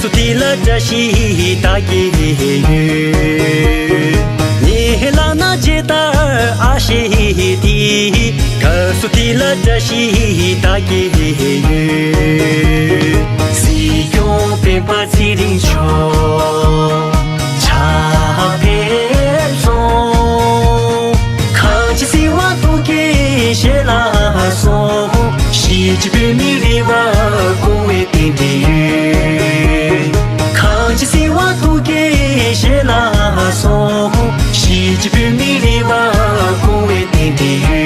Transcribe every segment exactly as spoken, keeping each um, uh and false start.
སུ་དེ་ལ་བཀྲ་ཤིས་ད་གི་ཡོད། ཉེ་ལ་ན་ཇི་ལྟར་ཨ་ཤེ་དེ། ག་སུ་དེ་ལ་བཀྲ་ཤིས་ད་གི་ཡོད། སྲིད་སྐྱོང་སྤེན་པ་ཚེ་རིང་མཆོག་ཕྱག་ཕེབས་སོང་། གང་ཅི་སྲིད་དབང་ཐུགས་ཀྱི་ཞལ་ལ་སོང་། གཞིས་བྱེས་བོད་མི་རེ་བ་སྐོང་བའི་རྟེན་འབྲེལ་ཡོད། གང་ཅི་སྲིད་དབང་ཐུགས་ཀྱི་ཞལ་ལ་སོང་། གཞིས་བྱེས་བོད་མི་རེ་བ་སྐོང་བའི་རྟེན་འབྲེལ་ཡོད།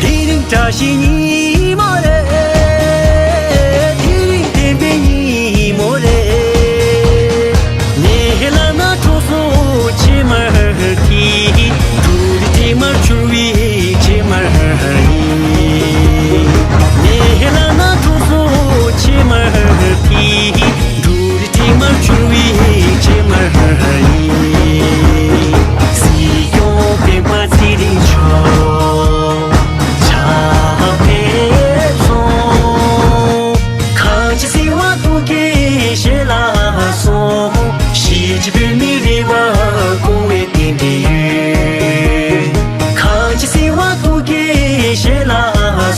དེ་རིང་བཀྲ་ཤིས་ཉིན་མོ་རེད། དེ་རིང་བདེན་པའི་ཉིན་མོ་རེད། ཉེ་ལ་ན་གྲོགས་སུ་ཕྱེ་མར་གྱིས། འབྲུ་རིགས་དྲི་མར་འཕྱུར་བའི་ཕྱེ་མར་ཡིན། ཉེ་ལ་ན་གྲོགས་སུ་ཕྱེ་མར་གྱིས། འབྲུ་རིགས་དྲི་མར་འཕྱུར་བའི་ཕྱེ་མར་ཡིན། སྲིད་སྐྱོང་སྤེན་པ་ཚེ་རིང་མཆོག་ཕྱག་ཕེབས་སོང་། གང་ཅི་སྲིད་དབང་ཐུགས་ཀྱི་ཞལ་ལ་སོང་། གཞིས་བྱེས་བོད་མི་རེ་བ་སྐོང་བའི་རྟེན་འབྲེལ་ཡོད། གང་ཅི་སྲིད་དབང་ཐུགས་ཀྱི་ཞལ་ལ་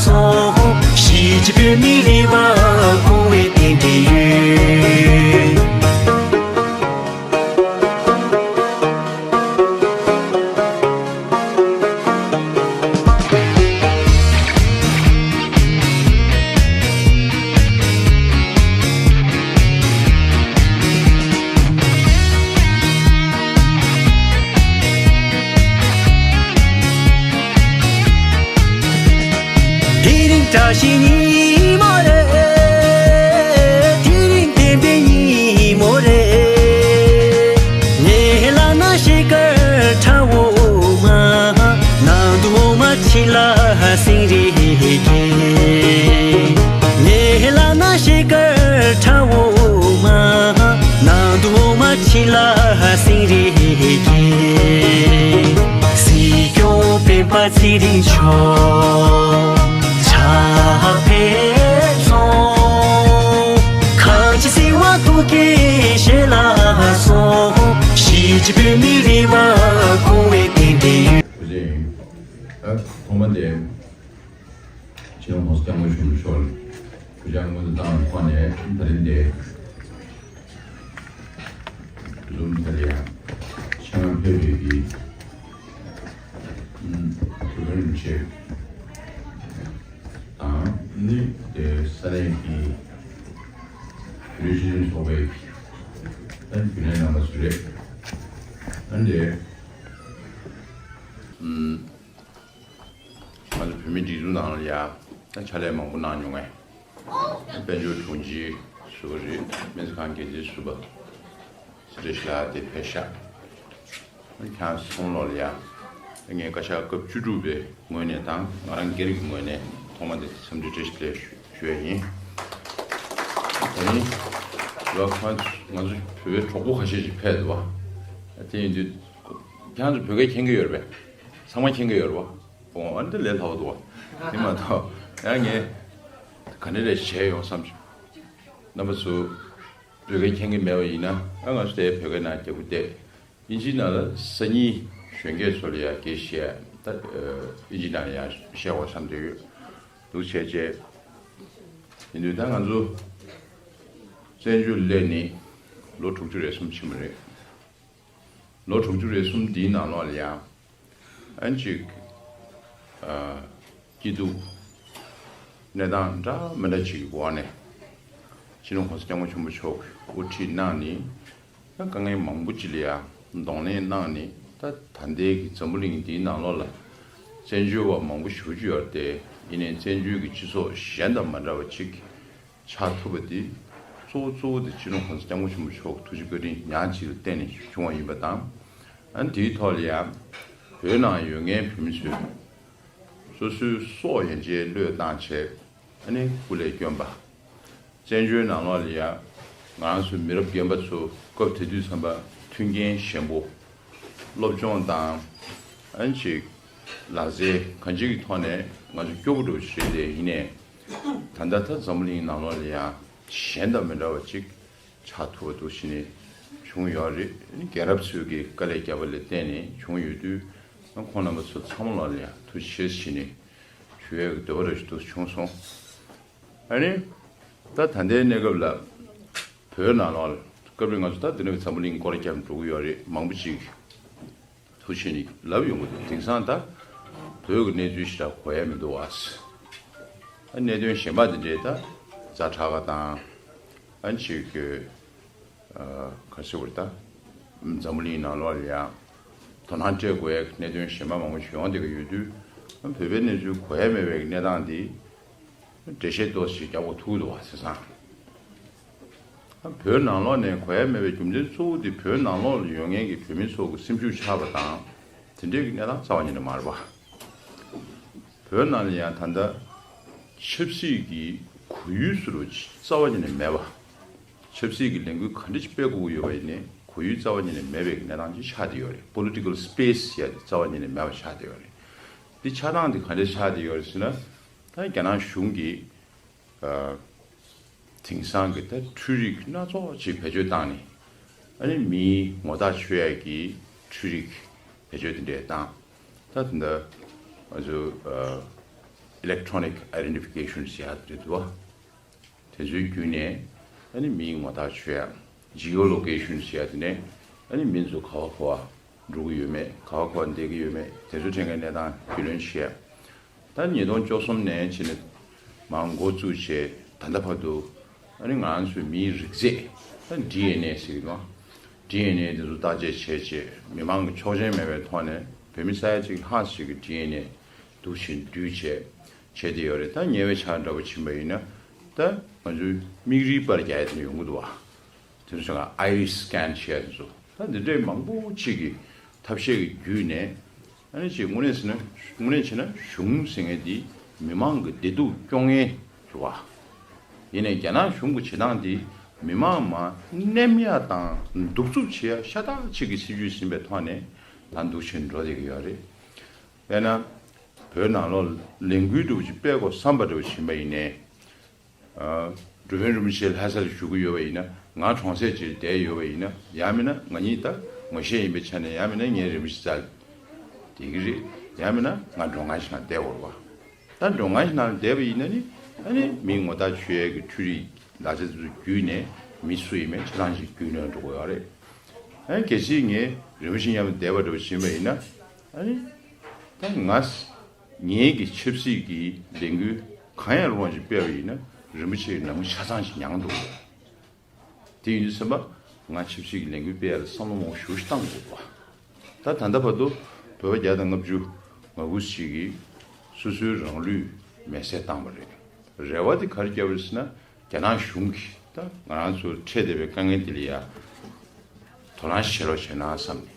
སོང་། གཞིས་བྱེས་བོད་མི་རེ་བ་སྐོང་བའི་རྟེན་འབྲེལ་ཡོད། དེ་རིང་བཀྲ་ཤིས་ཉིན་མོ་རེད། དེ་རིང་བདེན་པའི་ཉིན་མོ་རེད། ཉེ་ལ་ན་ཤེལ་དཀར་ཁྲ་འོ་མ། ནང་དུ་འོ་མ་ཕྱི་ལ་སེང་རེ་སྐྱེས། ཉེ་ལ་ན་ཤེལ་དཀར་ཁྲ་འོ་མ། ནང་དུ་འོ་མ་ཕྱི་ལ་སེང་རེ་སྐྱེས། སྲིད་སྐྱོང་སྤེན་པ་ཚེ་རིང་མཆོག་ཕྱག་ཕེབས་སོང་། གང་ཅི་སྲིད་དབང་ཐུགས་ཀྱི་ཞལ་ལ་སོང་། གཞིས་བྱེས་བོད་མི་རེ་བ་སྐོང་བའི་རྟེན་འབྲེལ་ཡོད། ཨ། ཐོག་མ་དེ། སྤྱི་ནོར་༸གོང་ས་༸སྐྱབས་མགོན་ཆེན་པོ་མཆོག་ལ་གུས་ཕྱག་སྔོན་དུ་བཏང་བའི་ཐོག་ནས། ད་རིང་འདིར་འཛོམས་ཐོན་ཡ་ཆེད་མངགས་ཕེབས་པའི་གི་ཨུམ་བོད་མི་རིན་པོ་ཆེ་དང་ནི་དེ་ས་གནས་ཀྱི་བོད་རིགས་སྤྱི་མཐུན་ཚོགས་པའི་ད་རྒྱུན་ལས་རྣམ་པ་ཚོ་རེད། ཨ་ནི་དེ། ཨུམ། ང་ཚོ་བོད་མིའི་སྒྲིག་འཛུགས་ནང་ལ་ཡ་ད་ཕྱག་ལས་མང་པོ་གནང་མྱོང་ངས། དཔལ་འབྱོར་དྲུང་ཆེ་ཟུར་པ་རེད། སྨན་རྩིས་ཁང་འགན་འཛིན་ཟུར་པ་སི་ཏྲེ་ཤ་ལགས་དེ་ཕེབས་ཤག་ཁྱེད་རང་ཚོ་ལོག་ལ་ཡ་ངས་བཀའ་ཤག་སྐབས་བཅུ་དྲུག་པའི་ངོས་ནས་དང་ང་རང་སྒེར་གྱི་ངོས་ནས་ཐོག་མ་དེ་འཚམས་འདྲི་བཀྲ་ཤིས་བདེ་ལེགས་ཞུ་ཞུ་ཡ་ཡིན། དེ་རིང་ང་ང་ཚོ་བོད་པའི་གྲོགས་པོ་ཁ་ཤས་ཤིག་ཕེབས་འདུག་བ། དེ་ཡིན་དུས་ཁྱེད་རང་ཚོ་བོད་སྐད་མཁྱེན་གྱི་ཡོད་རེད་པས། ཚང་མ་མཁྱེན་གྱི་ཡོད་རེད་པ། འོ་ཨ་ནི་དེ་ལས་སླ་པོ་འདུག་བ། དེ་མ་གཏོགས་ཡང་ངས་ག་འདྲ་རེ་བྱས་ཡོང་བསམ་བྱུང་། རྣམ་པ་ཚོ་བོད་སྐད་མཁྱེན་གྱི་མེད་པ་ཡིན་ན། ཨ་ང་ཚོ་དེ་བོད་སྐད་ནང་རྒྱབ་ཁུག་བལྟས། དབྱིན་ཇིའི་ནང་ལ་སང་ཉིན་གཞོན་སྐྱེས་ཚོ་ལ་ཡང་སྐད་བཤད་ད། དབྱིན་ཇིའི་ནང་ལ་ཡང་བཤད་དགོས་བསམ་བསྡད་ཡོད། འདུག་བྱས་བྱས། ཡིན་དུས་ད་ང་ཚོ་བཙན་བྱོལ་སླེབས་ནས་ལོ་དྲུག་ཅུ་རེ་གསུམ་ཕྱིན་པ་རེད། ལོ་དྲུག་ཅུ་རེ་གསུམ་འདིའི་ནང་ལོགས་ལ་ཡང་ཨ་ནི་ཅིག་ཨ། སྐྱིད་སྡུག་གནས་སྟངས་འདྲ་མི་འདྲ་ཅིག་གི་འོག་ནས་སྤྱི་ནོར་༸གོང་ས་༸སྐྱབས་མགོན་ཆེན་པོ་མཆོག་གིས་དབུ་ཁྲིད་གནང་ནས་ད་དཀའ་ངལ་མང་པོ་ཅིག་ལ་ཡང་གདོང་ལེན་གནང་ནས། ད་ད་ལྟའི་གི་འཛམ་བུ་གླིང་འདིའི་ནང་ལོགས་ལ་བཙན་བྱོལ་བ་མང་པོ་ཞེ་པོ་ཅིག་ཡོད་རེད་དེ། ཡིན་ནའི་བཙན་བྱོལ་གྱི་སྤྱི་ཚོགས་གཞན་དང་མ་འདྲ་བ་ཅིག་ཆགས་ཐུབ་པ་དེ་གཙོ་བོ་གཙོ་བོ་དེ་སྤྱི་ནོར་༸གོང་ས་༸སྐྱབས་མགོན་ཆེན་པོ་མཆོག་ཐུགས་རྗེ་བཀའ་དྲིན་ཉག་གཅིག་ལ་བརྟེན་ནས་བྱུང་བ་ཡིན་པ་དང་། ཨ་ནི་དེའི་ཐོག་ལ་ཡང་བོད་ནང་ཡོད་མཁན་བོད་མི་ཚོས་སོ་སོའི་སྲོག་ཡན་ཆད་བློས་བཏང་བྱས། ཨ་ནི་སྐུ་ལས་བསྐྱོན་པ། བཙན་བྱོལ་ནང་ལོགས་ལ་ཡང་ང་རང་ཚོའི་མི་རབས་རྒན་པ་ཚོ་སྐབས་དེ་དུས་ཙམ་པ་མཐུན་རྐྱེན་ཞན་པོ། སློབ་སྦྱོང་དང་། ཨ་ནི་ཅིག་ལག་རྩལ་གང་ཅིའི་ཐོག་ནས་ང་ཚོ་སྐྱོ་པོ་འགྲོ་བཞིན་རེད། དེ་ཡིན་ནའི་ད་ལྟ་ད་འཛམ་བུ་གླིང་ནང་ལོགས་ལ་ཡང་གཞན་དང་མི་འདྲ་བ་ཅིག་ཆགས་ཐུབ་པ་འདུག་ཕྱིན་ནས་བྱུང་ཡོད་རེད། རྒན་རབས་ཚོས་ཀྱི་དཀའ་ལས་བརྒྱབ་པ་ལ་བརྟེན་ནས་བྱུང་ཡོད་དུས། ཁོང་རྣམ་པ་ཚོ་ཚང་མ་ལ་ཡང་ཐུགས་རྗེ་ཆེ་ཞུས་ནས་ཞུ་ཡས་ཀྱི་འདོད་པ་རེ་ཞིག་འདུག་བྱུང་སོང་། ཨ་ནི། ད་ད་ལྟའི་གནས་སྐབས་ལ་བོད་ནང་ལོགས་ལ་སྐབས་རེ་ང་ཚོ་ད་འདི་ནས་འཛམ་བུ་གླིང་སྐོར་རྒྱབ་འགྲོ་གི་ཡོད་རེད། མང་པོ་ཅིག་ཐུགས་ཆེ་ནས་ལབ་ཡོང་གི་འདུག་དེང་སང་ད་བོད་ཀྱི་གནས་ཚུལ་ཞེ་དྲག་གོ་ཡ་མི་འདུག་བ། ཨ་གནད་དོན་གཞན་པ་འདི་འདྲའི་ད་ཛ་དྲག་ག་དང་། ཨ་ཅིག་གི་ཨ་ག་རེ་ཟེར་དགོས་རེད། ད་འཛམ་བུ་གླིང་ནང་ལོགས་ལ་ཡང་དོ་སྣང་སྤྲད་དགོས་ཡ་གི་གནད་དོན་གཞན་པ་མང་པོ་ཞིག་ཡོང་བསྡད་ཀྱི་ཡོད་དུས། ཨ་བོད་པའི་གནས་ཚུལ་གོ་ཡ་མེད་པའི་གནས་སྟངས་འདི་འགྲེལ་བཤད་ཏོག་ཙམ་རྒྱག་དགོས་ཐུག་འདུག་བ། བྱས་ཙང་། ཨ་བོད་ནང་ལོགས་ནས་གོ་ཡ་མེད་པའི་རྒྱུ་མཚན་གཙོ་བོ་དེ་བོད་ནང་ལོགས་ལ་ཡོད་མཁན་གྱི་བོད་མི་ཚོ་གི་སེམས་ཤུགས་ཆག་པ་དང་། དེ་འདྲའི་གི་གནས་སྟངས་རྩ་བ་ཉིད་ནས་མ་རེད་པ། བོད་ནང་ལ་ཡང་ད་ལྟ་ཆབ་སྲིད་ཀྱི་གོ་ཡུལ་ཟེར་བ་ཅིག་རྩ་བ་ཉིད་ནས་མེད་པ། ཆབ་སྲིད་ཀྱི་ལས་འགུལ་ག་འདྲ་ཞིག་སྤེལ་དགོས་ཀྱི་ཡོད་པ་ཡིན་ནའི་གོ་ཡུལ་རྩ་བ་ཉིད་ནས་མེད་པའི་གནས་སྟངས་ཅིག་ཆགས་བསྡད་ཡོད་རེད། པོ་ལི་ཊི་ཀལ་སི་པེ་སི་ཟེར་ཡ་དེ་རྩ་བ་ཉིད་ནས་མེད་པ་ཆགས་བསྡད་ཡོད་རེད། འདི་ཆགས་སྟངས་དེ་ག་འདྲ་ཆགས་བསྡད་ཡོད་རེད་ཟེར་ན། ད་རྒྱ་ནག་གཞུང་གིས་ཨ་དེང་སང་གི་ད་འཕྲུལ་རིག་སྣ་ཚོགས་ཅིག་བེད་སྤྱོད་བཏང་ནས། ཨ་ནི་མིའི་ངོ་རྟགས་ཆོད་ཡ་གི་འཕྲུལ་རིག་བེད་སྤྱོད་དེ་འདྲས་བཏང་། ད་དེ་འདྲ་ང་ཚོ་ཨ་ཨི་ལེག་ཊོ་རོ་ནིག་ཨའི་ཌེན་ཊི་ཕི་ཀེ་ཤན་ཟེར་ཡ་དེ་འདུག་བ། དེ་ཚོའི་བརྒྱུད་ནས་ཨ་ནི་མིའི་ངོ་རྟགས་ཆོད་ཡ། ཇི་ཨོ་ལོ་ཀེ་ཤན་ཟེར་ཡ་དེ་ནས་ཨ་ནི་མི་ཚོ་ག་བ་ག་བ་འགྲོ་གི་ཡོད་མེད། ག་བ་ག་བ་བསྡད་ཀྱི་ཡོད་མེད། དེ་ཚོ་ཐད་ཀའི་གནས་སྟངས་རྒྱུས་ལོན་བྱེད་ཡ། ད་ཉིས་སྟོང་བཅུ་གསུམ་ནས་ཕྱིན་ནས་མར་འགོ་བཙུགས་བྱས་ད་ལྟ་བར་དུ། ཨ་ནི་ང་རང་ཚོའི་མིའི་རིགས་རྫས་ད་ཌི་ཨེན་ཨེ་ཟེར་གྱི་འདུག་ཌི་ཨེན་ཨེ་དེ་ཚོ་བརྟག་དཔྱད་བྱས་རྗེས་མི་མང་གི་ཆོག་མཆན་མེད་པའི་ཐོག་ནས་བོད་མི་ས་ཡ་གཅིག་ལྷག་ཅིག་གི་ཌི་ཨེན་ཨེ་འདུག་བྱས་འདུས་བྱས་བྱས་བསྡད་ཡོད་རེད། ད་ཉེ་བའི་ཆར་འདྲ་པོ་ཕྱིན་པ་ཡིན་ན་ད་ང་ཚོའི་མིག་རིལ་པར་རྒྱག་ཡ་དེ་འདྲ་ཡོང་གི་འདུག་བ། དེ་ཚོ་ང་ཨའི་རིས་སི་ཀེན་བྱས་དེ་ཚོ་ད་འདི་འདྲའི་མང་པོ་ཅིག་གི་ཐབས་ཤེས་ཀྱི་བརྒྱུད་ནས། ཨ་ནི་ཅིག་དངོས་གནས་ཟེར་ན། དངོས་གནས་བྱས་ན་གཞུང་ཟེར་མཁན་འདི་མི་མང་གི་བདེ་སྡུག་སྐྱོང་མཁན་རེད་བ། ཡིན་ནའི་རྒྱ་ནག་གཞུང་གི་བྱེད་སྟངས་འདི་མི་མང་མར་མནན་ཡ་དང་གདུག་རྩུབ་བྱེད་ཡ་ཤ་སྟག་ཅིག་གི་སྲིད་ཇུས་ཟིན་པའི་ཐོག་ནས་ད་འདུག་བྱས་འགྲོ་བསྡད་ཀྱི་ཡོད་རེད། དཔེར་ན། བོད་ནང་ལོགས་ལས་འགུལ་འདྲ་པོ་ཅིག་སྤེལ་དགོས་བསམ་པ་འདྲ་པོ་ཕྱིན་པ་ཡིན་ནའི། ཨ། འགྲོ་ཕན་རིན་པོ་ཆེ་ལྷ་སར་བཞུགས་ཀྱི་ཡོད་པ་ཡིན་ན། ང་གྲོང་གསེབ་ཅིག་བསྡད་ཡོད་པ་ཡིན་ན། ཡང་མིན་ན་ང་གཉིས་ད་ངོ་ཤེས་ཡིན་པའི་ཆ་ནས། ཡང་མིན་ན་ངའི་རིན་པོ་ཆེ་རྩར་བསྡད་ཀྱི་རེད། ཡང་མིན་ན་ང་མགྲོན་ཁང་ཞིག་ནང་བསྡད་དགོས་རེད་པ། ད་མགྲོན་ཁང་ཞིག་ནང་བསྡད་པ་ཡིན་ན་ནི། ཨ་ནི་མིའི་ངོ་རྟགས་ཆོད་ཡས་ཀྱི་འཕྲུལ་རིག་ལག་ཆ་དེ་ཚོ་བརྒྱུད་ནས་མི་སུ་ཡིན་མིན་ཆ་ཚང་ཞིག་རྒྱུས་ལོན་འགྲོ་དགོས་ཡོད་རེད། ཨ་ནི་གལ་སྲིད་ངས་རིན་པོ་ཆེ་མཉམ་དུ་བསྡད་པ་འདྲ་པོ་ཕྱིན་པ་ཡིན་ན། ཨ་ནི་ད་ང་ངེད་ཀྱི་ཆབ་སྲིད་ཀྱི་ལས་འགུལ་གང་ཡང་རུང་བ་ཞིག་སྤེལ་བ་ཡིན་ན། རིན་པོ་ཆེའི་ནང་མི་ཆ་ཚང་ཞིག་མྱངས་འདུག་དེ་ཡིན་དུས་ཙམ་པ་ང་ཆབ་སྲིད་ཀྱི་ལས་འགུལ་སྤེལ་ཡ་ལ་བསམ་བློ་མང་པོ་ཞེ་པོ་ཞིག་བཏང་དགོས་པ། ད་ད་ལྟ་བར་དུ་བོད་པ་བརྒྱ་དང་ལྔ་བཅུ་ང་དགུ་ཞིག་གིས་སོ་སོའི་རང་ལུས་མེར་སྲེག་བཏང་བ་རེད། རེ་བ་དེ་ག་རེ་བརྒྱབ་པ་རེད་ཟེར་ན། རྒྱ་ནག་གཞུང་གིས་ད་ང་རང་ཚོར་འཕྲད་བསྡད་པའི་དཀའ་ངལ་དེ་ལ་ཡ་དོ་སྣང་བྱེད་རོགས་བྱས་ན་བསམ་ནས།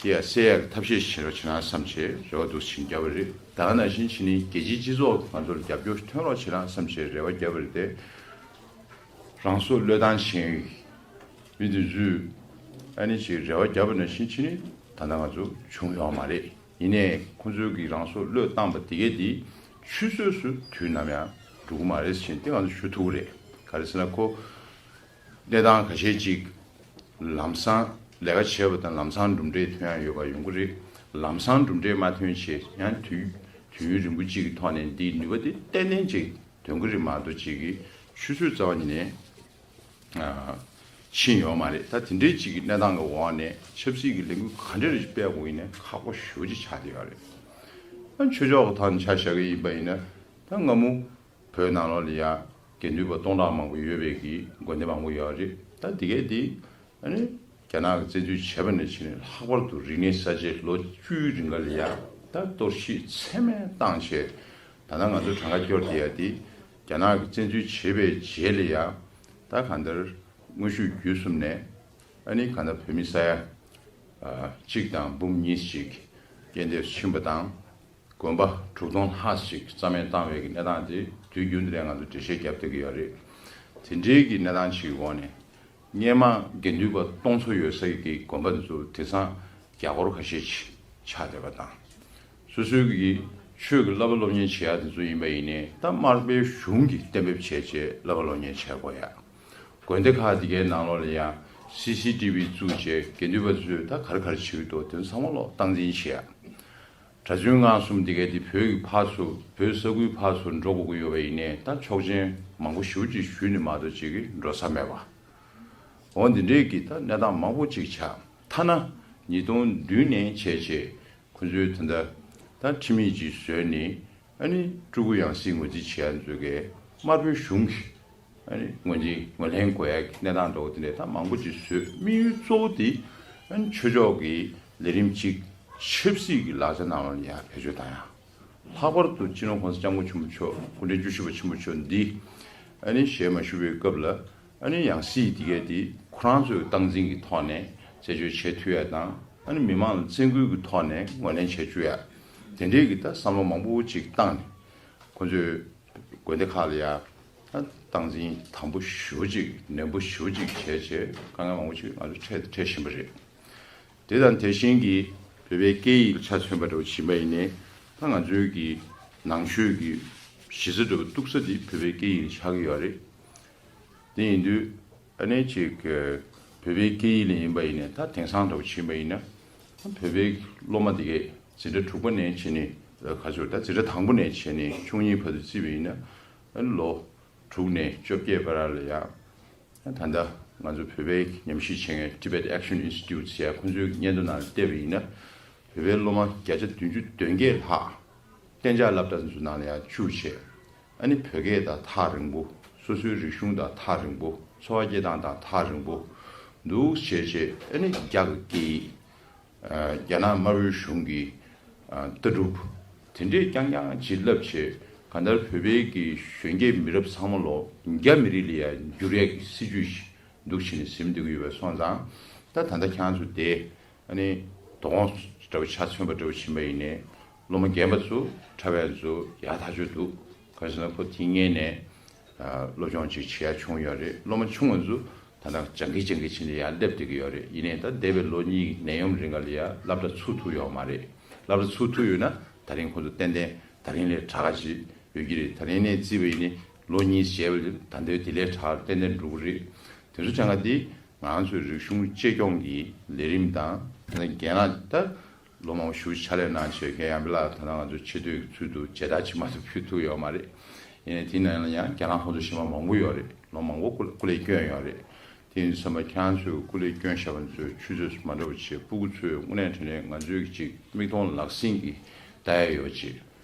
དེ་ཡང་སེལ་ཡག་གི་ཐབས་ཤེས་བྱེད་རོགས་བྱེད་ན་བསམ་བྱས་རེ་བ་འདུག་སེ་བརྒྱབ་པ་རེད། ད་ག་ནང་བཞིན་བྱས་ནས་རྒྱལ་སྤྱིའི་སྤྱི་ཚོགས་ཀྱིས་ང་ཚོར་རྒྱབ་སྐྱོར་ཐོན་རོགས་བྱེད་ན་བསམ་བྱས་རེ་བ་བརྒྱབ་པ་རེད་དེ། རང་སྲོག་བློས་བཏང་བྱེད་མཁན་གྱི་མི་དེ་ཚོས་ཨ་ནི་ཅིག་རེ་བ་བརྒྱབ་པ་ནང་བཞིན་བྱས་ནས་ད་ལྟ་ང་ཚོ་བྱུང་ཡོད་མ་རེད། ཡིན་ནའི་ཁོང་ཚོས་ཀྱིས་རང་སྲོག་བློས་བཏང་པ་དེ་གས་དེ་ཆུད་ཟོས་སུ་དུས་ནམ་ཡང་འགྲོ་གི་མ་རེད་ཟེར་ནས་དེ་ང་ཚོ་ཞུ་ཐུབ་ཀྱི་རེད། ག་རེ་ཟེར་ན་ཁོ་གནས་སྟངས་ཁ་ཤས་ཅིག་ལམ་སང་ལས་ཀ་བྱས་པ་དང་ལམ་སང་གྲུབ་འབྲས་ཐོན་ཡ་ཡོད་པ་ཡོང་གི་རེད། ལམ་སང་གྲུབ་འབྲས་མ་ཐོན་བྱས་ཡང་དུས་དུས་ཡུན་རིང་པོ་གཅིག་གི་ཐོག་ནས་འདིའི་ནུས་པ་དེ་ཏན་ཏན་ཅིག་ཐོན་གྱི་རེད་མ་གཏོགས་ཅིག་གི་ཆུད་ཟོས་རྩ་བ་ཉིད་ནས་ཕྱིན་ཡོད་མ་རེད། ད་དེ་འདྲའི་ཅིག་གི་གནས་སྟངས་ཀྱི་འོག་ནས་ཆབ་སྲིད་ཀྱི་ལས་འགུལ་ག་འདྲ་རེ་སྤེལ་དགོས་ཡིན་ནའི་ཁག་པོ་ཞེ་པོ་ཅིག་ཆགས་བསྡད་ཡོད་རེད། ཨ་ཆོས་ཕྱོགས་ཀྱི་ཐོག་ནས་ཆ་བཞག་གི་ཡིན་པ་ཡིན་ན། ད་སྔ་མོ་བོད་ནང་ལོགས་ལ་ཡ་དགེ་འདུན་པ་སྟོང་ཕྲག་མང་པོ་ཡོད་པའི་གི་དགོན་སྡེ་མང་པོ་ཡོད་རེད། ད་དེ་གས་དེ་ཨ་ནི་རྒྱ་ནག་གིས་བཙན་འཛུལ་བྱས་པ་ནས་བྱས་ནས་ལྷག་པར་དུ་རིག་གནས་གསར་བརྗེ་ལོ་བཅུའི་རིང་ག་ལ་ཡ་ད་གཏོར་བཤིག་ཚད་མེད་བཏང་བྱས། ད་ལྟ་ང་ཚོ་གྲངས་ཀ་སྐྱོར་བསྡད་ཡ་དེ་རྒྱ་ནག་གིས་བཙན་འཛུལ་བྱས་པའི་རྗེས་ལ་ཡ་ད་གང་ལྟར་དངོས་ཤུགས་བརྒྱུད་གསུམ་ནས་ཨ་ནི་གང་ལྟར་བོད་མི་ས་ཡ་ གཅིག་དང་འབུམ་གཉིས་ཤིག་རྐྱེན་འདས་སུ་ཕྱིན་པ་དང་། དགོན་པ་དྲུག་སྟོང་ལྷག་ཞིག་རྩ་མེད་བཏང་བའི་གནས་སྟངས་དེ་དུས་རྒྱུན་དུ་ནས་ང་ཚོ་འགྲེལ་བཤད་བརྒྱབ་བསྡད་ཀྱི་ཡོད་རེད། དེ་འདྲའི་གི་གནས་སྟངས་ཤིག་གི་འོག་ནས། སྔོན་མ་དགེ་འདུན་པ་སྟོང་ཚོ་ཡོད་ས་གི་དགོན་པ་འདི་ཚོ་དེང་སང་རྒྱ་སྒོར་ཁ་ཤས་ཤིག་ཆགས་བསྡད་པ་དང་། སོ་སོའི་གི་ཆོས་ཀྱི་བསླབ་པ་སློབ་གཉེར་བྱེད་ཡ་དེ་ཚོ་ཡིན་པ་ཡིན་ནའི་ད་མར་པའི་གཞུང་གིས་གཏན་འབེབས་བྱས་བྱས་བསླབ་པ་སློབ་གཉེར་བྱེད་དགོས་ཡ། དགོན་སྡེ་ཁག་དེ་གའི་ནང་ལོགས་ལ་ཡང་སི་སི་ཊི་བི་བཙུགས་བྱས་དགེ་འདུན་པ་ཚོས་ད་ག་རེ་ག་རེ་བྱེད་ཀྱི་འདུག་དེ་ཚོ་ཚང་མ་ལོག་སྟངས་འཛིན་བྱེད་ཡ། གྲྭ་བཙུན་སྔགས་གསུམ་དེ་གའི་དེ་བོད་ཀྱི་ཕར་ཚུར་བོད་ས་ཁུལ་ཕར་ཚུར་འགྲོ་དགོས་ཀྱི་ཡོད་པ་ཡིན་ནའི་ད་ཆོག་མཆན་མང་པོ་ཞེ་པོ་ཅིག་ཞུས་ནས་མ་གཏོགས་ཅིག་གི་འགྲོ་ས་མེད་པ། འོ་འདི་འདྲའི་གི་ད་གནས་སྟངས་མང་པོ་ཅིག་ཆགས། ཐ་ན་ཉིས་སྟོང་བདུན་ནས་བྱས་བྱས་ཁོ་ཚོའི་ད་ལྟ་ད་ཁྲིམས་ཡིག་ཅིག་བཟོས་ནས་ཨ་ནི་སྤྲུལ་སྐུ་ཡང་སྲིད་ངོས་འཛིན་བྱེད་ཡ་ཚོ་གའི་དམར་པོའི་གཞུང་གིས་ཨ་ནི་ངོས་འཛིན་ངོས་ལེན་དགོས་ཡ་གི་གནས་སྟངས་འདྲ་བོ་དེ་འདྲའི་ད་མང་པོ་ཅིག་བཟོས། དམིགས་ཡུལ་གཙོ་བོ་དེ་ཨ་ནི་ཆོས་ཕྱོགས་ཀྱི་ལས་རིམ་གཅིག་ཆབ་སྲིད་ཀྱི་ལག་ཆ་ནང་ལ་ཡང་བེད་སྤྱོད་བཏང་ཡ། ལྷག་པར་དུ་སྤྱི་ནོར་༸གོང་ས་༸སྐྱབས་མགོན་ཆེན་པོ་མཆོག་སྐུ་ཕྲེང་བཅུ་བཞི་པ་ཆེན་པོ་མཆོག་འདི་ཨ་ནི་ཞལ་མ་བཞུགས་པའི་སྐབས་ལ་ཨ་ནི་ཡང་སྲིད་དེ་གས་དེ་ཁོ་རང་ཚོའི་སྟངས་འཛིན་གྱི་ཐོག་ནས་རྩད་གཅོད་བྱེད་ཐུབ་ཡ་དང་། ཨ་ནི་མི་མང་ལ་བཙན་སྐུལ་གྱི་ཐོག་ནས་ངོས་ལེན་བྱེད་བཅུག་ཡ། དེ་འདྲའི་གི་ད་བསམ་བློ་མང་པོ་ཅིག་བཏང་ནས་ཁོ་ཚོའི་དགོན་སྡེ་ཁག་ལ་ཡ་ད་སྟངས་འཛིན་དམ་པོ་ཞེ་པོ་ཅིག་ནན་པོ་ཞེ་པོ་ཅིག་བྱས་བྱས་དཀའ་ངལ་མང་པོ་ཅིག་ང་ཚོ་འཕྲད་འཕྲད་བཞིན་པ་རེད། དེ་དང་དེ་བཞིན་གྱི་བོད་པའི་སྐད་ཡིག་ཆ་མཚོན་པ་འདྲ་བོ་བྱིན་པ་ཡིན་ནའི་ད་ང་ཚོའི་གི་ནང་ཆོས་ཀྱི་གཞི་རྩ་འདྲ་བོ་གཏུག་ས་དེ་བོད་པའི་སྐད་ཡིག་ཆགས་ཀྱི་ཡོད་རེད། དེ་ཡིན་དུས་ཨ་ནི་ཅིག་བོད་པའི་སྐད་ཡིག་ལ་ཡིན་པ་ཡིན་ནའི་ད་དེང་སང་འདྲ་བོ་བྱིན་པ་ཡིན་ན་བོད་པའི་སློབ་མ་དེ་གས་འཛིན་གྲྭ་དྲུག་པ་ནས་བྱས་ནས་ག་ཚོད་ད་འཛིན་གྲྭ་དང་པོ་ནས་བྱས་ནས་བཅུ་གཉིས་བར་དུ་བརྩིས་པ་ཡིན་ན་ཨ་ནི་ལོ་དྲུག་ནས་བཅོ་བརྒྱད་བར་ལ་ཡ། ད་ལྟ་ང་ཚོ་བོད་པའི་ཉམས་ཞིབ་བྱེད་མཁན་Tibet Action Institute ཟེར་ཡ་ཁོང་ཚོའི་སྙན་ཐོ་ནང་བལྟས་པ་ཡིན་ན། བོད་པའི་སློབ་མ་བརྒྱ་ཆ་བདུན་ཅུ་དོན་བརྒྱད་ལྷག་གཏན་འཇགས་སློབ་གྲྭ་ཚོ་ནང་ལ་ཡང་བཅུག་བྱས། ཨ་ནི་བོད་སྐད་དང་ཐག་རིང་པོ། སོ་སོའི་རིག་གཞུང་དང་ཐག་རིང་པོ། འཚོ་བ་སྐྱེལ་སྟངས་དང་ཐག་རིང་པོ་འདུག་བྱས་བྱས། ཨ་ནི་རྒྱ་གི་སྐད་ཡིག་རྒྱ་ནག་དམར་པོའི་གཞུང་གི་ལྟ་གྲུབ་དེ་འདྲས་རྐྱང་རྐྱང་ཅིག་བསླབ་བྱས། གང་ལྟར་བོད་པའི་གི་གཞོན་སྐྱེས་མི་རབས་ཚང་མ་ལོ་རྒྱ་མི་རིགས་ལ་ཡང་བསྒྱུར་ཡས་ཀྱི་སྲིད་ཇུས་ཤིག་འདུག་བྱས་ནས་ཟིན་བསྡད་ཀྱི་ཡོད་པ་སོང་ཙང་། ད་ད་ལྟ་ཁྱེད་རང་ཚོ་དེ་ཨ་ནི་དོ་དགོང་འདྲ་བོ་ཆ་མཚོན་པ་འདྲ་བོ་ཕྱིན་པ་ཡིན་ནའི་སློབ་མ་རྒན་པ་ཚོ་འཁྲབ་པ་ཚོ་ཡག་ཐག་ཆོད་འདུག་གང་ཟེར་ན་ཁོ་དེ་སྔོན་ནས་སློབ་སྦྱོང་ཅིག་བྱེད་ཡ་བྱུང་ཡོད་རེད། སློབ་མ་ཆུང་བ་ཚོ་ད་ལྟ་སྦྱང་གི་སྦྱང་གི་ཕྱིན་ནས་ཡར་སླེབས་བསྡད་ཀྱི་ཡོད་རེད། ཡིན་ནའི་ད་འདས་པའི་ལོ་གཉིས་ཀྱི་ནད་ཡོམ་རིང་ག་ལ་ཡ་སློབ་གྲྭ་ཚུགས་ཐུབ་ཡོད་མ་རེད། སློབ་གྲྭ་ཚུགས་ཐུབ་ཡོད་ན་ད་རིང་ཁོང་ཚོ་ཏན་ཏན་ད་རིང་ལས་དྲག་ག་ཅིག་ཡོད་ཀྱི་རེད། ད་རིང་ནས་བརྩིས་པ་ཡིན་ནའི་ལོ་གཉིས་བྱས་པ་ལས་ད་ལྟའི་དེ་ལས་དྲག་ཏན་ཏན་འགྲོ་གི་རེད། དེ་ཚོ་དྲན་ག་དེ་ང་ཚོའི་རིག་གཞུང་གཅེས་སྐྱོང་གི་ལས་རིམ་དང་། ད་ལྟ་རྒན་ལགས་ད་ལོ་མང་པོ་ཞིག་ཕྱག་ལས་གནང་བྱས་མཁན་ཡང་མི་ལ་ད་ལྟ་ང་ཚོ་ཆེ་བསྟོད་ཀྱི་ཚུལ་དུ་མཇལ་དར་ཅིག་མ་གཏོགས་ཕུལ་ཐུབ་ཡོད་མ་རེད། ཡིན་ནའི་དེ་ནང་ལ་ཡང་རྒན་ལགས་ཁོང་ཚོ་གཞན་པ་མང་པོ་ཡོད་རེད། ལོ་མང་པོ་སྐུ་སྐུ་ལས་བསྐྱོན་ཡོད་རེད། དེ་ཡིན་དུས་ཙམ་པ་ཁྱེད་རང་ཚོས་སྐུ་ལས་བསྐྱོན་བཞག་པ་ཚོའི་ཆུ་ཚོད་མ་འདྲ་བ་བྱས་སྤུ་གུ་ཚོས་དངོས་གནས་དྲང་གནས་ང་ཚོའི་གཅིག་མིག་མཐོང་ལག་ཟིན་གྱི་ལྟ་ཡ་ཡོད་ཅིག་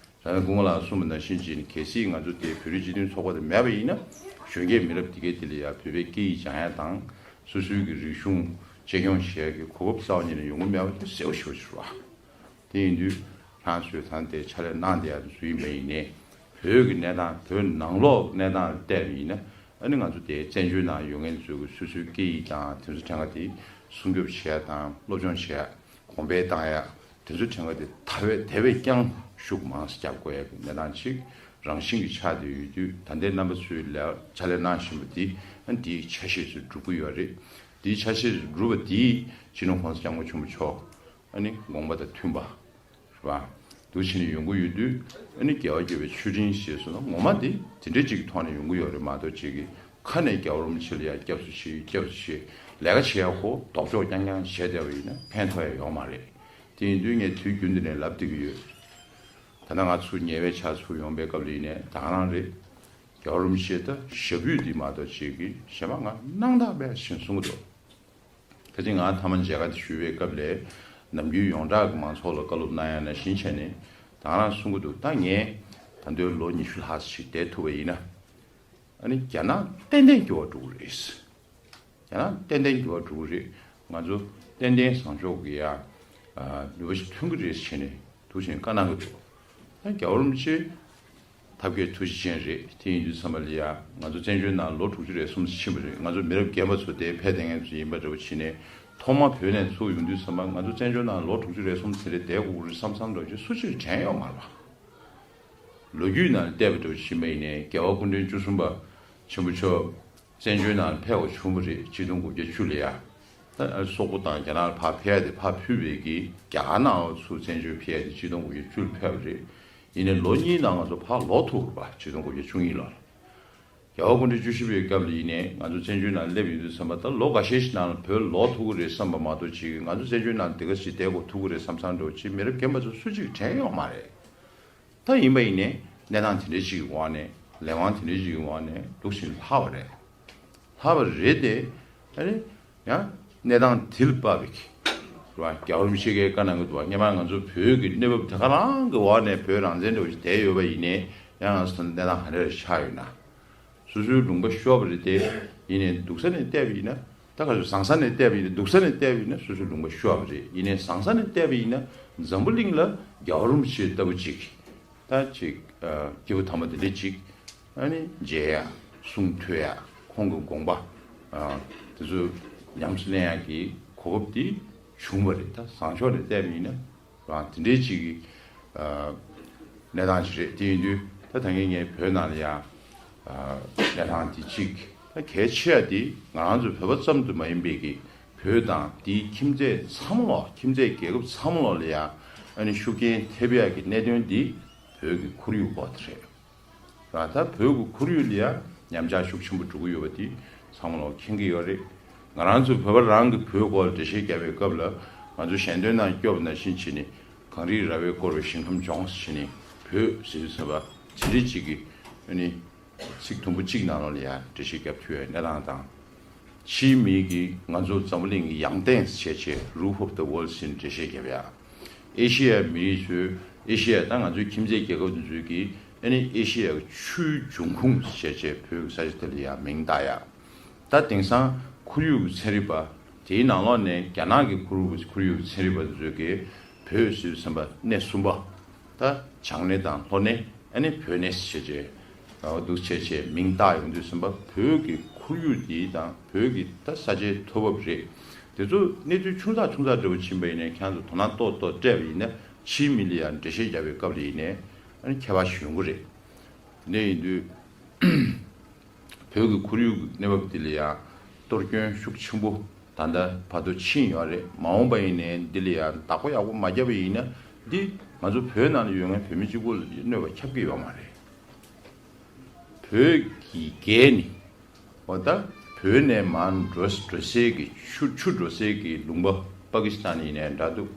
རང་སྐུ་ངོ་ལགས་གསུངས་པ་ནང་བཞིན་བྱས་ནས་གལ་སྲིད་ང་ཚོ་དེ་བོད་རིགས་སྤྱི་མཐུན་ཚོགས་པ་དེ་མེད་པ་ཡིན་ན། གཞོན་སྐྱེས་མི་རབས་དེ་གས་དེ་ལ་ཡ་བོད་པའི་སྐད་ཡིག་སྦྱང་ཡ་དང་། སོ་སོའི་གི་རིག་གཞུང་གཅེས་སྐྱོང་བྱེད་ཡ་གི་གོ་སྐབས་རྩ་བ་ཉིད་ནས་ཡོང་གི་མེད་པ་དེ་གསལ་པོ་ཞེ་པོ་ཅིག་རེད་བ། དེ་ཡིན་དུས་ཁྱེད་རང་ཚོས་ད་དེ་ཕྱག་ལས་གནང་བསྡད་ཡ་དེ་ཚོ་ཡིན་པ་ཡིན་ནའི། བོད་ཀྱི་གནས་སྟངས་བོད་ནང་ལོགས་གནས་སྟངས་ལ་བལྟས་པ་ཡིན་ན། ཨ་ནི་ང་ཚོ་དེ་བཙན་བྱོལ་ནང་ཡོད་མཁན་ཚོའི་གི་སོ་སོའི་སྐད་ཡིག་དང་དེ་ཚོ་དྲན་ག་དེ་སྲུང་སྐྱོབ་བྱེད་ཡ་དང་སློབ་སྦྱོང་བྱེད་ཡ། གོང་འཕེལ་བཏང་ཡ། དེ་ཚོའི་གྲངས་ཀ་དེ་ད་བས་དེ་བས་ཀྱང་ཤུགས་མང་ཙམ་རྒྱབ་དགོས་ཡ་གི་གནས་སྟངས་ཅིག་རང་བཞིན་གྱི་ཆགས་བསྡད་ཡོད་དུས། ད་ལྟའི་རྣམ་པ་ཚོས་ལས་ཕྱག་ལས་གནང་བཞིན་པ་འདི་ཨ་འདིའི་ཆ་ཤས་སུ་འགྲོ་གི་ཡོད་རེད། འདིའི་ཆ་ཤས་སུ་འགྲོ་བ་འདིས་སྤྱི་ནོར་༸གོང་ས་༸སྐྱབས་མགོན་ཆེན་པོ་མཆོག་ཨ་ནི་དགོངས་པ་དང་མཐུན་པ་རེད་པ། འདུག་བྱས་ནས་ཡོང་གི་ཡོད་དུས། ཨ་ནི་རྒྱལ་བ་དགྱེས་པའི་མཆོད་སྤྲིན་ཞེས་སོགས་ངོ་མ་དེ་དེ་འདྲ་ཅིག་གི་ཐོག་ནས་ཡོང་གི་ཡོད་རེད་མ་གཏོགས། ཅིག་གི་ཁ་ནས་རྒྱལ་བ་རིན་པོ་ཆེ་ལ་ཡ་སྐྱབས་སུ་མཆི་སྐྱབས་སུ་མཆི། ལས་ཀ་བྱེད་ཡ་ཁོ་ལྡོག་ཕྱོགས་རྐྱང་རྐྱང་བྱས་བསྡད་པ་ཡིན་ན་ཕན་ཐོགས་ཡ་ཡོད་མ་རེད། དེ་ཡིན་དུས་ངས་དུས་རྒྱུན་དུ་ནས་ལབ་བསྡད་ཀྱི་ཡོད། ད་ལྟ་ང་ཚོ་ཉེ་བའི་ཆར་ཚུར་ཡོང་པའི་སྐབས་ལ་ཡིན་ནའི་ད་ག་རང་རེད། རྒྱལ་བ་རིན་པོ་ཆེ་ད་ཞབས་པུས་འདི་མ་གཏོགས་ཅིག་གི་གཞན་པ་ང་སྣང་དག་པས་ཞེས་གསུང་གི་འདུག་ཁ་ཅིག་ང་ཐ་མ་མཇལ་ཁ་དེ་ཞུ་བའི་སྐབས་ལ་ནམ་རྒྱུན་ཡོངས་གྲགས་ཀྱི་མང་ཚོགས་ལ་བཀའ་སློབ་གནང་ཡ་ནང་བཞིན་བྱས་ནས་ད་ག་རང་གསུང་གི་འདུག་ད་ངས་ད་དུང་ལོ་ཉི་ཤུ་ལྷག་ཞིག་བསྡད་ཐུབ་པ་ཡིན་ན། ཨ་ནི་རྒྱ་ནག་ཏན་ཏན་འགྱུར་བ་འགྲོ་གི་རེད། རྒྱ་ནག་ཏན་ཏན་འགྱུར་བ་འགྲོ་གི་རེད། ང་ཚོ་ཏན་ཏན་བཟང་ཕྱོགས་ཀྱི་ཡ་ནུས་པ་ཞིག་ཐོན་གྱི་རེད་ཟེར་ནས་འདུག་བྱས་ནས་བཀའ་གནང་གི་འདུག་ད་རྒྱལ་བ་རིན་པོ་ཆེ་ཐབས་མཁས་ཐུགས་རྗེ་ཅན་རེད། དེ་ཡིན་དུས་ཙམ་པ་ལ་ཡ་ང་ཚོ་བཙན་བྱོལ་ནང་ལོ་དྲུག་ཅུ་རེ་གསུམ་ཕྱིན་པ་རེད། ང་ཚོ་མི་རབས་རྒན་པ་ཚོ་དེ་ཕེབས་བསྡད་མཁན་ཚོ་ཡིན་པ་འདྲ་བོ་བྱས་ནས་ ཐོག་མ་བོད་ནས་ཚུགས་ཡོང་དུས་ཙམ་པ་ང་ཚོ་བཙན་བྱོལ་ནང་ལོ་དྲུག་ཅུ་རེ་གསུམ་ཚེ་རེ་བསྡད་དགོས་ཀྱི་རེད་བསམ་བསམ་འདྲ་བོ་ཞིག་སུ་གཅིག་དྲན་ཡོད་མ་རེད་པ། ལོ་རྒྱུས་ནང་བལྟས་པ་འདྲ་བོ་ཞིག་ཡིན་པ་ཡིན་ནའི་རྒྱལ་བ་སྐུ་ཕྲེང་བཅུ་གསུམ་པ་ཆེན་པོ་མཆོག་བཙན་བྱོལ་ནང་ཕེབས་པ་བྱུང་བ་རེད། གཅིག་སྟོང་དགུ་བརྒྱ་བཅུ་ལ་ཡ། ད་སོག་པོ་དང་རྒྱ་ནག་ལ་ཕར་ཕེབས་ཏེ་ཕར་ཕུད་པའི་གི་རྒྱ་གར་ནང་ལ་ཚུར་བཙན་བྱོལ་ཕེབས་ཏེ་གཅིག་སྟོང་དགུ་བརྒྱ་བཅུ་ལ་ཕེབས་པ་རེད། ཡིན་ནའི་ལོ་གཉིས་ནང་ང་ཚོ་ཕར་ལོག་ཐུབ་པ་རེད་པ། གཅིག་སྟོང་དགུ་བརྒྱ་བཅུ་གཉིས་ལོར། རྒྱལ་བ་སྐུ་ཕྲེང་བཅུ་བཞི་པའི་སྐབས་ལ་ཡིན་ནའི་ང་ཚོ་བཙན་བྱོལ་ནང་སླེབས་ཡོང་དུས་ཙམ་པ་ད་ལོ་འགའ་ཤས་ཤིག་ནང་ལ་བོད་ལོག་ཐུབ་ཀྱི་རེད་བསམ་པ་མ་གཏོགས་ཅིག་ང་ཚོ་བཙན་བྱོལ་ནང་འདི་ག་ཞིག་བསྡད་དགོས་ཐུག་གི་རེད་བསམ་བསམ་འདྲ་བོ་ཅིག་མི་རབས་རྒན་པ་ཚོ་སུ་གཅིག་དྲན་ཡོད་མ་རེད། ད་ཡིན་པ་ཡིན་ནའི་གནས་སྟངས་དེ་འདྲའི་ཅིག་གི་འོག་ནས་ལས་དབང་དེ་འདྲའི་ཅིག་གི་འོག་ནས་འདུག་བཞིན་ལྷག་པ་རེད། ལྷག་པ་རེད་དེ། ཨ་ནི་ཡང་གནས་སྟངས་དེ་ལ་དཔག་པའི་གི་རེད་པ། རྒྱལ་བ་རིན་པོ་ཆེ་གིས་བཀའ་གནང་གི་འདུག་པ། སྔོན་མ་ང་ཚོ་བོད་ཀྱི་གནས་བབ་དེ་ག་རང་གི་འོག་ནས་བོད་རང་བཙན་འདྲ་བོ་ཞིག་བསྡད་ཡོད་པ་ཡིན་ནའི་ཡང་ང་ཚོ་ད་གནས་སྟངས་ག་འདྲ་ཆགས་ཡོད་ན། སོ་སོའི་ལུང་པ་ཤོར་བ་རེད་དེ། ཡིན་ནའི་སྡུག་ས་ནས་བལྟས་པ་ཡིན་ན། ད་ག་ཚོད་བཟང་ས་ནས་བལྟས་པ་ཡིན་ན། སྡུག་ས་ནས་བལྟས་པ་ཡིན་ན་སོ་སོའི་ལུང་པ་ཤོར་བ་རེད། ཡིན་ནའི་བཟང་ས་ནས་བལྟས་པ་ཡིན་ན་འཛམ་བུ་གླིང་ལ་རྒྱལ་བ་རིན་པོ་ཆེ་ལྟ་བུ་ཅིག་ད་ཅིག་ཨ། སྐྱེས་བུ་དམ་པ་དེ་འདྲ་ཅིག་ཨ་ནི་མཇལ་ཡ། གསུང་ཐོས་ཡ། ཁོང་གི་དགོངས་པ་ཨ། དེ་ཚོ་ཉམས་སུ་ལེན་ཡ་གི་གོ་སྐབས་དེ་བྱུང་བ་རེད། ད་བཟང་ཕྱོགས་ནས་བལྟས་པ་ཡིན་ན། རང་དེ་འདྲའི་ཅིག་གི་ཨ། གནས་སྟངས་ཅིག་རེད། དེ་ཡིན་དུས་ད་ད་གིན་ངས་བོད་ནང་ལ་ཡང་ཨ། གནས་སྟངས་དེ་ཅིག་ད་གལ་ཆེ་ཡ་དེ་ང་རང་ཚོ་བོད་པ་ཙམ་དུ་མ་ཡིན་པའི་གི་བོད་དང་དེའི་ཁྱིམ་མཚེས་ཚང་མ་ལོག་ཁྱིམ་མཚེས་རྒྱལ་ཁབ་ཚང་མ་ལོག་ལ་ཡང་ཨ་ནི་ཤུགས་རྐྱེན་ཐེབས་ཡ་གི་གནད་དོན་དེ་བོད་ཀྱི་ཁོར་ཡུག་སྐོར་དེ་རེད། རང་ད་བོད་ཀྱི་ཁོར་ཡུག་ལ་ཡང་ཉམས་ཆག་ཤུགས་ཆེན་པོ་འགྲོ་གི་ཡོད་པ་དེ་ཚང་མ་ལོག་མཁྱེན་གྱི་ཡོད་རེད། ང་རང་ཚོ་བོད་པ་རང་གི་བོད་སྐོར་ལ་འགྲེལ་བཤད་བརྒྱབ་པའི་སྐབས་ལ་ང་ཚོ་ཞལ་འདོན་ནང་སྐྱོར་བ་ནང་བཞིན་བྱས་ནས་གངས་རིའི་ར་བས་བསྐོར་བའི་ཞིང་ཁམས་ལྗོངས་ཟེར་ནས་བོད་ཟེར་དུས་ཙམ་པ་དེ་འདྲ་ཅིག་གི་ཨ་ནི་ཚིག་དུམ་བུ་གཅིག་ནང་ལོགས་ལ་ཡང་འགྲེལ་བཤད་བརྒྱབ་ཐུབ་ཡའི་གནས་སྟངས་དང་། ཕྱིའི་མིས་ཀྱིས་ང་ཚོ་འཛམ་བུ་གླིང་གི་ཡང་སྟེང་ཟེར་བྱས་Roof of the World་ཟེར་འགྲེལ་བཤད་བརྒྱབ་ཡ། ཨེ་ཤི་ཡའི་མི་རིགས་ཚོས་ཨེ་ཤི་ཡ་ད་ང་ཚོའི་ཁྱིམ་མཚེས་རྒྱལ་ཁབ་དེ་ཚོས་ཀྱིས་ཨ་ནི་ཨེ་ཤི་ཡའི་ཆུའི་འབྱུང་ཁུངས་ཟེར་བྱས་བོད་ཀྱི་ས་ཆ་དེ་ལ་ཡང་མིང་བཏགས་ཡ། ད་དེང་སང་ཁོར་ཡུག་གི་ཚན་རིག་པ། དེའི་ནང་ལོགས་ནས་རྒྱ་ནག་གི་ཁོར་ཡུག་ཁོར་ཡུག་གི་ཚན་རིག་པ་དེ་ཚོས་ཀྱིས་བོད་ཟེར་དུས་ཙམ་པ་གནས་གསུམ་པ། ད་བྱང་གནས་དང་ལྷོ་གནས་ཨ་ནི་བོད་གནས་ཟེར་བྱས། འོ་འདུག་བྱས་བྱས་མིང་བཏགས་ཡོང་དུས་ཙམ་པ་བོད་ཀྱི་ཁོར་ཡུག་འདི་དང་བོད་ཀྱི་ད་ས་ཆའི་ཐོག་བབ་རེད། དེ་ཚོ་གནས་ཚུལ་ཆུང་ཙག་ཆུང་ཙག་འདྲ་བོ་ཕྱིན་པ་ཡིན་ནའི་ཁྱེད་རང་ཚོ་དོ་སྣང་ཏོག་ཏོག་སྤྲད་པ་ཡིན་ན་ཕྱིའི་མི་ལ་ཡང་འགྲེལ་བཤད་རྒྱག་པའི་སྐབས་ལ་ཡིན་ནའི་ཨ་ནི་ཁྱད་པར་ཞིག་ཡོང་གི་རེད། དེ་ནས་ཡིན་དུས། བོད་ཀྱི་ཁོར་ཡུག་གི་གནས་བབ་འདི་ལ་ཡང་གཏོར་སྐྱོན་ཤུགས་ཆེན་པོ་ད་ལྟ་བར་དུ་ཕྱིན་ཡོད་རེད། མ་འོངས་པ་ཡིན་ནའི་འདི་ལ་ཡང་བདག་པོ་ཡག་པོ་མ་བརྒྱབ་པ་ཡིན་ན་འདི་ང་ཚོ་བོད་ནང་ལ་ཡོད་མཁན་བོད་མི་གཅིག་པོ་ལ་གནོད་པ་ཁྱབ་ཀྱི་ཡོད་མ་རེད། བོད་ཀྱི་རྒྱལ་ནི་འོ་ད་བོད་ནས་མར་འགྲོ་འགྲོ་སའི་གི་ཆུ་ཆུ་འགྲོ་སའི་གི་ལུང་པ་པ་ཀི་སི་ཐན་ཡིན་ནའི་འདྲ་འདུག་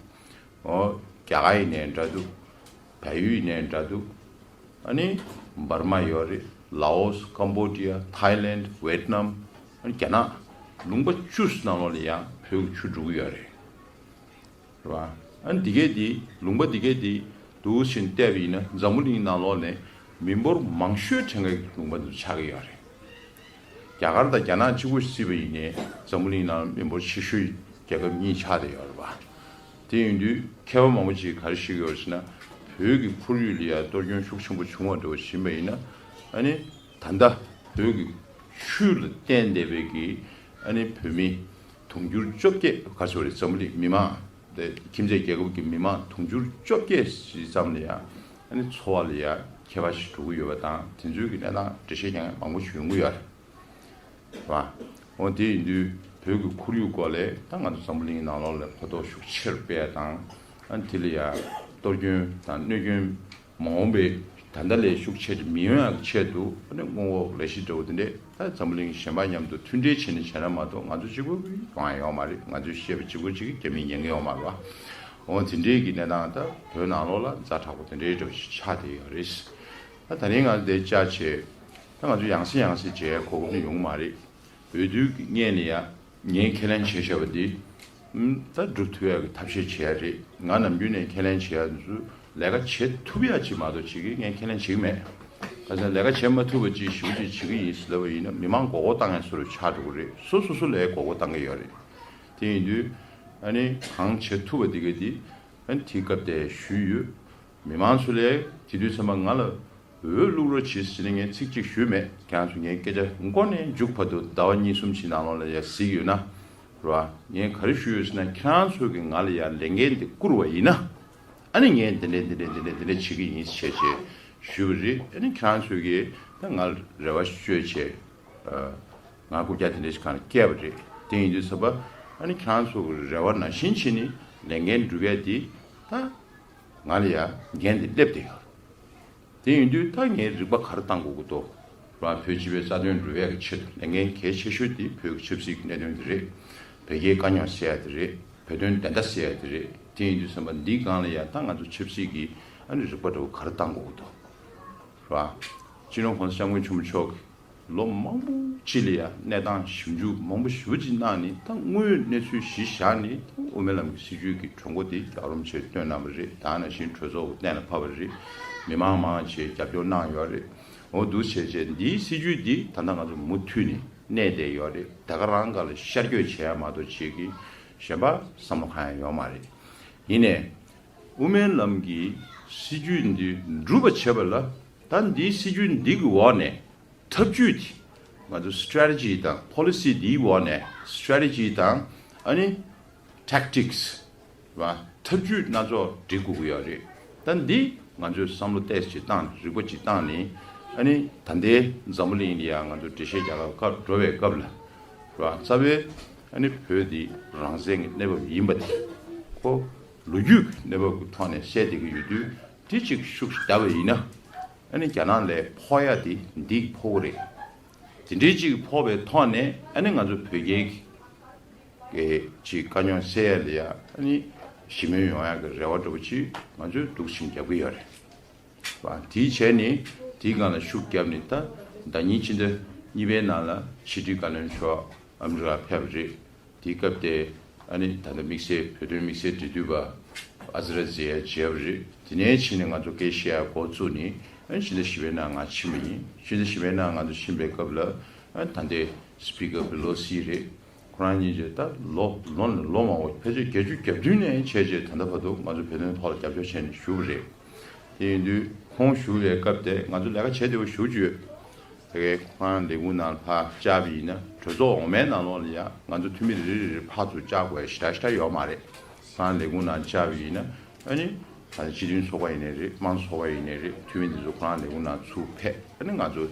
འོ་རྒྱ་གར་ཡིན་ནའི་འདྲ་འདུག་བལ་ཡུལ་ཡིན་ནའི་འདྲ་འདུག་ཨ་ནི་འབར་མ་ཡོད་རེད། ལའོ་སི། ཀམ་བོ་ཌི་ཡ། ཐའི་ལེན་ཌི། ཝེད་ནམ། ཨ་ནི་རྒྱ་ནག་ལུང་པ་བཅུ་ནང་ལོགས་ལ་ཡང་བོད་ཀྱི་ཆུ་འགྲོ་གི་ཡོད་རེད། རེད་བ། ཨ་ནི་འདི་གས་འདི་ལུང་པ་འདི་གས་འདི་འདུག་བཞིན་བལྟས་པ་ཡིན་ན་འཛམ་བུ་གླིང་ནང་ལོགས་ནས་མི་འབོར་མང་ཤོས་ཕྲན་གྱི་ལུང་པ་འདི་ཆགས་ཀྱི་ཡོད་རེད། རྒྱ་གར་དང་རྒྱ་ནག་གཅིག་པུ་བརྩིས་པ་ཡིན་ནའི་འཛམ་བུ་གླིང་ནང་མི་འབོར་ཆེ་ཤོས་རྒྱལ་ཁབ་གཉིས་ཆགས་བསྡད་ཡོད་རེད་པ། དེ་ཡིན་དུས་མཁས་པ་མང་པོ་ཅིག་ག་རེ་བཤད་ཀྱི་ཡོད་རེད་ཟེར་ན། བོད་ཀྱི་ཁོར་ཡུག་ལ་ཡང་གཏོར་སྐྱོན་ཤུགས་ཆེན་པོ་བྱུང་བ་འདྲ་བོ་ཡིན་པ་ཡིན་ན། ཨ་ནི་ད་ལྟ་བོད་ཀྱི་ཆུ་ལ་བརྟེན་བསྡད་པའི་གི་ཨ་ནི་བོད་མི་དུང་ཕྱུར་བཅོ་བརྒྱད་ག་ཚོད་རེད། འཛམ་བུ་གླིང་མི་མང་དེ་ཁྱིམ་མཚེས་རྒྱལ་ཁབ་ཀྱི་མི་མང་དུང་ཕྱུར་བཅོ་བརྒྱད་ཙམ་ལ་ཡང་ཨ་ནི་འཚོ་བ་ལ་ཡང་ཁྱད་པར་ཞིག་འགྲོ་གི་ཡོད་པ་དང་། དེ་ཚོའི་གི་གནས་སྟངས་འགྲེལ་བཤད་རྒྱག་མཁན་མང་པོ་ཞིག་ཡོང་གི་ཡོད་རེད། རེད་བ། འོ་དེ་ཡིན་དུས་བོད་ཀྱི་ཁོར་ཡུག་སྐོར་ལས་ད་ང་ཚོ་འཛམ་བུ་གླིང་ནང་ལོགས་ལ་ཕན་ཐོགས་ཤུགས་ཆེར་སྤེལ་ཡ་དང་། ཨ་ནི་དེ་ལ་ཡང་གཏོར་སྐྱོན་དང་གནོད་སྐྱོན་མ་འོངས་པའི་ད་ལྟ་ལས་ཤུགས་ཆེ་རུ་མི་ཡོང་ཡག་གི་ཆེད་དུ། ཨ་ནི་སྔོན་འགོག་ལས་གཞི་འདྲ་བོ་དེ་འདྲས་ད་འཛམ་བུ་གླིང་གཞན་པ་མཉམ་དུ་མཐུན་འབྲེལ་བྱས་ནས་བྱས་ན་མ་གཏོགས་ང་ཚོ་གཅིག་པུ་ཡོང་ཡ་ཡོད་མ་རེད། ང་ཚོས་བཤད་པ་གཅིག་པུ་གཅིག་གིས་རྒྱ་མིས་ཉན་གི་ཡོད་མ་རེད་བ། འོ་དེ་འདྲས་ཀྱི་གནས་སྟངས་ད་བོད་ནང་ལོགས་ལ་ཛ་དྲག་པོ་དེ་འདྲའི་འདྲ་བོ་ཞིག་ཆགས་བསྡད་ཡོད་རེད། ད་ད་རིང་ང་འདིར་བཅར་བྱས། ད་ང་ཚོ་ཡང་སེ་ཡང་སེ་མཇལ་གོ་སྐབས་ནི་ཡོང་གི་མ་རེད། འོས་བསྡུའི་སྔོན་ནས་ཡང་ངས་ཁས་ལེན་བྱས་བཞག་པ་འདི། ཨུམ། ད་སྒྲུབ་ཐུབ་ཡག་གི་ཐབས་ཤེས་བྱེད་ཡ་རེད། ང་ནམ་རྒྱུན་ནས་ཁས་ལེན་བྱེད་ཡ་འདི་ཚོ་ལས་ཀ་བྱེད་ཐུབ་ཡ་ཅིག་མ་གཏོགས་བྱེད་ཀྱི་ངས་ཁས་ལེན་བྱེད་ཀྱི་མེད། ཁ་སང་ལས་ཀ་བྱེད་མ་ཐུབ་པ་ཅིག་ཞེ་པོ་ཅིག་བྱེད་ཀྱི་ཡིན་ཟེར་ལབ་པ་ཡིན་ན་མི་མང་མགོ་སྐོར་བཏང་ཡ་བཟོ་འདྲ་ཆགས་འགྲོ་གི་རེད། སོ་སོ་སོ་ལ་མགོ་སྐོར་བཏང་གི་ཡོད་རེད། དེ་ཡིན་དུས་ཨ་ནི་གང་བྱེད་ཐུབ་པ་འདི་ག་འདི་ཨ་ནི་དེའི་སྐབས་དེར་ཞུས་ཡོད། མི་མང་ཚོ་ལ་དེ་དུས་ཚང་མ་ང་ལ་འོས་བླུག་རོགས་བྱེད་ཟེར་ནས་ངས་ཚིག་གཅིག་ཞུས་མེད། ཁྱེད་རང་ཚོ་ངའི་སྐད་ཆ་མགོ་ནས་མཇུག་བར་དུ་ཟླ་བ་གཉིས་གསུམ་ཞིག་ནང་ལོགས་ལ་ཡར་གཟིགས་ཡོད་ན། རེད་བ། ངས་ག་རེ་ཞུས་ཡོད་ཟེར་ན། ཁྱེད་རང་ཚོ་གིས་ང་ལ་ཡང་ལས་འགན་འདི་བསྐུར་བ་ཡིན་ན། ཨ་ནི་ངས་འདི་འདྲས་འདི་འདྲས་འདི་འདྲས་འདི་འདྲས་བྱེད་ཀྱི་ཡིན་ཞེས་བྱས་ཞུས་པ་རེད། ཨ་ནི་ཁྱེད་རང་ཚོ་གིས་ད་ང་ལ་རེ་བ་བཅོལ་བྱས། ཨ། ང་རྐུབ་བཀྱག་དེ་འདྲས་ཞིག་གང་ལ་བཀལ་བ་རེད། དེ་ཡིན་དུས་ཙམ་པ། ཨ་ནི་ཁྱེད་རང་ཚོ་གི་རེ་བ་ནང་བཞིན་བྱས་ནས་ལས་འགན་སྒྲུབ་ཡ་དེ་ད་ང་ལ་ཡང་འགན་དེ་སླེབས་བསྡད་ཡོད། དེ་ཡིན་དུས་ད་ངས་རིག་པ་ག་རེ་བཏང་དགོས་ཀྱི་འདུག་ར། བོད་སྤྱི་པའི་རྩ་དོན་སྒྲུབ་ཡག་གི་ཆེད་དུ་ལས་འགན་གལ་ཆེ་ཤོས་དེ་བོད་ཀྱི་ཆབ་སྲིད་ཀྱི་གནད་དོན་དེ་རེད། བོད་རྒྱའི་དཀའ་རྙོག་སེལ་ཡག་དེ་རེད། བོད་དོན་བདེན་མཐའ་སེལ་ཡག་དེ་རེད། དེ་ཡིན་དུས་ཙམ་པ་འདིའི་སྒང་ལ་ཡང་ད་ང་ཚོ་ཆབ་སྲིད་ཀྱི་ཨ་ནི་རིག་པ་འདྲ་བོ་ག་རེ་བཏང་དགོས་ཀྱི་འདུག་ར། སྤྱི་ནོར་༸གོང་ས་༸སྐྱབས་མགོན་ཆེན་པོ་མཆོག་གིས་ལོ་མང་པོ་ཅིག་ལ་ཡང་གནས་སྟངས་ཞིབ་འཇུག་མང་པོ་ཞེ་པོ་ཅིག་གནང་ནས། ད་དངོས་ཡོད་གནས་ཚུལ་གཞི་བཞག་ནས་ད་དབུ་མའི་ལམ་གྱི་སྲིད་བྱུས་ཀྱི་གྲོས་འགོ་དེ་རྒྱལ་བ་རིན་པོ་ཆེས་བཏོན་གནང་བ་རེད། དེ་ནང་བཞིན་གྲོས་ཚོགས་ཀྱིས་གཏན་ལ་ཕབ་པ་རེད། མི་མང་མང་ཆེ་རྒྱབ་སྐྱོར་གནང་ཡོད་རེད། འོ་འདུག་བྱས་བྱས་འདིའི་སྲིད་བྱུས་འདི་ད་ལྟ་ང་ཚོ་མུ་མཐུད་ནས་གནས་བསྡད་ཡོད་རེད། ད་ག་རང་སྒང་ལ་ཤར་བསྐྱོད་བྱེད་ཡ་མ་གཏོགས་བྱེད་ཀྱི་གཞན་པ་བསམ་བློ་གང་ཡང་ཡོད་མ་རེད། ཡིན་ནའི་དབུ་མའི་ལམ་གྱི་སྲིད་བྱུས་འདི་འགྲུབ་པ་བྱེད་པ་ལ། ད་འདིའི་སྲིད་བྱུས་འདི་གི་འོག་ནས་ཐབས་ཇུས་དེ། ང་ཚོ་སི་ཊེ་རེ་ཊི་ཇི་དང་པོ་ལི་སི་འདིའི་འོག་ནས་སི་ཊེ་རེ་ཊི་ཇི་དང་ཨ་ནི་ཊེག་ཊིག་སི་ར། ཐབས་ཇུས་སྣ་ཚོགས་སྒྲིག་དགོས་ཀྱི་ཡོད་རེད། ད་འདི་ང་ཚོས་བསམ་བློ་ཏོག་ཙམ་ཅིག་བཏང་ནས། རིག་པ་ཅིག་བཏང་ནས། ཨ་ནི་ད་ལྟའི་འཛམ་བུ་གླིང་ལ་ཡང་ང་ཚོ་འགྲེལ་བཤད་རྒྱག་སྐབས་འགྲོ་བའི་སྐབས་ལ་ར། རྩ་བའི་ཨ་ནི་བོད་འདི་རང་བཙན་གྱི་གནས་བབ་ཡིན་པ་དེ་ཁོ་ལོ་རྒྱུས་ཀྱི་གནས་བབ་ཀྱི་ཐོག་ནས་བཤད་བསྡད་ཀྱི་ཡོད་དུས། དེ་གཅིག་ཤུགས་བརྒྱབ་པ་ཡིན་ན། ཨ་ནི་རྒྱ་ནག་ལ་ཕོག་ཡ་དེ་འདི་ཕོག་གི་རེད། དེ་འདྲའི་གཅིག་ཕོག་པའི་ཐོག་ནས། ཨ་ནི་ང་ཚོ་བོད་རྒྱའི་གི་ཅིག་དཀའ་རྙོག་སེལ་ཡ་ལ་ཡ་ཨ་ནི་ཞི་མོལ་ཡོང་ཡ་གི་རེ་བ་འདྲ་བོ་ཅིག་ང་ཚོས་འདུག་སེ་རྒྱབ་ཀྱི་ཡོད་རེད། བ། དེའི་བྱས་ནས་དེའི་སྒང་ལ་ཤུགས་བརྒྱབ་ནས། ད་ཟླ་ཉིན་ཕྱི་ཟླ་གཉིས་པའི་ནང་ལ་ཕྱི་དྲིལ་བཀའ་བློན་མཆོག་ཨ་མི་རི་ཀ་ཕེབས་པ་རེད། དེའི་སྐབས་དེ་ཨ་ནི་ད་ལྟ་དམིགས་བསལ་བོད་དོན་དམིགས་བསལ་འབྲེལ་མཐུད་པ་ཨ་ཛི་ར་ཛི་ཡ་མཇལ་བ་རེད། དེ་ནས་ཕྱིན་ནས་ང་ཚོ་སྐད་བཤད་ཡ་འགོ་བཙུགས་ནས། ཨ་ནི་ཕྱི་ཟླ་བཞི་པའི་ནང་ང་ཕྱིན་པ་ཡིན། ཕྱི་ཟླ་བཞི་པའི་ནང་ང་ཚོ་ཕྱིན་པའི་སྐབས་ལ། ཨ་ནི་ད་ལྟའི་སི་པི་ཀར་པེ་ལོ་སི་རེད། ཁོ་རང་གཉིས་ཀྱིས་ད་ལོ་ལོ་ནས་ལོ་མང་པོ། ཕལ་ཆེར་བརྒྱད་ཅུ་གྱ་བདུན་ནས་བྱས་རྗེས་ད་ལྟ་བར་དུ་ང་ཚོ་བོད་དོན་ཐོག་ལ་རྒྱབ་སྐྱོར་བྱས་ནས་བཞུགས་པ་རེད། དེ་ཡིན་དུས་ཁོང་བཞུགས་པའི་སྐབས་དེ་ང་ཚོ་ལས་ཀ་བྱེད་བདེ་པོ་ཞེ་པོ་ཅིག་ཡོད། དེ་གའི་ཁོ་རང་ལས་ཁུངས་ནང་ལ་ཕར་བཅར་བ་ཡིན་ན། གྲོས་ཚོགས་འོག་མའི་ནང་ལོགས་ལ་ཡང་ང་ཚོ་འཐུས་མི་རེ་རེ་རེ་ཕར་ཚུར་བཅར་དགོས་ཞེ་དྲག་ཞེ་དྲག་ཡོད་མ་རེད། ཁོ་རང་ལས་ཁུངས་ནང་བཅར་བ་ཡིན་ན། ཨ་ནི་ད་སྤྱི་མཐུན་ཚོགས་པ་ཡིན་ནའི་རེད། དམངས་གཙོ་ཚོགས་པ་ཡིན་ནའི་རེད། འཐུས་མི་འདི་ཚོ་ཁོ་རང་ལས་ཁུངས་ནང་ཚུར་ཕེབས། ཨ་ནི་ང་ཚོ་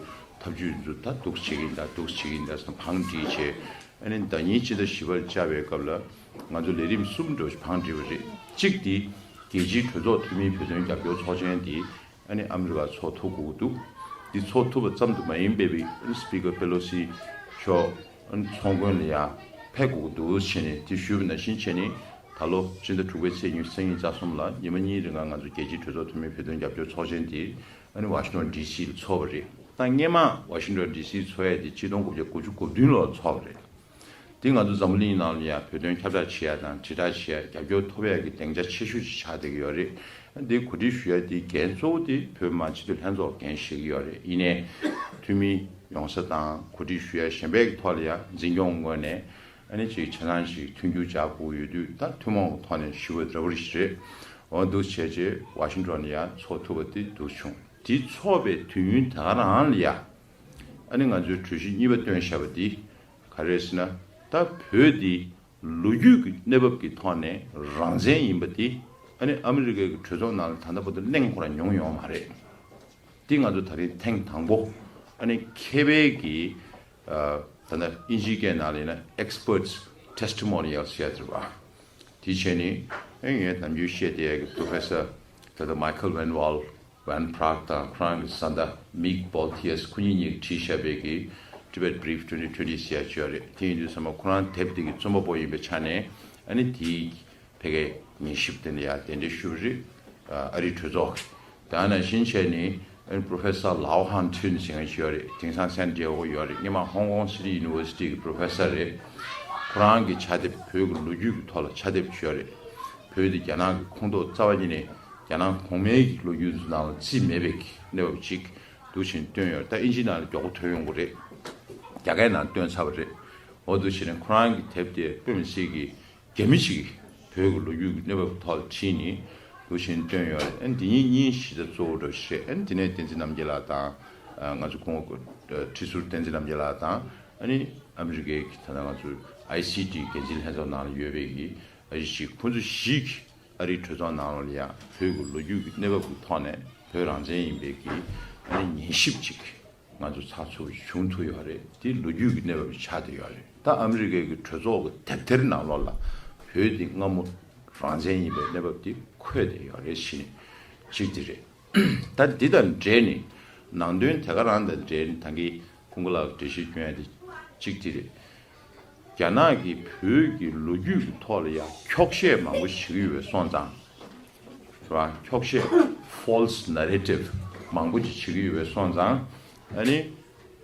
ཐབས་ཇུས་འདི་ཚོ་ད་འདུག་སེ་བྱེད་ཀྱི་ཡིན་ད། འདུག་སེ་བྱེད་ཀྱི་ཡིན་ད་ཟེར་ནས་བང་སྒྲིག་བྱས། ཨ་ནི་ཟླ་ཉིན་ཕྱི་ཟླ་བཞི་པར་བཅར་བའི་སྐབས་ལ་ང་ཚོ་ལས་རིམ་གསུམ་འདྲ་བོ་ཞིག་བང་སྒྲིག་པ་རེད། གཅིག་དེ་རྒྱལ་སྤྱིའི་གྲོས་ཚོགས་འཐུས་མིའི་བོད་དོན་རྒྱབ་སྐྱོར་ཚོགས་ཆེན་དེ་ཨ་ནི་ཨ་མི་རི་ཀར་ཚོགས་ཐུབ་དགོས་ཀྱི་འདུག་འདི་ཚོགས་ཐུབ་པ་ཙམ་དུ་མ་ཡིན་པའི་སི་པི་ཀར་པེ་ལོ་སི་མཆོག་ཨ་ནི་ཚོགས་མགོན་ལ་ཡང་ཕེབས་དགོས་ཀྱི་འདུག་བྱས་ནས། དེ་ཞུས་པ་ནང་བཞིན་བྱས་ནས། ད་ལོ་ཕྱི་ཟླ་དྲུག་པའི་ཚེས་ཉི་ཤུ་རྩ་གཉིས་རྩ་གསུམ་ལ་ཉི་མ་གཉིས་རིང་ལ་ང་ཚོ་རྒྱལ་སྤྱིའི་གྲོས་ཚོགས་འཐུས་མིའི་བོད་དོན་རྒྱབ་སྐྱོར་ཚོགས་ཆེན་དེ་ཨ་ནི་ཝ་ཤིང་ཊོན་ཌི་སི་ལ་ཚོགས་པ་རེད། ད་སྔས་མ་ཝ་ཤིང་ཊོན་ཌི་སི་ཚོགས་ཡས་དེ་ཆིག་སྟོང་དགུ་བརྒྱ་དགུ་བཅུ་གོ་བདུན་ལོར་ཚོགས་པ་རེད། དེ་ང་ཚོ་འཛམ་བུ་གླིང་ནང་ལ་ཡང་བོད་དོན་ཁྱབ་བསྒྲགས་བྱེད་ཡ་དང་དྲིལ་བསྒྲགས་བྱེད་ཡ། རྒྱབ་སྐྱོར་ཐོབ་ཡ་གི་སྡིངས་ཆ་ཆེ་ཤོས་ཤིག་ཆགས་བསྡད་ཀྱི་ཡོད་རེད། འདི་གོ་སྒྲིག་ཞུ་ཡ་དེ་འགན་གཙོ་བོ་དེ་བོད་མི་མང་སྤྱི་འཐུས་ལྷན་ཚོགས་འགན་བཞེས་ཀྱི་ཡོད་རེད། ཡིན་ནའི་འཐུས་མི་ཡོང་ས་དང་གོ་སྒྲིག་ཞུ་ཡ་གཞན་པའི་གི་ཐོག་ལ་ཡང་འཛིན་སྐྱོང་ངོས་ནས་ཨ་ནི་ཅིག་ཆ་ཚང་ཞིག་མཐུན་འགྱུར་བྱ་དགོས་ཡོད་དུས། ད་ཐུན་མོང་གི་ཐོག་ནས་ཞུ་བ་འདྲ་བོ་ཞིག་རེད། འོ་འདུག་བྱས་རྗེས་ཝ་ཤིང་ཊོན་ལ་ཡང་ཚོགས་ཐུབ་པ་དེ་འདུག་བྱུང་། དེ་ཚོགས་པའི་དུས་ཡུན་ད་ག་རང་ལ་ཡང་ཨ་ནི་ང་ཚོའི་གྲོས་གཞི་གཉིས་པ་བཏོན་བཞག་པ་དེ་ག་རེ་རེད་ཟེར་ན། ད་བོད་འདི་ལོ་རྒྱུས་ཀྱི་གནས་བབ་ཀྱི་ཐོག་ནས་རང་བཙན་ཡིན་པ་དེ་ཨ་ནི་ཨ་མི་རི་ཀའི་གྲོས་ཚོགས་ནང་ལ་ད་ལྟ་བར་དུ་གླེང་ཁོ་རང་མྱོང་ཡོད་མ་རེད། འདི་ང་ཚོ་ད་རིང་ཐེངས་དང་པོ། ཨ་ནི་མཁས་པའི་གི་ཨ་ད་ལྟ་དབྱིན་ཇིའི་སྐད་ནང་ལ་ཡིན་ན་experts testimonials ཟེར་ཡ་དེ་རེད་བ། དེ་བྱས་ནས་ཨ་ངས་ནམ་རྒྱུན་བཤད་བསྡད་ཡ་གི་པོ་རོ་ཕེ་སར་ད་ལྟ་མའི་ཁལ་ཝན་ཝལ་ཝན་པྲག་དང་ཁོ་རང་གི་བཟའ་ཟླ་མིག་བོལ་ཐི་ཡས། ཁོ་གཉིས་གཉིས་ཀྱིས་བྲིས་བཞག་པའི་གི་Tibet Brief twenty twenty ཟེར་ཡ་ཅིག་ཡོད་རེད། དེ་ཡིན་དུས་ཙམ་པ་ཁོ་རང་དེབ་དེ་གི་རྩོམ་པ་པོ་ཡིན་པའི་ཆ་ནས་ཨ་ནི་དེའི་ཕ་གིའི་ཉན་ཞིབ་དེ་ལ་ཡང་གདན་འདྲེན་ཞུས་པ་རེད། ཨ་རིའི་གྲོས་ཚོགས་ཀྱི། དེ་ནང་བཞིན་བྱས་ནས་ཨ་ནི་པོ་རོ་ཕེ་སར་ལའོ་ཧན་ཐུན་ཟེར་མཁན་ཞིག་ཡོད་རེད། དེང་སང་སན་ཏི་ཡ་གོ་ཡོད་རེད། སྔོན་མ་ཧོང་ཀོང་སི་ཊི་ཡུ་ནི་ཝར་སི་ཊི་གི་པོ་རོ་ཕེ་སར་རེད། ཁོ་རང་གི་ཕྱག་དེབ། བོད་ཀྱི་ལོ་རྒྱུས་ཀྱི་ཐོག་ལ་ཕྱག་དེབ་ཅིག་ཡོད་རེད། བོད་དེ་རྒྱ་ནག་གི་ཁོངས་གཏོགས་རྩ་བ་ཉིད་ནས་རྒྱ་ནག་གོང་མའི་གི་ལོ་རྒྱུས་ནང་ལ་རྩིས་མེད་པའི་གི་གནས་བབ་ཅིག་འདུག་བྱས་བཏོན་ཡོད་རེད། ད་དབྱིན་ཇིའི་ནང་ལ་མགྱོགས་པོ་ཐོན་ཡོང་གི་རེད། རྒྱ་སྐད་ནང་བཏོན་ཚར་བ་རེད། འོ་འདུག་བྱས་ནས་ཁོ་རང་གི་དེབ་དེ་དཔེ་མི་སྲིད་ཀྱི་རྒྱ་མི་ཞིག་གིས་བོད་ཀྱི་ལོ་རྒྱུས་ཀྱི་གནས་བབ་ཐོག་ལ་བྲིས་ནས་འདུག་བྱས་བཏོན་ཡོད་རེད། ཨ་ནི་འདི་གཉིས་གཉིས་གཞི་རྩ་གཙོ་བོ་འདྲ་ཞིག་རེད། ཨ་ནི་དེ་ནས་བསྟན་འཛིན་རྣམ་རྒྱལ་ལགས་དང་། ཨ་ང་ཚོ་སྐུ་ངོ་ཁྲི་ཟུར་བསྟན་འཛིན་རྣམ་རྒྱལ་ལགས་དང་། ཨ་ནི་ཨ་མི་རི་ཀའི་ད་ལྟ་ང་ཚོའི་ ཨའི་སི་ཊི་འགན་འཛིན་ལྷན་ཚོགས་ནང་ལ་ཡོད་པའི་གི་ཨ་ཞིག་ཁོང་ཚོ་བཞི་གིས་ཨ་རིའི་གྲོས་ཚོགས་ནང་ལོགས་ལ་ཡང་བོད་ཀྱི་ལོ་རྒྱུས་ཀྱི་གནས་བབ་ཀྱི་ཐོག་ནས་བོད་རང་བཙན་ཡིན་པའི་གི་ཨ་ནི་ཉན་ཞིབ་ཅིག་ང་ཚོ་ཚགས་ཚུད་པ་བྱུང་ཐུབ་ཡོད་རེད། དེ་ལོ་རྒྱུས་ཀྱི་གནས་བབ་ཆགས་བསྡད་ཡོད་རེད། ད་ཨ་མི་རི་ཀའི་གི་གྲོས་ཚོགས་ཀྱི་དེབ་ཐེར་ནང་ལོགས་ལ་བོད་དེ་སྔ་མོ་རང་བཙན་ཡིན་པའི་གནས་བབ་དེ་འཁོད་བསྡད་ཡོད་རེད་ཟེར་ནས་གཅིག་དེ་རེད། ད་འདི་དང་འབྲེལ་ནས་ནང་དོན་དེ་ག་རང་དང་འབྲེལ་ནས་ད་གིན་ཁུང་གུ་ལགས་འགྲེལ་བཤད་སྐྱོན་ཡ་དེ་གཅིག་དེ་རེད། རྒྱ་ནག་གིས་བོད་ཀྱི་ལོ་རྒྱུས་ཀྱི་ཐོག་ལ་ཡང་འཁྱོག་བཤད་མང་པོ་བྱེད་ཀྱི་ཡོད་པའི་སོང་ཙང་། རེད་བ། འཁྱོག་བཤད་false narrative མང་པོ་ཅིག་བྱེད་ཀྱི་ཡོད་པའི་སོང་ཙང་། ཨ་ནི་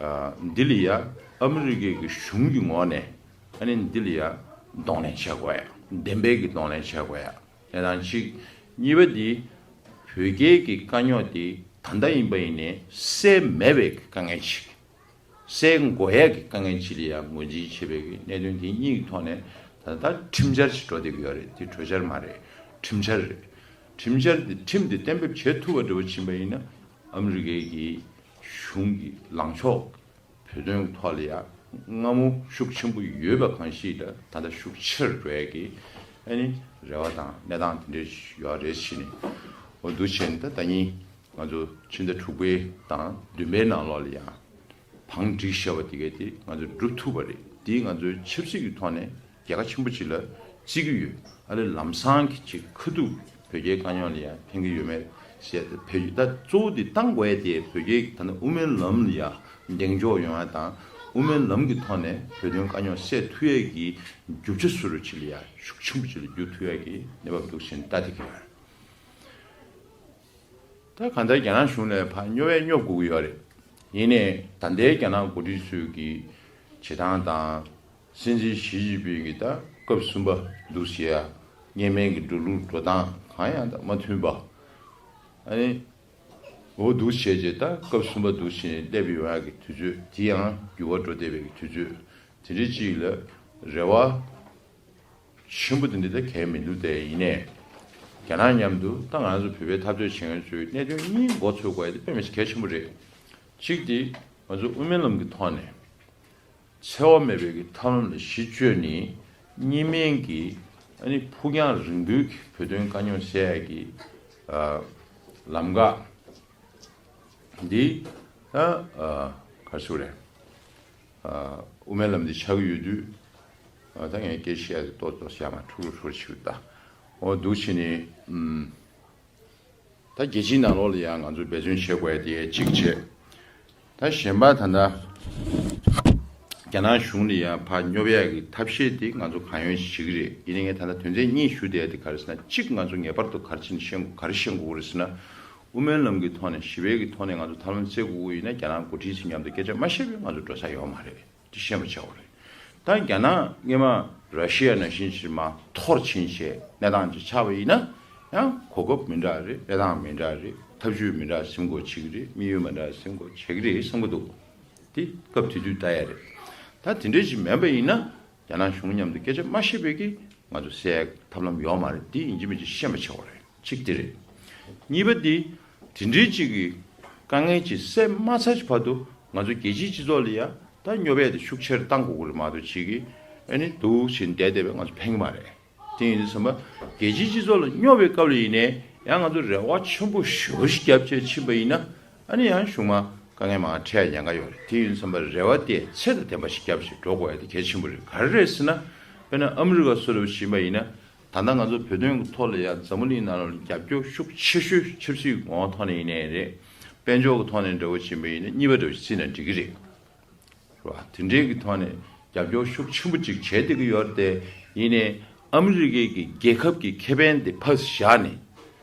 ཨ་འདི་ལ་ཡ་ཨ་མི་རི་ཀའི་གི་གཞུང་གི་ངོས་ནས་ཨ་ནི་འདི་ལ་ཡ་གདོང་ལེན་བྱེད་དགོས་ཡ། བདེན་པའི་གི་གདོང་ལེན་བྱེད་དགོས་ཡ། ཡ་དང་གཅིག་གཉིས་པ་འདི་བོད་རྒྱའི་གི་དཀའ་རྙོག་འདི་ད་ལྟ་ཡིན་པ་ཡིན་ནའི་སེལ་མེད་པའི་གི་དཀའ་ངལ་ཅིག་སེལ་དགོས་ཡ་གི་དཀའ་ངལ་ཅིག་ལ་ཡང་ངོས་འཛིན་བྱེད་པའི་གི་གནད་དོན་དེ་གཉིས་ཀྱི་ཐོག་ནས་ད་ལྟ་ཁྲིམས་འཆར་ཞིག་འགྲོ་བསྡད་ཀྱི་ཡོད་རེད། དེ་གྲོས་འཆར་མ་རེད། ཁྲིམས་འཆར་རེད། ཁྲིམས་འཆར་དེ་ཁྲིམས་དེ་གཏན་འབེབས་བྱེད་ཐུབ་པ་འདྲ་བོ་ཕྱིན་པ་ཡིན་ན་ཨ་མི་རི་ཀའི་གི་གཞུང་གི་ལངས་ཕྱོགས་བོད་དོན་གྱི་ཐོག་ལ་ཡང་སྔ་མོ་ཤུགས་ཆེན་པོ་ཡོད་པ་གང་ཞིག་ལ་ད་ལྟ་ཤུགས་ཆེར་འགྲོ་ཡ་གི་ཨ་ནི་རེ་བ་དང་གནས་སྟངས་དེ་འདྲ་ཞིག་ཡོད་རེད་ཟེར་ནས། འོ་འདུག་བྱས་ནས་ད་ད་ཉིན་ང་ཚོ་ཕྱི་ཟླ་དྲུག་པའི་དང་བདུན་པའི་ནང་ལོགས་ལ་ཡང་། བང་སྒྲིག་བྱ་བ་དེ་གས་དེ་ང་ཚོས་སྒྲུབ་ཐུབ་པ་རེད། དེས་ང་ཚོའི་ཆབ་སྲིད་ཀྱི་ཐོག་ནས་རྒྱལ་ཁ་ཆེན་པོ་ཅིག་ལ་བརྩི་གི་ཡོད། ཨ་ལས་ལམ་སང་གི་ཅིག་ཁ་ཐུག་བོད་རྒྱའི་དཀའ་རྙོག་ལ་ཡང་ཕན་གི་ཡོད་མེད་ཟེར་ཏེ། བོད་ད་གཙོ་བོ་དེ་བཏང་དགོས་ཡ་དེ་བོད་རྒྱའི་ད་ལྟ་དབུ་མའི་ལམ་ལ་ཡང་གདེང་འཇོག་ཡོང་ཡ་དང་། དབུ་མའི་ལམ་གྱི་ཐོག་ནས་བོད་དོན་དཀའ་རྙོག་སེལ་ཐུབ་ཡ་གི་རྒྱུ་ཆ་བཟོ་འདྲ་ཅིག་ལ་ཡང་ཤུགས་ཆེན་པོ་ཅིག་ལ་འགྱུར་ཐུབ་ཡ་གི་གནས་བབ་འདུག་ཟེར་ནས་ལྟ་བསྡད་ཀྱི་ཡོད། ད་གང་ལྟར་རྒྱ་ནག་གཞུང་ནས་ཕར་སྙོབ་ཡས་སྙོབ་དགོས་ཀྱི་ཡོད་རེད། ཡིན་ནའི་ད་ལྟའི་རྒྱ་ནག་འགོ་ཁྲིད་ཚོས་ཀྱི་བྱེད་སྟངས་དང་། སྲིད་འཛིན་ཞི་ཅིན་ཕིང་གི་ད་སྐབས་གསུམ་པ་འདུག་ཟེར་ཡ། གཉིས་སྨན་གྱི་འགྲོ་ལུགས་འགྲོ་སྟངས་གང་ཡང་དང་མ་མཐུན་པ། ཨ་ནི་འོ་འདུག་བྱས་རྗེས་ད་སྐབས་གསུམ་པ་འདུག་བྱས་ནས་སླེབས་ཡོང་ཡ་གི་དུས་ཚོད་དེ་ཡང་འགྱུར་བ་འགྲོ་བསྡད་པའི་གི་དུས་ཚོད་དེ་འདྲ་ཅིག་ལ་རེ་བ་ཆེན་པོ་དེ་འདྲ་ད་གང་ཡང་མི་འདུག་སྟེ། ཡིན་ནའི་རྒྱ་ནག་མཉམ་དུ་ད་ང་ཚོ་བོད་པའི་འཐབ་རྩོད་བྱེད་མཁན་ཚོས་གནད་དོན་གཉིས་མགོ་འཚོས་དགོས་ཡ་དེ་དཔེ་མི་སྲིད་གལ་ཆེན་པོ་རེད། གཅིག་དེ་ང་ཚོ་དབུ་མའི་ལམ་གྱི་ཐོག་ནས་འཚེ་བ་མེད་པའི་གི་ཐབས་ལམ་ལ་གཞི་བཅོལ་ནས་གཉིས་སྨན་གྱི་ཨ་ནི་ཕུགས་རྒྱང་རིང་པོའི་གི་བོད་དོན་དཀའ་རྙོག་སེལ་ཡ་གི་ཨ་ལམ་ཁ་འདི་ད་ཨ་ག་རེ་ཟེར་དགོས་རེད། ཨ་དབུ་མའི་ལམ་འདི་ཆགས་ཀྱི་ཡོད་དུས། ཨ་ད་ངས་སྐད་ཆ་བཤད་ཡ་དེ་ཏོག་ཏོག་བཤད་མ་འཁྲུག་རུ་འཁྲུག་ཞིག་ད། འོ་འདུག་བྱས་ནས་ཨུམ། ད་རྒྱལ་སྤྱིའི་ནང་ལོགས་ལ་ཡང་ང་ཚོས་འབད་བརྩོན་བྱེད་དགོས་ཡ་དེ་གཅིག་བྱས། ད་གཞན་པ་ད་ལྟ་རྒྱ་ནག་གཞུང་ལ་ཡང་ཕར་སྙོབ་ཡ་གི་ཐབས་ཤེས་དེ་ང་ཚོ་གང་ཡོང་བྱེད་ཀྱི་རེད། ཡིན་ནའི་ངས་ད་ལྟ་དོན་ཚན་གཉིས་ཞུ་བསྡད་ཡ་དེ་ག་རེ་ཟེར་ན། གཅིག་ང་ཚོ་ངེས་པར་དུ་ག་རེ་བྱས་ནས་ཤེས་དགོས་ག་རེ་ཤེས་དགོས་རེད་ཟེར་ན། དབུ་མའི་ལམ་གྱི་ཐོག་ནས་ཞི་བའི་གི་ཐོག་ནས་ང་ཚོ་ཐབས་ལམ་བཙལ་དགོས་ཀྱི་ཡིན་ན་རྒྱ་ནག་འགོ་ཁྲིད་ཚོའི་མཉམ་དུ་སྐད་ཆ་མ་བཤད་པའི་ང་ཚོ་འགྲོ་ས་ཡོད་མ་རེད། དེ་ཤེས་པ་བྱ་དགོས་རེད། ད་རྒྱ་ནག་སྔོན་མ་ར་ཤི་ཡ་ནང་བཞིན་ཞིག་མར་འཐོར་ཕྱིན་བྱས་གནས་སྟངས་ཅིག་ཆགས་པ་ཡིན་ན་ཡང་གོ་སྐབས་མི་འདྲ་རེད། གནས་སྟངས་མི་འདྲ་རེད། ཐབས་ཇུས་མི་འདྲ་འཛིན་དགོས་བྱེད་ཀྱི་རེད། དམིགས་ཡུལ་མི་འདྲ་འཛིན་དགོས་བྱེད་ཀྱི་རེད་བསམ་གྱི་འདུག་དེ་སྐབས་དེ་དུས་ལྟ་ཡ་རེད། ད་དེ་འདྲ་ཞིག་མེད་པ་ཡིན་ན་རྒྱ་ནག་གཞུང་མཉམ་དུ་སྐད་ཆ་མ་བཤད་པའི་གི་ང་ཚོ་སེལ་ཐབས་ལམ་ཡོད་མ་རེད། དེ་ཡིན་གཅིག་མིན་གཅིག་ཤེས་པ་བྱེད་དགོས་རེད། གཅིག་དེ་རེད། གཉིས་པ་དེ་དེ་འདྲའི་གཅིག་གི་དཀའ་ངལ་ཅིག་སེལ་མ་ཚར་གྱི་བར་དུ་ང་ཚོ་རྒྱལ་སྤྱིའི་སྤྱི་ཚོགས་ལ་ཡ་ད་སྙོབ་ཡ་དེ་ཤུགས་ཆེར་གཏང་དགོས་ཀྱི་རེད་མ་གཏོགས་གཅིག་གི་ཨ་ནི་འདུག་བྱས་བསྡད་བསྡད་པས་ང་ཚོ་ཕན་གྱི་མ་རེད། དེ་ཡིན་དུས་ཙམ་པ་རྒྱལ་སྤྱིའི་སྤྱི་ཚོགས་ལ་སྙོབ་པའི་སྐབས་ལ་ཡིན་ནའི་ཡང་ང་ཚོ་རེ་བ་ཆེན་པོ་ཞེ་པོ་ཞིག་བརྒྱབ་བྱས་ཕྱིན་པ་ཡིན་ན། ཨ་ནི་ཡང་གཞུག་མ་དཀའ་ངལ་མང་འཕྲད་ཉེན་ཁ་ཡོད་རེད། དེ་ཡིན་དུས་ཙམ་པ་རེ་བ་དེ་ཚད་དང་ལྡན་པ་ཞིག་བརྒྱབ་བྱས་འགྲོ་དགོས་ཡ་དེ་གལ་ཆེན་པོ་རེད། ག་རེ་རེད་ཟེར་ན། དཔེར་ན་ཨ་མི་རི་ཀ་སོགས་ལ་ཕྱིན་པ་ཡིན་ན། ད་ལྟ་ང་ཚོ་བོད་དོན་གྱི་ཐོག་ལ་ཡང་འཛམ་བུ་གླིང་ནང་ལ་རྒྱབ་སྐྱོར་ཤུགས་ཆེ་ཤོས་ཆབ་སྲིད་ངོ་བོ་ཐོག་ནས་ཡིན་ནའི་རེད། དཔལ་འབྱོར་གྱི་ཐོག་ནས་འདྲ་བོ་ཕྱིན་པ་ཡིན་ན་གཉིས་པ་འདྲ་བོ་ཞིག་བརྩིས་ན་འགྲིག་གི་རེད། རེད་བ། དེ་འདྲའི་གི་ཐོག་ནས་རྒྱབ་སྐྱོར་ཤུགས་ཆེན་པོ་ཅིག་བྱས་བསྡད་ཀྱི་ཡོད་རེད་དེ། ཡིན་ནའི་ཨ་མི་རི་ཀའི་གི་རྒྱལ་ཁབ་ཀྱི་ཁེ་ཕན་དེ་ཕར་བཞག་ནས།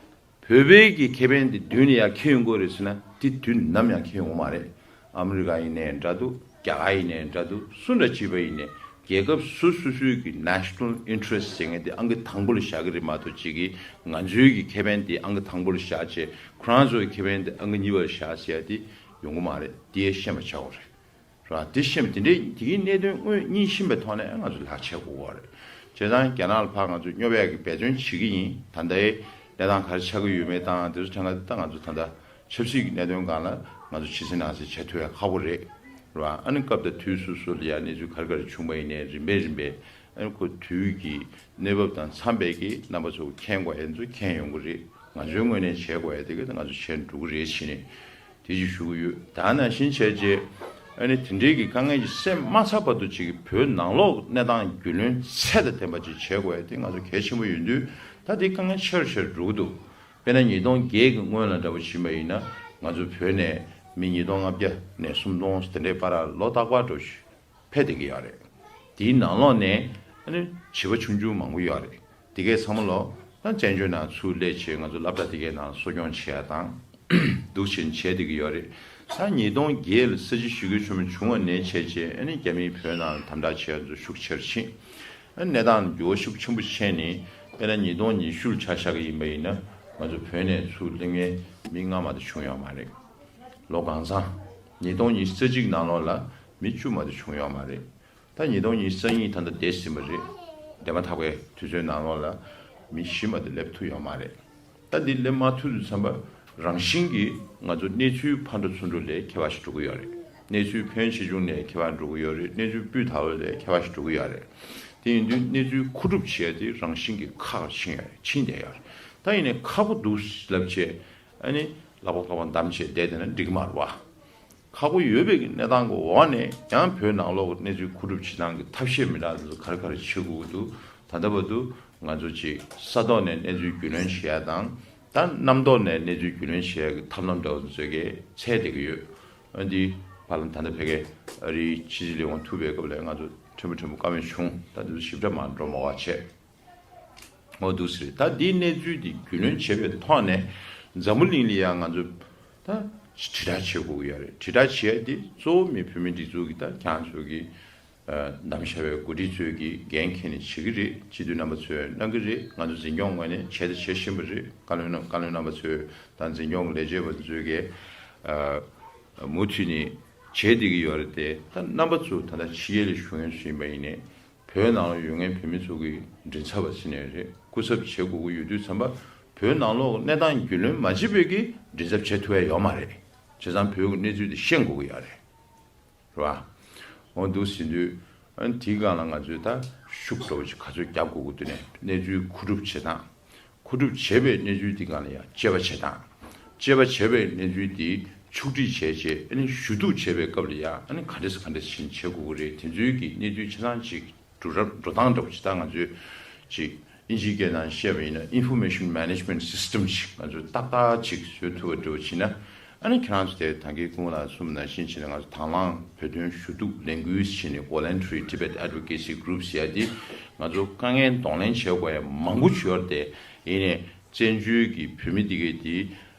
བོད་པའི་གི་ཁེ་ཕན་དེ་མདུན་ནས་ཡར་འཁྱེར་ཡོང་གི་རེད་ཟེར་ན་དེ་དུས་ནམ་ཡང་འཁྱེར་ཡོང་གི་མ་རེད། ཨ་མི་རི་ཀ་ཡིན་ནའི་འདྲ་འདུག་རྒྱ་གར་ཡིན་ནའི་འདྲ་འདུག་སུ་འདྲ་བྱས་པ་ཡིན་ནའི་རྒྱལ་ཁབ་སོ་སོ་སོའི་གི་national interest་ཟེར་མཁན་དེ་ཨང་ཀི་དང་པོ་ལ་བཞག་གི་རེད་མ་གཏོགས་གཅིག་གི་ང་ཚོའི་གི་ཁེ་ཕན་དེ་ཨང་ཀི་དང་པོ་ལ་བཞག་བྱས་ཁོ་རང་ཚོའི་ཁེ་ཕན་དེ་ཨང་ཀི་གཉིས་པ་ལ་བཞག་ཟེར་ཡ་དེ་ཡོང་གི་མ་རེད། དེ་ཤེས་པ་བྱ་དགོས་རེད། ར་དེ་ཤེས་པ་དེ་འདྲའི་དེ་གི་གནད་དོན་དངོས་གཉིས་ཤེས་པའི་ཐོག་ནས་ང་ཚོ་ལག་ཆས་དགོས་པ་རེད། བྱས་ཙང་རྒྱ་ནག་ལ་ཕར་ང་ཚོ་སྙོབ་ཡག་གི་འབད་བརྩོན་བྱེད་ཀྱི་ཡིན། ད་ལྟའི་གནས་སྟངས་ག་རེ་ཆགས་ཀྱི་ཡོད་མེད་དང་དེ་ཚོ་ཐད་ཀར་ད་ང་ཚོ་ད་ལྟ་ཆབ་སྲིད་ཀྱི་གནད་དོན་སྒང་ལ་ང་ཚོ་ཕྱི་གསལ་ནང་གསལ་བྱེད་ཐུབ་ཡག་ཁག་པོ་རེད། རེད་བ། ཨ་ནི་སྐབས་དང་དུས་སོ་སོ་ལ་ཡང་གནས་ཚུལ་ག་རེ་ག་རེ་བྱུང་བ་ཡིན་ནའི་རིམ་པས་རིམ་པས་ཨ་ནི་ཁོ་དུས་ཀྱི་གནས་བབ་དང་འཚམས་པའི་གི་རྣམ་པ་ཚོ་མཁྱེན་དགོས་ཡ་ཚོ་མཁྱེན་ཡོང་གི་རེད། ང་ཚོའི་ངོས་ནས་བྱེད་དགོས་ཡ་དེ་ག་ང་ཚོ་བྱེད་འགྲོ་གི་རེད་བྱས་ནས་དེ་ཅིག་ཞུ་གི་ཡོད། ད་ནང་བཞིན་བྱས་རྗེས་ཨ་ནི་དེ་འདྲའི་གི་དཀའ་ངལ་ཅིག་སེལ་མ་ཚར་བར་དུ་ཅིག་བོད་ནང་ལོགས་གནས་སྟངས་རྒྱུས་ལོན་ཚད་དང་ལྡན་པ་ཅིག་བྱེད་དགོས་ཡ་དེ་ང་ཚོ་གལ་ཆེན་པོ་ཡིན་དུས། ད་དེ་དཀའ་ངལ་ཆེ་རུ་ཆེ་རུ་འགྲོ་གི་འདུག་དཔེར་ན་ཉིས་སྟོང་བརྒྱད་ཀྱི་སྔོན་ལ་འདྲ་བོ་ཕྱིན་པ་ཡིན་ན་ང་ཚོ་བོད་ནས་མི་ཉིས་སྟོང་ལྔ་བརྒྱ་ནས་སུམ་སྟོང་དེ་འདྲའི་བར་ལ་ལོ་རྟག་པར་འགྲོ་ཞིག་ཕེབས་བསྡད་ཀྱི་ཡོད་རེད། དེའི་ནང་ལོགས་ནས་ཨ་ནི་བྱིས་པ་ཆུང་ཆུང་མང་པོ་ཡོད་རེད། དེ་གས་ཚང་མ་ལོ་ད་བཙན་བྱོལ་ནང་ཚུར་སླེབས་བྱས་ང་ཚོ་སློབ་གྲྭ་དེ་གས་ནང་གསོ་སྐྱོང་བྱེད་ཡ་དང་འདུག་བྱས་བྱས་བསྡད་ཀྱི་ཡོད་རེད། ད་ཉིས་སྟོང་བརྒྱད་ལ་ས་བྱི་ཞི་རྒོལ་ཆེན་མོ་བྱུང་བ་ནས་བྱས་རྗེས་ཨ་ནི་རྒྱ་མིས་བོད་ནང་དམ་དྲག་བྱེད་ཡ་ཚོ་ཤུགས་ཆེ་རུ་ཕྱིན། ཨ་ནི་གནས་སྟངས་འགྱུར་བ་ཤུགས་ཆེན་པོ་ཕྱིན་ནས་དཔེར་ན་ཉིས་སྟོང་ཉི་ཤུ་ལ་ཆ་བཞག་གི་ཡིན་པ་ཡིན་ན་ང་ཚོ་བོད་ནས་ཚུར་སླེབས་མཁན་མི་ལྔ་མ་གཏོགས་བྱུང་ཡོད་མ་རེད། ལོ་གང་ཚང་ཉིས་སྟོང་ཉི་ཤུ་རྩ་གཅིག་ནང་ལོགས་ལ་མི་བཅུ་མ་གཏོགས་བྱུང་ཡོད་མ་རེད། ད་ཉིས་སྟོང་ཉི་ཤུ་རྩ་གཉིས་ད་ལྟ་འདས་ཟིན་པ་རེད། འདས་མ་ཐག་པའི་དུས་ཚོད་ནང་ལོགས་ལ་མི་བཞི་མ་གཏོགས་སླེབས་ཐུབ་ཡོད་མ་རེད། ད་འདི་སླེབས་མ་ཐུབ་དུས་ཙམ་པ་རང་བཞིན་གྱིས་ང་ཚོ་གནས་ཚུལ་ཕར་འགྲོ་ཚུར་འགྲོ་ལས་ཁྱད་པར་ཞིག་འགྲོ་གི་ཡོད་རེད། གནས་ཚུལ་ཕོན་ཆེ་ཆུང་ལས་ཁྱད་པར་འགྲོ་གི་ཡོད་རེད། གནས་ཚུལ་སྤུས་དག་པ་ལས་ཁྱད་པར་ཞིག་འགྲོ་གི་ཡོད་རེད། དེ་ཡིན་དུས་གནས་ཚུལ་མཁོ་སྒྲུབ་བྱེད་ཡ་དེ་རང་བཞིན་གྱིས་ཁག་ཕྱིན་ཡ་རེད། ཕྱིན་བསྡད་ཡོད་རེད། ད་ཡིན་ནའི་ཁག་པོ་འདུག་ལབ་བྱས་ཨ་ནི་ལག་པ་ལག་པ་བསྡམས་བྱས་བསྡད་བསྡད་ན་འགྲིག་གི་མ་རེད་བ། ཁག་པོ་ཡོད་པའི་གི་གནས་སྟངས་ཀྱི་འོག་ནས་ཡང་བོད་ནང་ལོགས་ཀྱི་གནས་ཚུལ་མཁོ་སྒྲུབ་བྱེད་སྟངས་ཀྱི་ཐབས་ཤེས་མི་འདྲ་འདི་ཚོ་ག་རེ་ག་རེ་བྱེད་དགོས་ཀྱི་འདུག་ད་ལྟ་བར་དུ་ང་ཚོ་ཅིག་ས་ཐོག་ནས་གནས་ཚུལ་རྒྱུས་ལོན་བྱེད་ཡ་དང་ད་གནམ་ཐོག་ནས་གནས་ཚུལ་རྒྱུས་ལོན་བྱེད་ཡ་གི་ཐབས་ལམ་འདྲ་བོ་འདི་ཚོ་གས་ཚད་བསྡད་ཀྱི་ཡོད། ཨ་འདི་བར་ལ་ད་ལྟ་ཕ་གིའི་ཨ་རིའི་ཕྱི་སྲིད་ལས་ཁུངས་ཐུག་པའི་སྐབས་ལ་ང་ཚོ་ཕྲན་བུ་ཕྲན་བུ་བཀའ་མོལ་བྱུང་། ད་འདི་ཚོ་ཞིབ་ཕྲ་མར་འགྲོ་མ་བ་བྱས། འོ་འདུག་ཟེར། ད་འདིའི་གནས་ཚུལ་འདི་རྒྱུས་ལོན་བྱས་པའི་ཐོག་ནས་འཛམ་བུ་གླིང་ལ་ཡང་ང་ཚོ་ད་དྲིལ་བསྒྲགས་བྱེད་དགོས་ཀྱི་ཡོད་རེད། དྲིལ་བསྒྲགས་བྱས་ཏེ་གཙོ་བོ་མི་བོད་མིའི་སྒྲིག་འཛུགས་ཀྱི་ད་ཁྱེད་རང་ཚོ་གི་ཨ་བདམས་བཞག་པའི་འགོ་ཁྲིད་ཚོས་ཀྱི་འགན་འཁྱེར་ནས་བྱེད་ཀྱི་རེད། སྤྱི་འཐུས་རྣམ་པ་ཚོས་གནང་གི་རེད། ང་ཚོ་འཛིན་སྐྱོང་ངོས་ནས་བྱས་དང་བྱེད་བཞིན་པ་རེད། བཀའ་བློན་བཀའ་བློན་རྣམ་པ་ཚོས་དང་འཛིན་སྐྱོང་གི་ལས་བྱེད་པ་ཚོས་ཀྱི་ཨ་མུ་མཐུད་ནས་བྱས་བསྡད་ཀྱི་ཡོད་རེད་དེ། ད་རྣམ་པ་ཚོ་ད་ལྟ་ཕྱི་རྒྱལ་ལ་བཞུགས་མཁན་ཚོ་ཡིན་པ་ཡིན་ནའི། བོད་ནང་ལ་ཡོད་མཁན་བོད་མི་ཚོ་གི་མགྲིན་ཚབ་པ་ཟེར་ནའི་རེད། སྐུ་ཚབ་བྱེད་དགོས་ཀྱི་ཡོད་དུས་ཙམ་པ་བོད་ནང་ལོགས་གནས་སྟངས་རྒྱུས་ལོན་མ་བྱས་པའི་གི་མགྲིན་ཚབ་བྱེད་ཐུབ་ཡ་ཡོད་མ་རེད། བྱས་ཙང་བོད་ཀྱི་གནས་ཚུལ་དེ་ཤེས་དགོས་ཀྱི་ཡོད་རེད། རེད་བ། འོ་འདུག་ཟེར་དུས་ཨ་ནི་དེའི་སྒང་ལ་ང་ཚོས་ད་ཤུགས་འགྲོ་བ་ཞིག་ག་ཚོད་རྒྱབ་དགོས་ཀྱི་འདུག་ནས་གནས་ཚུལ་མཁོ་སྒྲུབ་བྱེད་སྟངས། མཁོ་སྒྲུབ་བྱས་པའི་གནས་ཚུལ་འདི་སྒང་ལ་ཡང་དཔྱད་པ་བྱེད་སྟངས། དཔྱད་པ་བྱས་པའི་གནས་ཚུལ་འདི་ཕྱོགས་སྒྲིག་བྱས་རྗེས་ཨ་ནི་ཞུ་གཏུག་བྱས་པའི་སྐབས་ལ་ཡང་ཨ་ནི་ག་འདྲས་སེ་ག་འདྲས་སེ་བྱེད་དགོས་ཀྱི་རེད། དེ་ཚོའི་གི་གནས་ཚུལ་ཆ་ཚང་ཅིག་འགྲོ་ར་འགྲོ་སྟངས་འདྲ་པོ་ཅིག་ད་ང་ཚོས་ཅིག་ཨིན་ཇིའི་སྐད་ནང་བཤད་པ་ཡིན་ན་Information Management System ཅིག་ང་ཚོས་ཏག་ཏག་ཅིག་བཟོ་ཐུབ་པ་འདྲ་པོ་བྱས་ན། ཨ་ནི་ཁྱེད་རང་ཚོ་དེ་ད་གིན་སྐུ་ངོ་ལགས་གསུངས་པ་ནང་བཞིན་བྱས་ན་ང་ཚོ་དང་བླངས་བོད་དོན་ཞུ་གཏུག་ལས་འགུལ་བྱས་ནས་Voluntary Tibet Advocacy Groups ཟེར་ཡ་དེ་ང་ཚོ་དཀའ་ངལ་གདོང་ལེན་བྱེད་དགོས་ཡ་མང་པོ་ཅིག་ཡོད་རེད་དེ། ཡིན་ནའི་བཙན་བྱོལ་གྱི་བོད་མི་འདི་གས་དེ་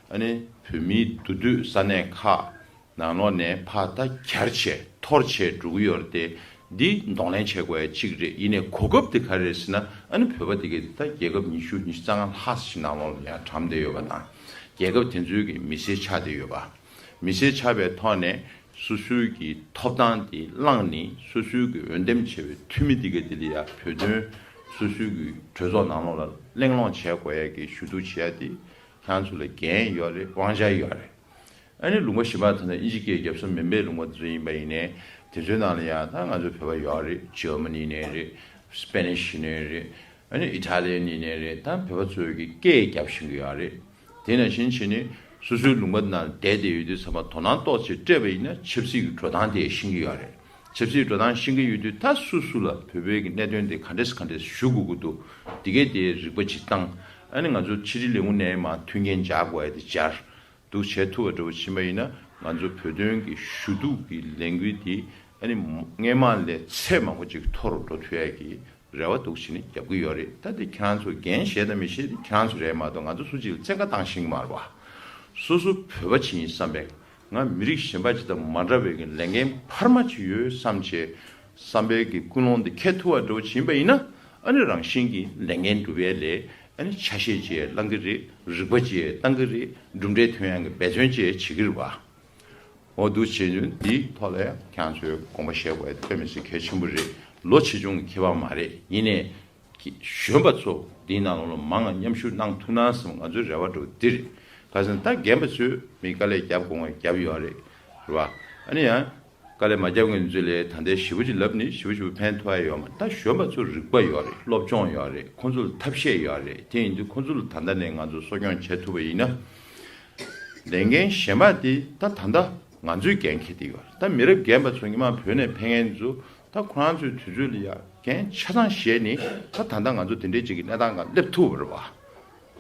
ཨ་ནི་བོད་མིའི་འདུ་སྡོད་ས་གནས་ཁག་ནང་ལོགས་ནས་ཕར་ད་གྱར་བྱས་འཐོར་བྱས་འགྲོ་གི་ཡོད་རེད་དེ། འདི་གདོང་ལེན་བྱེད་དགོས་ཡ་གཅིག་རེད། ཡིན་ནའི་གོ་སྐབས་དེ་ག་རེ་རེད་ཟེར་ན་ཨ་ནི་བོད་པ་འདི་གས་དེ་ད་རྒྱལ་ཁབ་ཉི་ཤུ་ཉི་ཤུ་རྩ་ལྔ་ལྷག་ཞིག་ནང་ལོགས་ལ་ཡང་གྲམ་བསྡད་ཡོད་པ་དང་། རྒྱལ་ཁབ་དེ་ཚོའི་གི་མི་སེར་ཆགས་བསྡད་ཡོད་པ། མི་སེར་ཆགས་པའི་ཐོག་ནས་སོ་སོའི་གི་ཐོབ་ཐང་དེ་བླངས་ནས་སོ་སོའི་གི་འོས་འདེམས་བྱས་པའི་འཐུས་མི་དེ་ག་དེ་ལ་ཡ་བོད་དོན་སོ་སོའི་གི་གྲོས་ཚོགས་ནང་ལོགས་ལ་གླེང་སློང་བྱས་དགོས་ཡ་གི་ཞུ་གཏུག་བྱེད་ཡ་དེ་ཁྱེད་ཚོ་ལ་འགན་ཡོད་རེད། དབང་ཆ་ཡོད་རེད། ཨ་ནི་ལུང་པ་གཞན་པ་ད་ལྟ་ཨིན་ཇི་སྐད་རྒྱབ་ས་མིན་པའི་ལུང་པ་དེ་ཚོ་ཡིན་པ་ཡིན་ནའི་དེ་ཚོའི་ནང་ལ་ཡ་ད་ང་ཚོ་བོད་པ་ཡོད་རེད། ཇར་མ་ནི་ནས་རེད། སྤེ་ནིཤ་ནས་རེད། ཨ་ནི་ཨི་ཊ་ལི་ཡན་ནས་རེད། ད་བོད་པ་ཚོའི་གི་སྐད་རྒྱབ་ཤེས་ཀྱི་ཡོད་རེད། དེ་ནང་བཞིན་བྱས་ནས་སོ་སོའི་ལུང་པ་ནང་བསྡད་བསྡད་ཡོད་དུས་ཚང་མ་དོ་སྣང་ཏོག་ཙམ་སྤྲད་པ་ཡིན་ན་ཆབ་སྲིད་ཀྱི་འགྲོ་སྟངས་དེ་ཤེས་ཀྱི་ཡོད་རེད། ཆབ་སྲིད་འགྲོ་སྟངས་ཤེས་ཀྱི་ཡོད་དུས་ད་སུ་སུ་ལ་བོད་པའི་གི་གནད་དོན་དེ་ག་འདྲས་ག་འདྲས་ཞུ་དགོས་ཀྱི་འདུག་འདི་གས་དེ་རིག་པ་ཅིག་བཏང་། ཨ་ནི་ང་ཚོ་ཕྱི་དྲིལ་ལས་ཁུངས་ནས་མར་མཐུན་རྐྱེན་སྦྱར་དགོས་ཡ་དེ་སྦྱར། འདུག་བྱེད་ཐུབ་པ་འདྲ་པོ་ཕྱིན་པ་ཡིན་ན་ང་ཚོ་བོད་དོན་གྱི་ཞུ་གཏུག་གི་ལས་འགུལ་འདི་ཨ་ནི་སྔོན་མ་ལས་ཚད་མང་པོ་ཅིག་མཐོ་རུ་འགྲོ་ཐུབ་ཡ་གི་རེ་བ་འདུག་བྱས་ནས་རྒྱབ་ཀྱི་ཡོད་རེད། ད་དེ་ཁྱེད་རང་ཚོ་འགན་བཞེས་དང་མི་བཞེས་དེ་ཁྱེད་རང་ཚོ་རེད་མ་གཏོགས་ང་ཚོ་སུ་གཅིག་ལ་བཙན་བཀའ་བཏང་ཤེས་ཀྱི་མ་རེད་བ། སོ་སོ་བོད་པ་ཅིག་ཡིན་བསམ་པའི་ང་མི་རིགས་གཞན་པ་ཅིག་དང་མ་འདྲ་བའི་གི་ལས་འགན་འཕར་མ་ཅིག་ཡོད་བསམ་བྱས་བསམ་པའི་གི་ཀུན་སློང་འདི་འཁྱེར་ཐུབ་པ་འདྲ་པོ་ཅིག་ཡིན་པ་ཡིན་ན་ཨ་ནི་རང་བཞིན་གྱིས་ལས་འགན་སྒྲུབ་ཡ་ལས། ཨ་ནི་ཆ་ཤས་ཅིག་བླང་གི་རེད། རིག་པ་ཅིག་བཏང་གི་རེད། གྲུབ་འབྲས་ཐོན་ཡག་གི་འབད་བརྩོན་ཅིག་བྱེད་ཀྱི་རེད་བ། འོ་འདུག་བྱེད་དུས་འདིའི་ཐོག་ལ་ཡང་ཁྱེད་ཚོས་དགོངས་པ་བཞེས་དགོས་ཡ་དེ་དཔེ་མི་སྲིད་གལ་ཆེན་པོ་རེད། ལོ་ཆེ་ཆུང་གི་ཁྱད་པར་མ་རེད། ཡིན་ནའི་གཞོན་པ་ཚོ་འདིའི་ནང་ལོགས་ལ་མང་ང་མཉམ་ཞུགས་གནང་ཐུབ་ན་བསམ་ང་ཚོའི་རེ་བ་འདྲ་པོ་འདི་རེད། ག་ཟེར་ན་ད་རྒན་པ་ཚོས་མི་དཀའ་ལས་རྒྱབ་དགོས་ང་རྒྱབ་ཡོད་རེད། རེད་བ། ཨ་ནི་ཡང་། དཀའ་ལས་མ་བརྒྱབ་མཁན་ཚོ་ལ་ད་ལྟའི་ཞེ་པོ་ཅིག་ལབ་ནི་ཞེ་པོ་ཞེ་པོ་ཕན་ཐོགས་ཡ་ཡོད་མ་རེད། ད་གཞོན་པ་ཚོ་རིག་པ་ཡོད་རེད། སློབ་སྦྱོང་ཡོད་རེད། ཁོང་ཚོ་ལ་ཐབས་ཤེས་ཡོད་རེད། དེ་ཡིན་དུས་ཁོང་ཚོ་ལ་ད་ལྟ་ནས་ང་ཚོ་གསོ་སྐྱོང་བྱེད་ཐུབ་པ་ཡིན་ན། ལས་འགན་གཞན་པ་དེ་ད་ད་ལྟ་ང་ཚོས་འགན་འཁྱེར་བསྡད་ཡོད་རེད། ད་མི་རབས་རྒན་པ་ཚོ་སྔོན་མ་བོད་ནས་ཕེབས་མཁན་ཚོ་ད་ཁོ་རང་ཚོའི་དུས་ཚོད་ལ་ཡ་འགན་ཆ་ཚང་བཞེས་ནས་ད་ད་ལྟ་ང་ཚོ་དེ་འདྲའི་ཅིག་གི་གནས་སྟངས་སྒང་སླེབས་ཐུབ་པ་རེད་བ།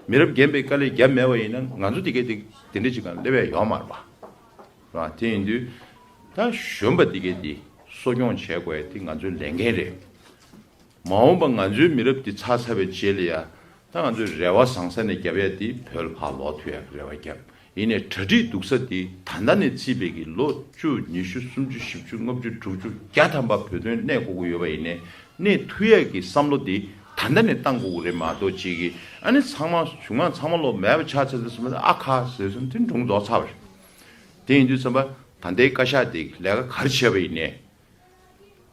མི་རབས་རྒན་པས་དཀའ་ལས་བརྒྱབ་མེད་པ་ཡིན་ན་ང་ཚོ་དེ་གའི་དེ་དེ་འདྲའི་ཅིག་སྒང་སླེབས་ཡ་ཡོད་མ་རེད་བ། རེད་བ། དེ་ཡིན་དུས་ད་གཞོན་པ་དེ་གའི་དེ་གསོ་སྐྱོང་བྱེད་དགོས་ཡ་དེ་ང་ཚོའི་ལས་འགན་རེད། མ་འོངས་པ་ང་ཚོའི་མི་རབས་འདི་ཚར་ཚར་བའི་རྗེས་ལ་ཡ། ད་ང་ཚོས་རེ་བ་བཟང་ས་ནས་བརྒྱབ་ཡ་དེ་བོད་ལ་ཕར་ལོག་ཐུབ་ཡ་གི་རེ་བ་བརྒྱབ། ཡིན་ནའི་གྲ་སྒྲིག་སྡུག་ས་དེ་ད་ལྟ་ནས་བརྩིས་པའི་གི་ལོ་བཅུ་ཉི་ཤུ་སུམ་ཅུ་བཞི་བཅུ་ལྔ་བཅུ་དྲུག་ཅུ་བརྒྱ་ཐམ་པ་བོད་དོན་གནས་དགོས་ཀྱི་ཡོད་པ་ཡིན་ནའི་གནས་ཐུབ་ཡ་གི་བསམ་བློ་དེ་ད་ལྟ་ནས་བཏང་དགོས་ཀྱི་རེད་མ་གཏོགས་ཅིག་གི་ཨ་ནི་ཚང་མ་གཞུང་མང་ཚང་མ་ལོ་མེད་པ་ཆགས་ཚར་དུས་ཙམ་པ་ཨ་ཁ་ཟེར་སོང་དེ་སྒྲུང་རྫོགས་ཚར་བ་རེད། དེ་ཡིན་དུས་ཙམ་པ་ད་ལྟའི་བཀའ་ཤག་དེ་ལས་ཀ་ག་རེ་བྱས་པ་ཡིན་ནའི།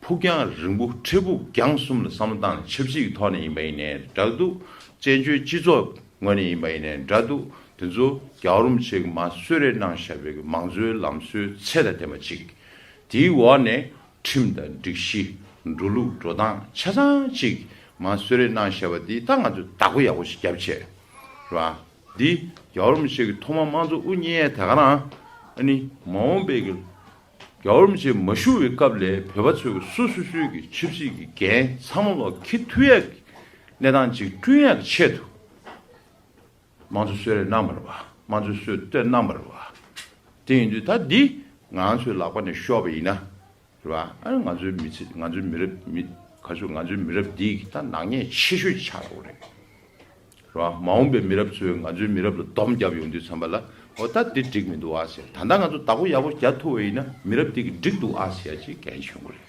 ཕུགས་རྒྱང་རིང་པོ་འཕྲལ་ཕུགས་རྒྱང་གསུམ་ལ་བསམ་བློ་བཏང་ནས་ཆབ་སྲིད་ཀྱི་ཐོག་ནས་ཡིན་པ་ཡིན་ནའི་འདྲ་འདུག་བཙན་བྱོལ་སྤྱི་ཚོགས་ངོས་ནས་ཡིན་པ་ཡིན་ནའི་འདྲ་འདུག་དེ་ཚོ་རྒྱལ་བ་རིན་པོ་ཆེ་གིས་མར་གསོལ་རས་གནང་བཞག་པའི་མང་གཙོའི་ལམ་སྲོལ་ཚད་དང་ལྡན་པ་ཅིག་དེའི་འོག་ནས་ཁྲིམས་དང་སྒྲིག་གཞི་འགྲོ་ལུགས་འགྲོ་སྟངས་ཆ་ཚང་ཅིག་མར་གསོལ་རས་གནང་བཞག་པ་འདི་ད་ང་ཚོས་བདག་པོ་ཡག་པོ་ཞིག་བརྒྱབ་བྱས་རེད་བ། འདི་རྒྱལ་བ་རིན་པོ་ཆེ་གིས་ཐོག་མར་དམངས་གཙོ་དབུ་བརྙེས་དེ་ག་རང་ཨ་ནི་མ་འོངས་པའི་གི་རྒྱལ་བ་རིན་པོ་ཆེ་མ་བཞུགས་པའི་སྐབས་ལ་བོད་པ་ཚོས་སོ་སོ་སོའི་གི་ཆབ་སྲིད་ཀྱི་འགན་ཚང་མ་ལོག་འཁྱེར་ཐུབ་ཡག་གི་གནས་སྟངས་ཅིག་བསྐྲུན་ཡག་གི་ཆེད་དུ་དམངས་གཙོ་གསོལ་རས་གནང་བ་རེད་བ། དམངས་གཙོ་སྲོལ་གཏོད་གནང་བ་རེད་བ། དེ་ཡིན་དུས་ད་འདི་ང་ཚོའི་ལག་པ་ནས་ཤོར་བ་ཡིན་ན་རེད་བ། ཨ་ང་ཚོའི་མི་ཚེ་ང་ཚོའི་མི་རབས་མི་ག་ཚོད་ང་ཚོའི་མི་རབས་འདིའི་གི་ད་ནག་ཉེས་ཆེ་ཤོས་ཆགས་འགྲོ་གི་རེད། རེད་བ། མ་འོངས་པའི་མི་རབས་ཚོས་ང་ཚོའི་མི་རབས་ལ་སྡོམ་བརྒྱབ་ཡོང་དུས་ཙམ་པ་ལ་འོ་ད་འདི་འགྲིག་མི་འདུག་ཨ་ཟེར། ད་ལྟ་ང་ཚོ་བདག་པོ་ཡག་པོ་རྒྱག་ཐུབ་པ་ཡིན་ན་མི་རབས་འདི་གི་འགྲིག་འདུག་ཨ་ཟེར་ཡ་ཅིག་འགན་ཆེན་པོ་རེད།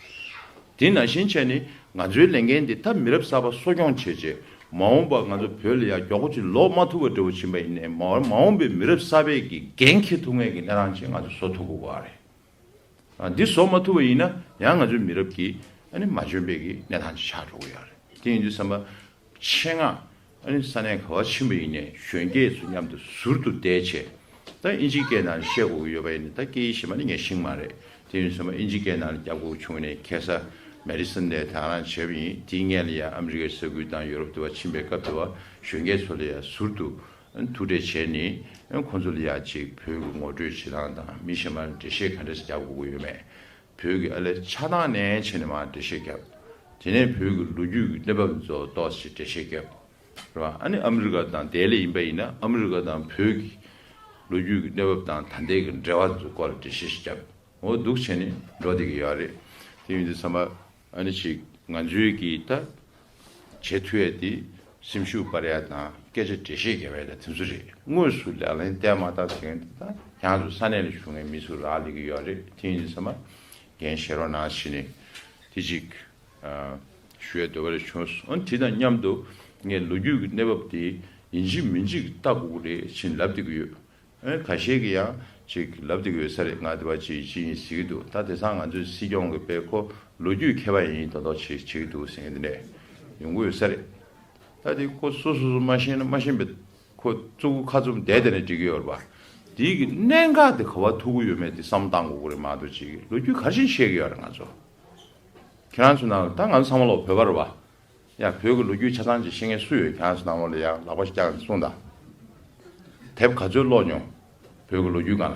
དེ་ནང་བཞིན་བྱས་ནས་ང་ཚོའི་ལས་འགན་འདི་ད་མི་རབས་གསར་པ་གསོ་སྐྱོང་བྱས་རྗེས་མ་འོངས་པ་ང་ཚོ་བོད་ལ་ཡ་མགྱོགས་པོ་ཅིག་ལོག་མ་ཐུབ་པ་འདྲ་བོ་ཕྱིན་པ་ཡིན་ནའི་མ་མ་འོངས་པའི་མི་རབས་གསར་པའི་གི་འགན་འཁྱེར་ཐུབ་མཁན་གི་གནས་སྟངས་ཅིག་ང་ཚོ་བཟོ་ཐུབ་དགོས་པ་རེད། འདི་བཟོ་མ་ཐུབ་པ་ཡིན་ན་ཡང་ང་ཚོའི་མི་རབས་ཀྱི་ཨ་ནི་མ་འཇོན་པའི་གི་གནས་སྟངས་ཅིག་ཆགས་འགྲོ་གི་ཡོད་རེད། དེ་ཡིན་དུས་ཙམ་པ་ཆེད་མངགས་ཨ་ནི་ས་གནས་ག་བ་ཕྱིན་པ་ཡིན་ནའི་གཞོན་སྐྱེས་ཚོ་མཉམ་དུ་ཟུར་དུ་བསྡད་བྱས་ད་ཨིན་ཇིའི་སྐད་ནང་བཤད་དགོས་ཀྱི་ཡོད་པ་ཡིན་ན་ད་སྐད་ཡིག་གཞན་པ་ནི་ངས་ཤེས་ཀྱི་མ་རེད། དེ་ཡིན་དུས་ཙམ་པ་ཨིན་ཇིའི་སྐད་ནང་བསྐྱབ་དགོས་བྱུང་ནས་ཁ་སང་མེ་ཌི་སན་ནས་དེ་ག་རང་བྱས་པ་ཡིན། དེའི་སྔོན་ལ་ཡང་ཨ་མི་རི་ཀའི་ས་ཁུལ་དང་ཡོ་རོབ་དེ་བ་ཕྱིན་པའི་སྐབས་དེ་བ་གཞོན་སྐྱེས་ཚོ་ལ་ཡང་ཟུར་དུ་ཐུག་འཕྲད་བྱས་ནས་ཁོང་ཚོ་ལ་ཡ་གཅིག་བོད་ཀྱི་ངོ་སྤྲོད་བྱེད་སྟངས་དང་མི་གཞན་པར་འགྲེལ་བཤད་ག་འདྲ་ཞིག་རྒྱག་དགོས་ཀྱི་ཡོད་མེད། བོད་ཀྱི་ཨ་ལས་ཆགས་སྟངས་ནས་བྱས་ནས་མར་འགྲེལ་བཤད་བརྒྱབ། དེ་ནས་བོད་ཀྱི་ལོ་རྒྱུས་ཀྱི་གནས་བབ་ཚོ་ཏོག་ཙམ་འགྲེལ་བཤད་བརྒྱབ། རེད་བ། ཨ་ནི་ཨ་མི་རི་ཀ་དང་དེ་ལས་ཡིན་པ་ཡིན་ན་ཨ་མི་རི་ཀ་དང་བོད་ཀྱི་ལོ་རྒྱུས་ཀྱི་གནས་བབ་དང་ད་ལྟའི་གི་འབྲེལ་བ་ཚོའི་སྐོར་ལ་འགྲེལ་བཤད་ཞིག་བརྒྱབ། འོ་འདུག་བྱས་ནས་འགྲོ་བསྡད་ཀྱི་ཡོད་རེད། དེ་ཡིན་དུས་ཙམ་པ་ཨ་ནི་ཞིག་ང་ཚོའི་གི་ད་བྱེད་ཐུབ་ཡ་དེ་སེམས་ཤུགས་སྤར་ཡ་དང་སྐད་ཆ་འགྲེལ་བཤད་རྒྱབ་ཡ་དང་དེ་ཚོ་རེད། དངོས་སུ་ལག་ལེན་བསྟར་མ་བསྟར་ཟེར་མཁན་དེ་ད་ཁྱེད་རང་ཚོ་ས་གནས་ལ་བཞུགས་མཁན་མི་ཚོ་རག་ལས་ཀྱི་ཡོད་རེད། དེ་ཡིན་དུས་ཙམ་པ་འགན་བཞེས་རོགས་གནང་བྱས་ནས་དེ་ཅིག་ཨ་ཞུ་ཡ་འདོད་པ་རེ་བྱུང་སོང་། ཨ་ནི་དེ་དང་མཉམ་དུ་ངས་ལོ་རྒྱུས་ཀྱི་གནས་བབ་དེ་ཡིན་གཅིག་མིན་གཅིག་ལྟ་དགོས་ཀྱི་རེད་ཅེས་ལབ་བསྡད་ཀྱི་ཡོད། ཨེ་ཁ་ཤས་ཀྱིས་ཡང་ཅིག་ལབ་བསྡད་ཀྱི་ཡོད་ས་རེད། ང་དེ་བ་ཅིག་ཅི་ཡིན་ཟེར་གྱི་འདུག་ད་དེང་སང་ང་ཚོའི་སྲིད་སྐྱོང་གི་དཔེ་ཁོ་ལོ་རྒྱུས་མཁས་པ་ཡིན་མདོག་མདོག་བྱེད་བྱེད་ཀྱི་འདུག་ཟེར་མཁན་དེ་འདྲས་ཡོང་གི་ཡོད་ས་རེད། ད་དེ་ཁོ་སོ་སོ་སོ་མ་ཤེས་ན་མ་ཤེས་པའི་ཁོ་གཙུག་གུ་ཁ་བཙུམ་བསྡད་དེ་ནས་འགྲིག་གི་ཡོད་རེད་པ། དེའི་གི་གནད་འགག་དེ་ག་བ་ཐུག་གི་ཡོད་མེད་དེ་བསམ་བློ་བཏང་དགོས་ཀྱི་རེད་མ་གཏོགས་ཅིག་ལོ་རྒྱུས་ག་རེ་བྱས་ནས་བཤད་ཀྱི་ཡོད་རེད་ང་ཚོ། ཁྱེད་རང་ཚོ་ནང་ལ་ད་ང་ཚོ་ཚང་མ་ལོག་བོད་པ་རེད་པ། ཡ་བོད་ཀྱི་ལོ་རྒྱུས་ཆ་ཚང་ཅིག་ཤེས་མཁན་སུ་ཡོད། ཁྱེད་རང་ཚོ་ནང་ལོགས་ལ་ཡ་ལག་པ་ཞིག་བརྐྱངས་ནས་གསུངས་དང་། དེབ་ག་ཚོད་ཀློག་མྱོང་། བོད་ཀྱི་ལོ་རྒྱུས་སྒང་ལ།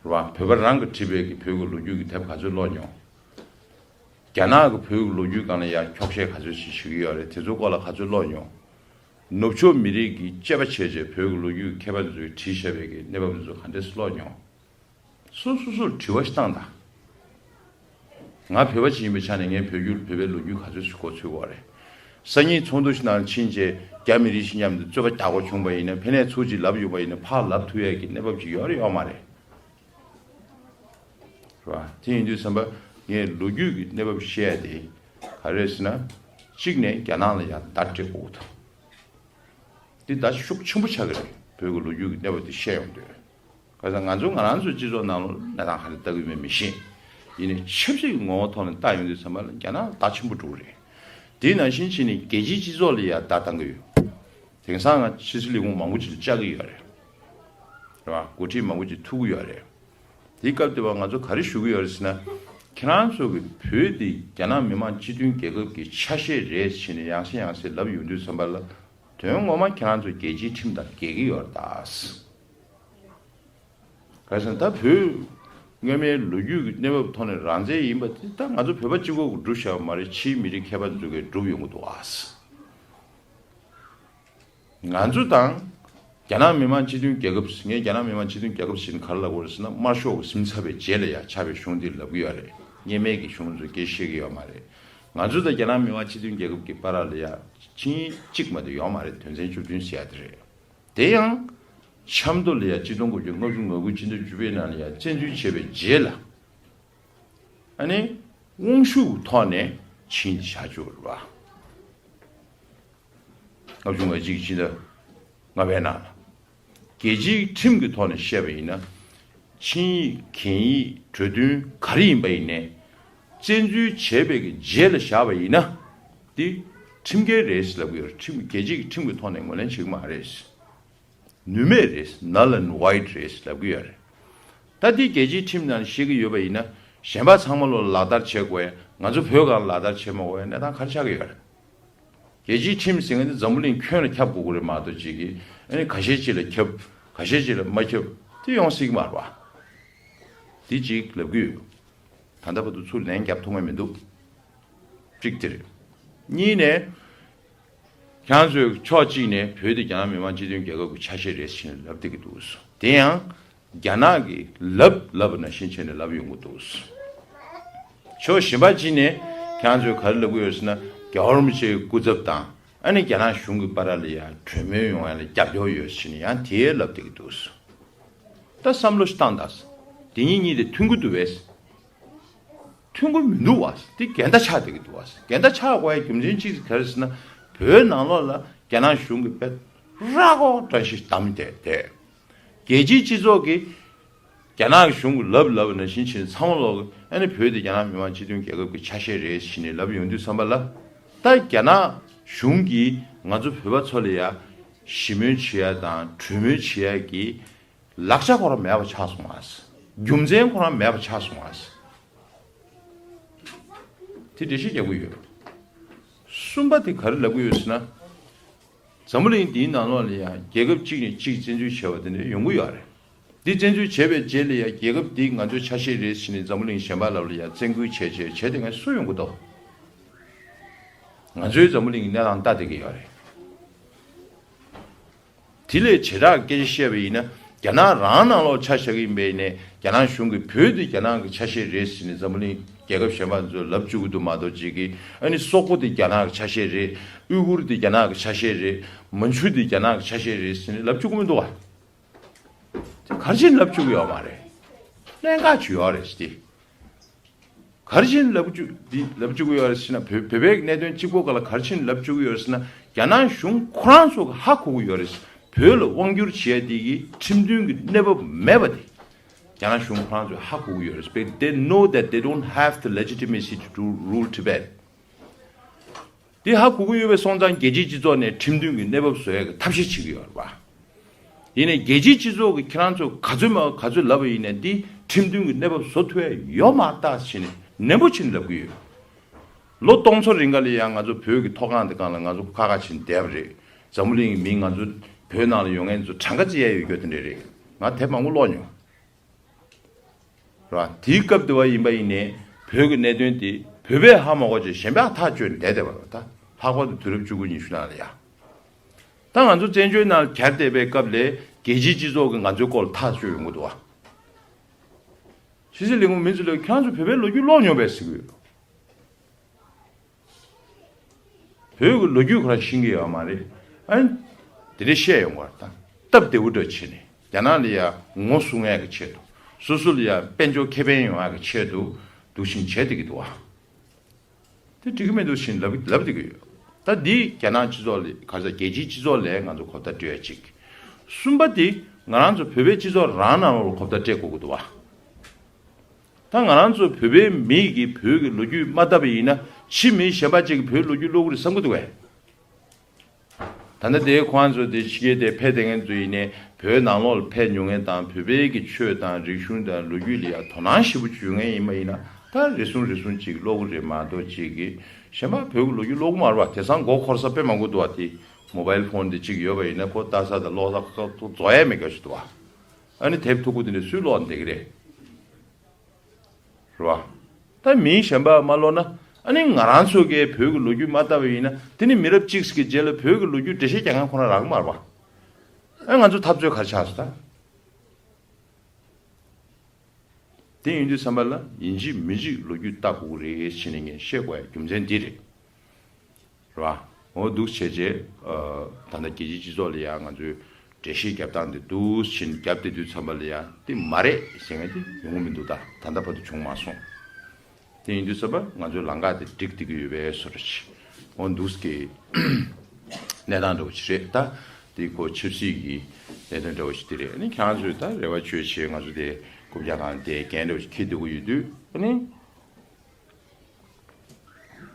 རེད་པ། བོད་པ་རང་གིས་བྲིས་པའི་གི་བོད་ཀྱི་ལོ་རྒྱུས་ཀྱི་དེབ་ག་ཚོད་ཀློག་མྱོང་། རྒྱ་ནག་གིས་བོད་ཀྱི་ལོ་རྒྱུས་སྒང་ལ་ཡ་འཁྱོག་བཤད་ག་ཚོད་ཞིག་ཞུ་གི་ཡོད་རེད། དེ་ཚོའི་སྐོར་ལ་ག་ཚོད་ཀློག་མྱོང་། ནུབ་ཕྱོགས་མི་རིགས་ཀྱིས་དཔྱད་པ་བྱས་རྗེས་བོད་ཀྱི་ལོ་རྒྱུས་ཀྱི་མཁས་པ་ཚོས་བྲིས་བཞག་པའི་གི་གནས་བབ་དེ་ཚོ་ག་འདྲས་སེ་ཀློག་མྱོང་། སོ་སོ་སོར་དྲི་བ་ཞིག་བཏང་དང་། ང་བོད་པ་ཅིག་ཡིན་པའི་ཆ་ནས་ངས་བོད་བརྒྱུད་བོད་པའི་ལོ་རྒྱུས་ག་ཚོད་ཞིག་གོ་ཚོད་ཡོད་རེད། སང་ཉིན་ཚོགས་འདུ་ཞིག་ནང་ཕྱིན་རྗེས་རྒྱ་མི་རིགས་ཤིག་མཉམ་དུ་རྩོད་པ་རྒྱག་དགོས་བྱུང་བ་ཡིན་ན་ཕ་ནས་ཚུར་ཅིག་ལབ་ཡོང་བ་ཡིན་ན་ཕར་ལབ་ཐུབ་ཡས་ཀྱི་གནས་བབ་ཅིག་ཡོད་རེད་ཡོད་མ་རེད། རེད་པ། དེ་ཡིན་དུས་ཙམ་པ་ངས་ལོ་རྒྱུས་ཀྱི་གནས་བབ་བཤད་ཡ་དེ་ག་རེ་རེད་ཟེར་ན། གཅིག་ནས་རྒྱ་ནག་ལ་ཡང་བརྡ་སྤྲད་དགོས་ཀྱི་འདུག་འདི་ད་ཤུགས་ཆེན་པོ་ཆགས་ཀྱི་རེད། བོད་ཀྱི་ལོ་རྒྱུས་ཀྱི་གནས་བབ་འདི་བཤད་ཡོང་དུས། ག་ས་ང་ཚོ་ང་རང་ཚོའི་སྤྱི་ཚོགས་ནང་ལ་གནས་སྟངས་ག་རེ་ལྟ་གི་ཡོད་མེད་མི་ཤེས། ཡིན་ནའི་ཆབ་སྲིད་ཀྱི་ངོ་བོ་ཐོག་ནས་ལྟ་ཡོང་དུས་ཙམ་པ་ལ་རྒྱ་ནག་ལ་བརྡ་ཆེན་པོ་འགྲོ་གི་རེད། དེ་ནང་བཞིན་བྱས་ནས་རྒྱལ་སྤྱིའི་སྤྱི་ཚོགས་ལ་ཡང་བརྡ་བཏང་གི་ཡོད། དེང་སང་ང་ཕྱི་སྲིད་ལས་ཁུངས་མང་པོ་ཅིག་ལ་བཅར་གི་ཡོད་རེད། རེད་པ། འགོ་ཁྲིད་མང་པོ་ཅིག་ཐུག་གི་ཡོད་རེད། དེའི་སྐབས་དེ་བ་ང་ཚོ་ག་རེ་ཞུ་གི་ཡོད་རེད་ཟེར་ན། ཁྱེད་རང་ཚོ་གི་བོད་དེ་རྒྱ་ནག་མི་དམངས་སྤྱི་མཐུན་རྒྱལ་ཁབ་ཀྱི་ཆ་ཤས་རེད་ཟེར་ནས་ཡང་སེ་ཡང་སེ་ལབ་ཡོང་དུས་ཙམ་པ་ལ། དོན་ངོ་མ་ཁྱེད་རང་ཚོ་རྒྱལ་སྤྱིའི་ཁྲིམས་དང་འགལ་གྱི་ཡོད་རེད་ད། ག་རེ་ཟེར་ན་ད་བོད་སྔོན་མའི་ལོ་རྒྱུས་ཀྱི་གནས་བབ་ཐོག་ནས་རང་བཙན་ཡིན་པ་དེ་ད་ང་ཚོ་བོད་པ་གཅིག་པོ་གིས་སྒྲུབ་བཞག་པ་མ་རེད། ཕྱིའི་མི་རིགས་མཁས་པ་ཚོ་གིས་སྒྲུབ་ཡོང་གི་འདུག་ཨ། ང་ཚོ་དང་རྒྱ་ནག་མི་དམངས་སྤྱི་མཐུན་རྒྱལ་ཁབ། ངས་རྒྱ་ནག་མི་དམངས་སྤྱི་མཐུན་རྒྱལ་ཁབ་ཟེར་ནས་ག་རེ་ལབ་དགོས་རེད་ཟེར་ན། དམར་ཤོག་གི་ཟིན་ཚར་བའི་རྗེས་ལ་ཡ་ཆགས་པའི་གཞུང་འདི་ལབ་གི་ཡོད་རེད། སྔོན་མའི་གི་གཞུང་ཚོ་སྐད་ཆ་བཤད་གི་ཡོད་མ་རེད། ང་ཚོ་དང་རྒྱ་ནག་མི་དམངས་སྤྱི་མཐུན་རྒྱལ་ཁབ་ཀྱི་བར་ལ་ཡ་ཆིངས་ཡིག་གཅིག་མ་གཏོགས་ཡོད་མ་རེད། དོན་ཚན་བཅུ་བདུན་ཟེར་ཡ་དེ་རེད། དེ་ཡང་ཆབ་མདོ་ལ་ཡ་ཆིག་སྟོང་དགུ་བརྒྱ་ལྔ་བཅུ་ང་དགུ་སྤྱི་ཟླ་བཅུ་པའི་ནང་ལ་ཡ་བཙན་འཛུལ་བྱས་པའི་རྗེས་ལ། ཨ་ནི་དབང་ཤུགས་ཐོག་ནས་ཕྱིན་བཞག་བཅུག་རེད་པ། ལྔ་བཅུ་ང་གཅིག་ཕྱི་ཟླ་ལྔ་པའི་ནང་ལ། རྒྱལ་སྤྱིའི་ཁྲིམས་ཀྱི་ཐོག་ནས་བཤད་པ་ཡིན་ན། ཆིངས་ཡིག་གན་ཡིག་གྲོས་མཐུན་ག་རེ་ཡིན་པ་ཡིན་ནའི། བཙན་འཛུལ་བྱས་པའི་གི་རྗེས་ལ་བཞག་པ་ཡིན་ན། འདི་ཁྲིམས་འགལ་རེད་ཟེར་ལབ་ཀྱི་ཡོད་རེད། ཁྲིམས། རྒྱལ་སྤྱིའི་ཁྲིམས་ཀྱི་ཐོག་ནས་ངོས་ལེན་བྱེད་ཀྱི་མ་རེད། ནུས་མེད་རེད། null and void རེད་ལབ་ཀྱི་ཡོད་རེད། ད་འདི་རྒྱལ་སྤྱིའི་ཁྲིམས་ནང་བཤད་ཀྱི་ཡོད་པ་ཡིན་ན། གཞན་པ་ཚང་མ་ལོ་ལག་བསྟར་བྱེད་དགོས། ང་ཚོ་བོད་སྒང་ལག་བསྟར་བྱེད་མ་དགོས་པའི་གནས་སྟངས་ག་རེ་ཆགས་ཀྱི་ཡོད་རེད། རྒྱལ་སྤྱིའི་ཁྲིམས་ཟེར་མཁན་འདི་འཛམ་བུ་གླིང་ཁྱོན་ལ་ཁྱབ་དགོས་ཀྱི་རེད་མ་གཏོགས། ཅིག་གིས་ཨ་ནི་ཁ་ཤས་ཅིག་ལ་ཁྱབ། ཁ་ཤས་ཅིག་ལ་མ་ཁྱབ། དེ་ཡོང་སྲིད་ཀྱི་མ་རེད་པ། འདི་གཅིག་ལབ་ཀྱི་ཡོད། ད་ལྟ་བར་དུ་ཚུར་ལན་རྒྱབ་ཐུབ་མཁན་མི་འདུག། གཅིག་དེ་རེད། གཉིས་ནས། ཁྱེད་ཚོས་ཕྱོགས་གཅིག་ནས་བོད་དེ་རྒྱ་ནག་མི་དམངས་སྤྱི་མཐུན་རྒྱལ་ཁབ་ཀྱི་ཆ་ཤས་རེད་ཟེར་ནས་ལབ་བསྡད་ཀྱི་འདུག། དེ་ཡང་རྒྱ་ནག་གིས་ལབ་ལབ་པ་ནང་བཞིན་བྱས་ནས་ལབ་ཡོང་གི་འདུག། ཕྱོགས་གཞན་པ་གཅིག་ནས་ཁྱེད་ཚོས་ག་རེ་ལབ་ཀྱི་ཡོད་ཟེར་ན། རྒྱལ་བ་རིན་པོ་ཆེའི་སྐུ་ཚབ་དང་ཨ་ནི་རྒྱ་ནག་གཞུང་གི་བར་ལ་ཡང་གྲོས་མོལ་ཡོང་ཡ་ལ་རྒྱབ་སྐྱོར་ཡོད་ཟེར་ནས་ཡང་དེ་ལབ་བསྡད་ཀྱི་འདུག། ད་བསམ་བློ་ཞིག་བཏང་དང་། དེ་གཉིས་གཉིས་དེ་མཐུན་གྱི་འདུག་པས། མཐུན་གྱི་མི་འདུག་བ། དེ་འགལ་ཟླ་ཆགས་བསྡད་ཀྱི་འདུག་བ། འགལ་ཟླ་ཆགས་དགོས་ཡ་རྒྱུ་མཚན་གཅིག་ག་རེ་ཟེར་ན། བོད་ནང་ལོགས་ལ་རྒྱ་ནག་གཞུང་གིས་དཔེ་ར་སྐོར་བཀྲ་ཤིས་བདམས་ཏེ་བསྡད། རྒྱལ་སྤྱིའི་སྤྱི་ཚོགས་ཀྱིས་རྒྱ་ནག་གཞུང་གིས་ལབ་ལབ་ནང་བཞིན་བྱས་ཚང་མ་ལོག་གི་ཨ་ནི་བོད་དེ་རྒྱ་ནག་མི་དམངས་སྤྱི་མཐུན་རྒྱལ་ཁབ་ཀྱི་ཆ་ཤས་རེད་ཟེར་ནས་ལབ་ཡོང་དུས་ཙམ་པ་ལ། ད་རྒྱ་ནག་གཞུང་གིས་ང་ཚོ་བོད་པ་ཚོ་ལ་ཡ་ཞི་མོལ་བྱེད་ཡ་དང་གྲོས་མོལ་བྱེད་ཡ་གི་ལག་ཆ་ཁོ་རང་མེད་པ་ཆགས་སོང་ཨ། རྒྱུ་མཚན་ཁོ་རང་མེད་པ་ཆགས་སོང་ཨ། དེ་འགྲེལ་བཤད་རྒྱག་གི་ཡོད། གསུམ་པ་དེ་ག་རེ་ལབ་གི་ཡོད་ཟེར་ན། འཛམ་བུ་གླིང་འདིའི་ནང་ལོགས་ལ་ཡང་རྒྱལ་ཁབ་གཅིག་ནས་གཅིག་བཙན་འཛུལ་བྱས་པ་དེ་འདྲ་ཡོང་གི་ཡོད་རེད། འདི་བཙན་འཛུལ་བྱས་པའི་རྗེས་ལ་ཡང་རྒྱལ་ཁབ་འདི་ང་ཚོའི་ཆ་ཤས་རེད་ཟེར་ནས་འཛམ་བུ་གླིང་གཞན་པ་ལ་ལ་ཡང་བཙན་སྐུལ་བྱས་བྱས་བྱས་དེ་ང་སུ་ཡོང་གི་འདུག། ང་ཚོའི་འཛམ་བུ་གླིང་གི་གནས་སྟངས་ལྟ་བསྡད་ཀྱི་ཡོད་རེད། དེ་ལས་བྱེ་བྲག་སྐད་ཆ་བཤད་པ་ཡིན་ན། རྒྱ་ནག་རང་ནང་ལོགས་ཆ་བཞག་གི་ཡིན་པ་ཡིན་ནའི། རྒྱ་ནག་གཞུང་གིས་བོད་དེ་རྒྱ་ནག་གི་ཆ་ཤས་རེད་ཟེར་ནས་འཛམ་བུ་གླིང་རྒྱལ་ཁབ་གཞན་པ་ཚོར་ལབ་བཅུག་གི་འདུག་མ་གཏོགས། ཅིག་གིས་ཨ་ནི་སོག་པོ་དེ་རྒྱ་ནག་གི་ཆ་ཤས་རེད། ཨུ་གུར་དེ་རྒྱ་ནག་གི་ཆ་ཤས་རེད། མན་ཇུ་དེ་རྒྱ་ནག་གི་ཆ་ཤས་རེད་ཟེར་ནས་ལབ་བཅུག་གི་མི་འདུག་བ། དེ་ག་རེ་བྱས་ནས་ལབ་བཅུག་གི་ཡོད་མ་རེད། གནད་འགག་ཅིག་ཡོད་རེད་ཟེར་ཏེ། ག་རེ་བྱས་ནས་ལབ་བཅུག་འདི་ལབ་བཅུག་གི་ཡོད་རེད་ཟེར་ན། བོད་བོད་པའི་གནད་དོན་གཅིག་པོ་སྒང་ལ་ག་རེ་བྱས་ནས་ལབ་བཅུག་གི་ཡོད་རེད་ཟེར་ན། རྒྱ་ནག་གཞུང་ཁོ་རང་ཚོ་གི་ཧ་གོ་གི་ཡོད་རེད། བོད་ལ་དབང་བསྒྱུར་བྱས་དེ་གི་ཁྲིམས་མཐུན་གྱི་གནས་བབ་མེད་པ་དེ་རྒྱ་ནག་གཞུང་ཁོ་རང་ཚོས་ཧ་གོ་གི་ཡོད་རེད། But they know that they don't have the legitimacy to do, rule Tibet. དེ་ཧ་གོ་གི་ཡོད་པའི་སོང་ཙང་རྒྱལ་སྤྱིའི་སྤྱི་ཚོགས་ནས་ཁྲིམས་མཐུན་གྱི་གནས་བབ་བཟོ་ཡ་གི་ཐབས་ཤེས་བྱེད་ཀྱི་ཡོད་རེད་པ། ཡིན་ནའི་རྒྱལ་སྤྱིའི་སྤྱི་ཚོགས་ཀྱིས་ཁྱེད་རང་ཚོ་ག་ཚོད་མ་ག་ཚོད་ལབ་པ་ཡིན་ནའི་འདི་ཁྲིམས་མཐུན་གྱི་གནས་བབ་བཟོ་ཐུབ་ཡ་ཡོད་མ་རེད་ད་ཟེར་ནས་ནན་པོ་བྱས་ནས་ལབ་ཀྱི་ཡོད། ལོ་སྟོང་ཚོ་རིང་ག་ལ་ཡང་ང་ཚོ་བོད་ཀྱི་མཐོ་སྒང་དེ་སྒང་ལ་ང་ཚོ་ཁ་ཁ་བྱས་ནས་བསྡད་པ་རེད། འཛམ་བུ་གླིང་གི་མི་ང་ཚོ་བོད་ནང་ལ་ཡོད་མཁན་ཚོ་གྲངས་ཀ་བརྩི་ཡ་ཡོད་རྒྱུ་དེ་འདྲ་རེད། ང་དེབ་མང་པོ་ཀློག་མྱོང་། ར། དེའི་སྐབས་དེ་བ་ཡིན་པ་ཡིན་ནའི་བོད་ཀྱི་གནད་དོན་དེ་བོད་པས་ཧ་མ་གོ་བྱས་གཞན་པས་ཐག་གཅོད་བསྡད་བསྡད་པ་རེད། ད་ལྷག་པར་དུ་དུས་རབས་བཅུ་དགུ་ཉི་ཤུ་ནང་ལ་ཡ། ད་ང་ཚོ་བཙན་བྱོལ་ནང་གྱར་བསྡད་པའི་སྐབས་ལ་རྒྱལ་སྤྱིའི་སྤྱི་ཚོགས་ཀྱིས་ང་ཚོའི་སྐོར་ལ་ཐག་གཅོད་ཡོང་གི་འདུག་བ། ཕྱི་སྲིད་ལས་ཁུངས་མི་ཚོ་ལ་ཁྱེད་རང་ཚོ་བོད་པའི་ལོ་རྒྱུས་ཀློག་མྱོང་པས་ཟེར་གི་ཡོད། བོད་ཀྱི་ལོ་རྒྱུས་ཁོ་རང་ཤེས་ཀྱི་ཡོད་མ་རེད། ཨ་ནི་དེ་འདྲ་བཤད་ཡོང་བ་རེད། ད་སྟབས་བདེ་བོ་འདྲ་བྱས་ནས་རྒྱ་ནག་ལ་ཡ་ངོ་སྲུང་ཡག་གི་ཆེད་དུ། སོ་སོ་ལ་ཡ་དཔལ་འབྱོར་ཁེ་ཕན་ཡོང་ཡག་གི་ཆེད་དུ་འདུག་བཞིན་བྱས་བསྡད་ཀྱི་འདུག་བ། དེ་འགྲིག་གི་མི་འདུག་བཞིན་ལབ་ལབ་བསྡད་ཀྱི་ཡོད། ད་འདི་རྒྱ་ནག་སྤྱི་ཚོགས་ལ་ག་ཚོད་རྒྱལ་སྤྱིའི་སྤྱི་ཚོགས་ལ་ང་ཚོ་གོ་བརྡ་སྤྲོད་ཡ་གཅིག། གསུམ་པ་དེ་ང་རང་ཚོ་བོད་པའི་སྤྱི་ཚོགས་རང་ནང་ལོགས་ལ་གོ་བརྡ་སྤྲད་དགོས་ཀྱི་འདུག་བ། ད་ང་རང་ཚོ་བོད་པའི་མི་གིས་བོད་ཀྱི་ལོ་རྒྱུས་མ་བལྟས་པ་ཡིན་ན་ཕྱི་མི་གཞན་པ་ཅིག་གིས་བོད་ལོ་རྒྱུས་ཀློག་གི་རེད་བསམ་གྱི་འདུག་གས། ད་ལྟ་དེའི་ཁོང་ཚོ་དེ་ཕྱི་རྒྱལ་དེ་ཕེབས་བསྡད་མཁན་ཚོ་ཡིན་ནའི་ བོད་ནང་ལོགས་ལ་ཕེབས་མྱོང་མཁན་དང་བོད་པའི་གི་ཆོས་དང་རིག་གཞུང་དང་ལོ་རྒྱུས་ལ་ཡང་དོ་སྣང་ཞེ་པོ་ཅིག་ཡོད་མཁན་ཡིན་པ་ཡིན་ན་ད་རེ་ཟུང་རེ་ཟུང་ཅིག་ཀློག་གི་རེད་མ་གཏོགས་ཅིག་གི་གཞན་པ་བོད་ཀྱི་ལོ་རྒྱུས་ཀློག་གི་མ་རེད་པ། དེང་སང་མགོ་འཁོར་ས་དཔེ་མང་པོ་འདུག་པ། དེ་མོ་བཱའིལ་ཕོན་དེ་གཅིག་ཡོད་པ་ཡིན་ན་ཁོ་ལྟ་ས་དང་ཀློག་ས་ཁག་ཏུ་རྫོགས་ཡས་མེད་དགའ་ཞིག་འདུག་པ། ཨ་ནི་དེབ་མཐུག་པོ་དེ་འདྲ་སུས་ཀློག་བསྡད་ཀྱི་རེད། རེད་པ། ད་མི་གཞན་པ་མ་ཀློག་ན་ཨ་ནི་ང་རང་ཚོ་གིས་བོད་ཀྱི་ལོ་རྒྱུས་མ་བལྟ་བ་ཡིན་ན་དེ་ནི་མི་རབས་གཅིག་གི་རྗེས་ལ་བོད་ཀྱི་ལོ་རྒྱུས་འགྲེལ་བཤད་རྒྱག་མཁན་ཁོ་ན་རག་གི་མ་རེད་པ། ཨ་ང་ཚོ་འཐབ་རྩོད་ག་རེ་ཆགས་སོང་ད། དེ་ཡིན་དུས་ཙམ་པ་ལ་ཡིན་གཅིག་མིན་གཅིག་ལོ་རྒྱུས་ལྟ་དགོས་ཀྱི་རེད་ཟེར་ནས་ངས་བཤད་དགོས་ཡ་རྒྱུ་མཚན་འདི་རེད། རེད་པ། འོ་འདུག་བྱས་རྗེས་ད་ལྟ་རྒྱལ་སྤྱིའི་སྤྱི་ཚོགས་ལ་ཡང་ང་ཚོས་འགྲེལ་བཤད་རྒྱབ་སྟངས་འདི་འདུག་བཞིན་རྒྱབ་བསྡད་དུས་ཙམ་པ་ལ་ཡང་འདི་མ་རེད་ཟེར་མཁན་དེ་ཡོང་གི་མི་འདུག་ད་ད་ལྟ་བར་དུ་བྱུང་མ་སོང་། དེ་ཡིན་དུས་ཙམ་པ་ང་ཚོའི་ལམ་ཁ་དེ་འགྲིག་བསྡད་ཀྱི་ཡོད་པའི་བཟོ་འདྲ་ཅིག་འོ་འདུག་གི་གནས་སྟངས་འདྲ་བོ་ཅིག་རེད་ད། དེ་ཁོ་ཆབ་སྲིད་ཀྱི་གནད་དོན་འདྲ་བོ་ཞིག་དེ་རེད། ཨ་ནི་ཁྱེད་རང་ཚོས་ད་རེ་བ་བཅོལ་བྱས་ང་ཚོ་དེ་རྐུབ་བཀྱག་སྒང་དེ་འགན་འདྲ་བོ་ཞིག་འཁྱེར་སྡོད་ཀྱི་ཡོད་དུས་ཨ་ནི།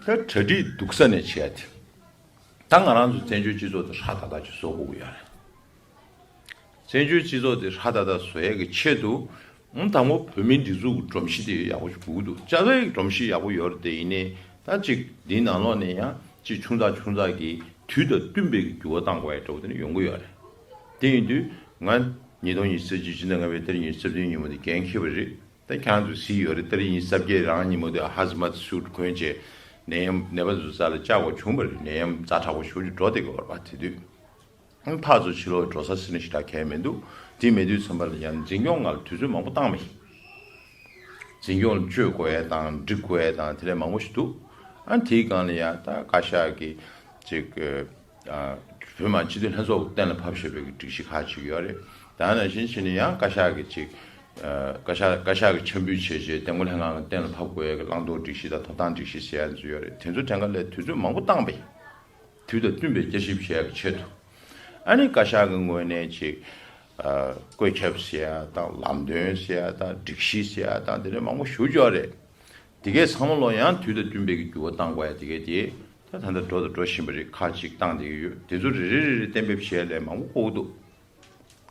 ད་གྲ་སྒྲིག་སྡུག་ས་ནས་བྱས་ཏེ། ད་ང་རང་ཚོ་བཙན་བྱོལ་སྤྱི་ཚོགས་དེ་ཧྲ་ཏག་ཏག་ཅིག་བཟོ་དགོས་ཀྱི་ཡོད་རེད། བཙན་བྱོལ་སྤྱི་ཚོགས་དེ་ཧྲ་ཏག་ཏག་བཟོ་ཡས་ཀྱི་ཆེད་དུ། ཨང་དང་པོ་བོད་མིའི་སྒྲིག་འཛུགས་ཀྱི་སྒྲོམ་གཞི་དེ་ཡག་པོ་ཞིག་དགོས་ཀྱི་འདུག་ལྕགས་རིའི་སྒྲོམ་གཞི་ཡག་པོ་ཡོད་རེད་དེ། ཡིན་ནའི་ད་ཅིག་འདིའི་ནང་ལོགས་ནས་ཡང་ཅིག་ཆུང་ཙག་ཆུང་ཙག་གི་དུས་དང་བསྟུན་པའི་གི་འགྱུར་བ་གཏང་དགོས་ཡ་འདྲ་བོ་དེ་འདྲ་ཡོང་གི་ཡོད་རེད། དེ་ཡིན་དུས་ང་ཉིས་སྟོང་ཉི་ཤུ་རྩ་གཅིག་ཕྱི་ཟླ་ལྔ་པའི་ཏ་རིག་ཉི་ཤུ་རྩ་བདུན་ཉིན་མོ་དེ་འགན་འཁྱེར་བ་རེད། ད་ཁྱེད་རང་ཚོས་གཟིགས་ཡོད་རེད། ཏ་རིག་ཉི་ཤུ་རྩ་བརྒྱད་རང་ཉིན་མོ་དེ་ཧ་ཛི་མཱད་སུཊ་གོན་བྱས་ནད་ཡམས་ནད་པ་ཚོ་རྩ་ལ་བཅར་དགོས་བྱུང་བ་རེད། ནད་ཡམས་ཛ་དྲག་པོ་ཞེ་པོ་ཅིག་འགྲོ་བསྡད་ཀྱི་ཡོད་རེད་པ། དེ་དུས་ཨང་ཕར་ཚུར་ཕྱི་ལོགས་འགྲོ་ས་ཟེར་ནས་ཞེ་དྲག་གང་ཡང་མི་འདུག་དེ་མེད་དུས་ཙམ་པ་ལ་ཡང་འཛིན་སྐྱོང་ལ་དུས་ཚོད་མང་པོ་བཏང་བ་ཡིན། འཛིན་སྐྱོང་ལ་བཅོས་དགོས་ཡས་དང་སྒྲིག་དགོས་ཡས་དང་དེ་ལས་མང་པོ་ཞིག་འདུག་ཨ་དེའི་སྒང་ལ་ཡང་ད་བཀའ་ཤག་གི་ཅིག་ཨ་བོད་མི་མང་སྤྱི་འཐུས་ལྷན་ཚོགས་ཀྱིས་གཏན་ལ་ཕབ་བཞག་པའི་སྒྲིག་གཞི་ཁག་ཅིག་ཡོད་རེད། ད་ནང་བཞིན་བྱས་ནས་ཡང་བཀའ་ཤག་གི་ཅིག་ཨ་བཀའ་ཤག་བཀའ་ཤག་གིས་འཆར་འབུལ་བྱས་རྗེས་བདེ་འགོད་ལྷན་ཁང་གིས་གཏན་ལ་ཕབ་དགོས་ཡས་ཀྱི་བླང་དོར་སྒྲིག་གཞི་དང་ཐོབ་ཐང་སྒྲིག་གཞི་ཟེར་ཡ་ཚོ་ཡོད་རེད། དེ་ཚོ་གྲངས་ཀ་ལ་དུས་ཚོད་མང་པོ་བཏང་བ་ཡིན། དུས་དང་བསྟུན་པའི་བསྐྱར་ཞིབ་བྱེད་ཡག་གི་ཆེད་དུ། ཨ་ནི་བཀའ་ཤག་གི་ངོས་ནས་ཅིག་ཨ་བཀོད་ཁྱབ་ཟེར་ཡ་དང་ལམ་སྟོན་ཟེར་ཡ་དང་སྒྲིག་གཞི་ཟེར་ཡ་དང་དེ་འདྲ་མང་པོ་ཞེ་པོ་ཅིག་ཡོད་རེད། དེ་གའི་ཚང་མ་ལོ་ཡང་དུས་དང་བསྟུན་པའི་གི་འགྱུར་བ་བཏང་དགོས་ཡ་དེ་གའི་དེ་ད་ད་ལྟ་འགྲོ་དང་འགྲོ་བཞིན་པ་རེད། ཁག་ཅིག་བཏང་བསྡད་ཀྱི་ཡོད། དེ་ཚོ་རེ་རེ་རེ་རེ་གཏན་འབེབས་བྱེད་ཡ་ལས་མང་པོ་དཀའ་པོ་འདུག་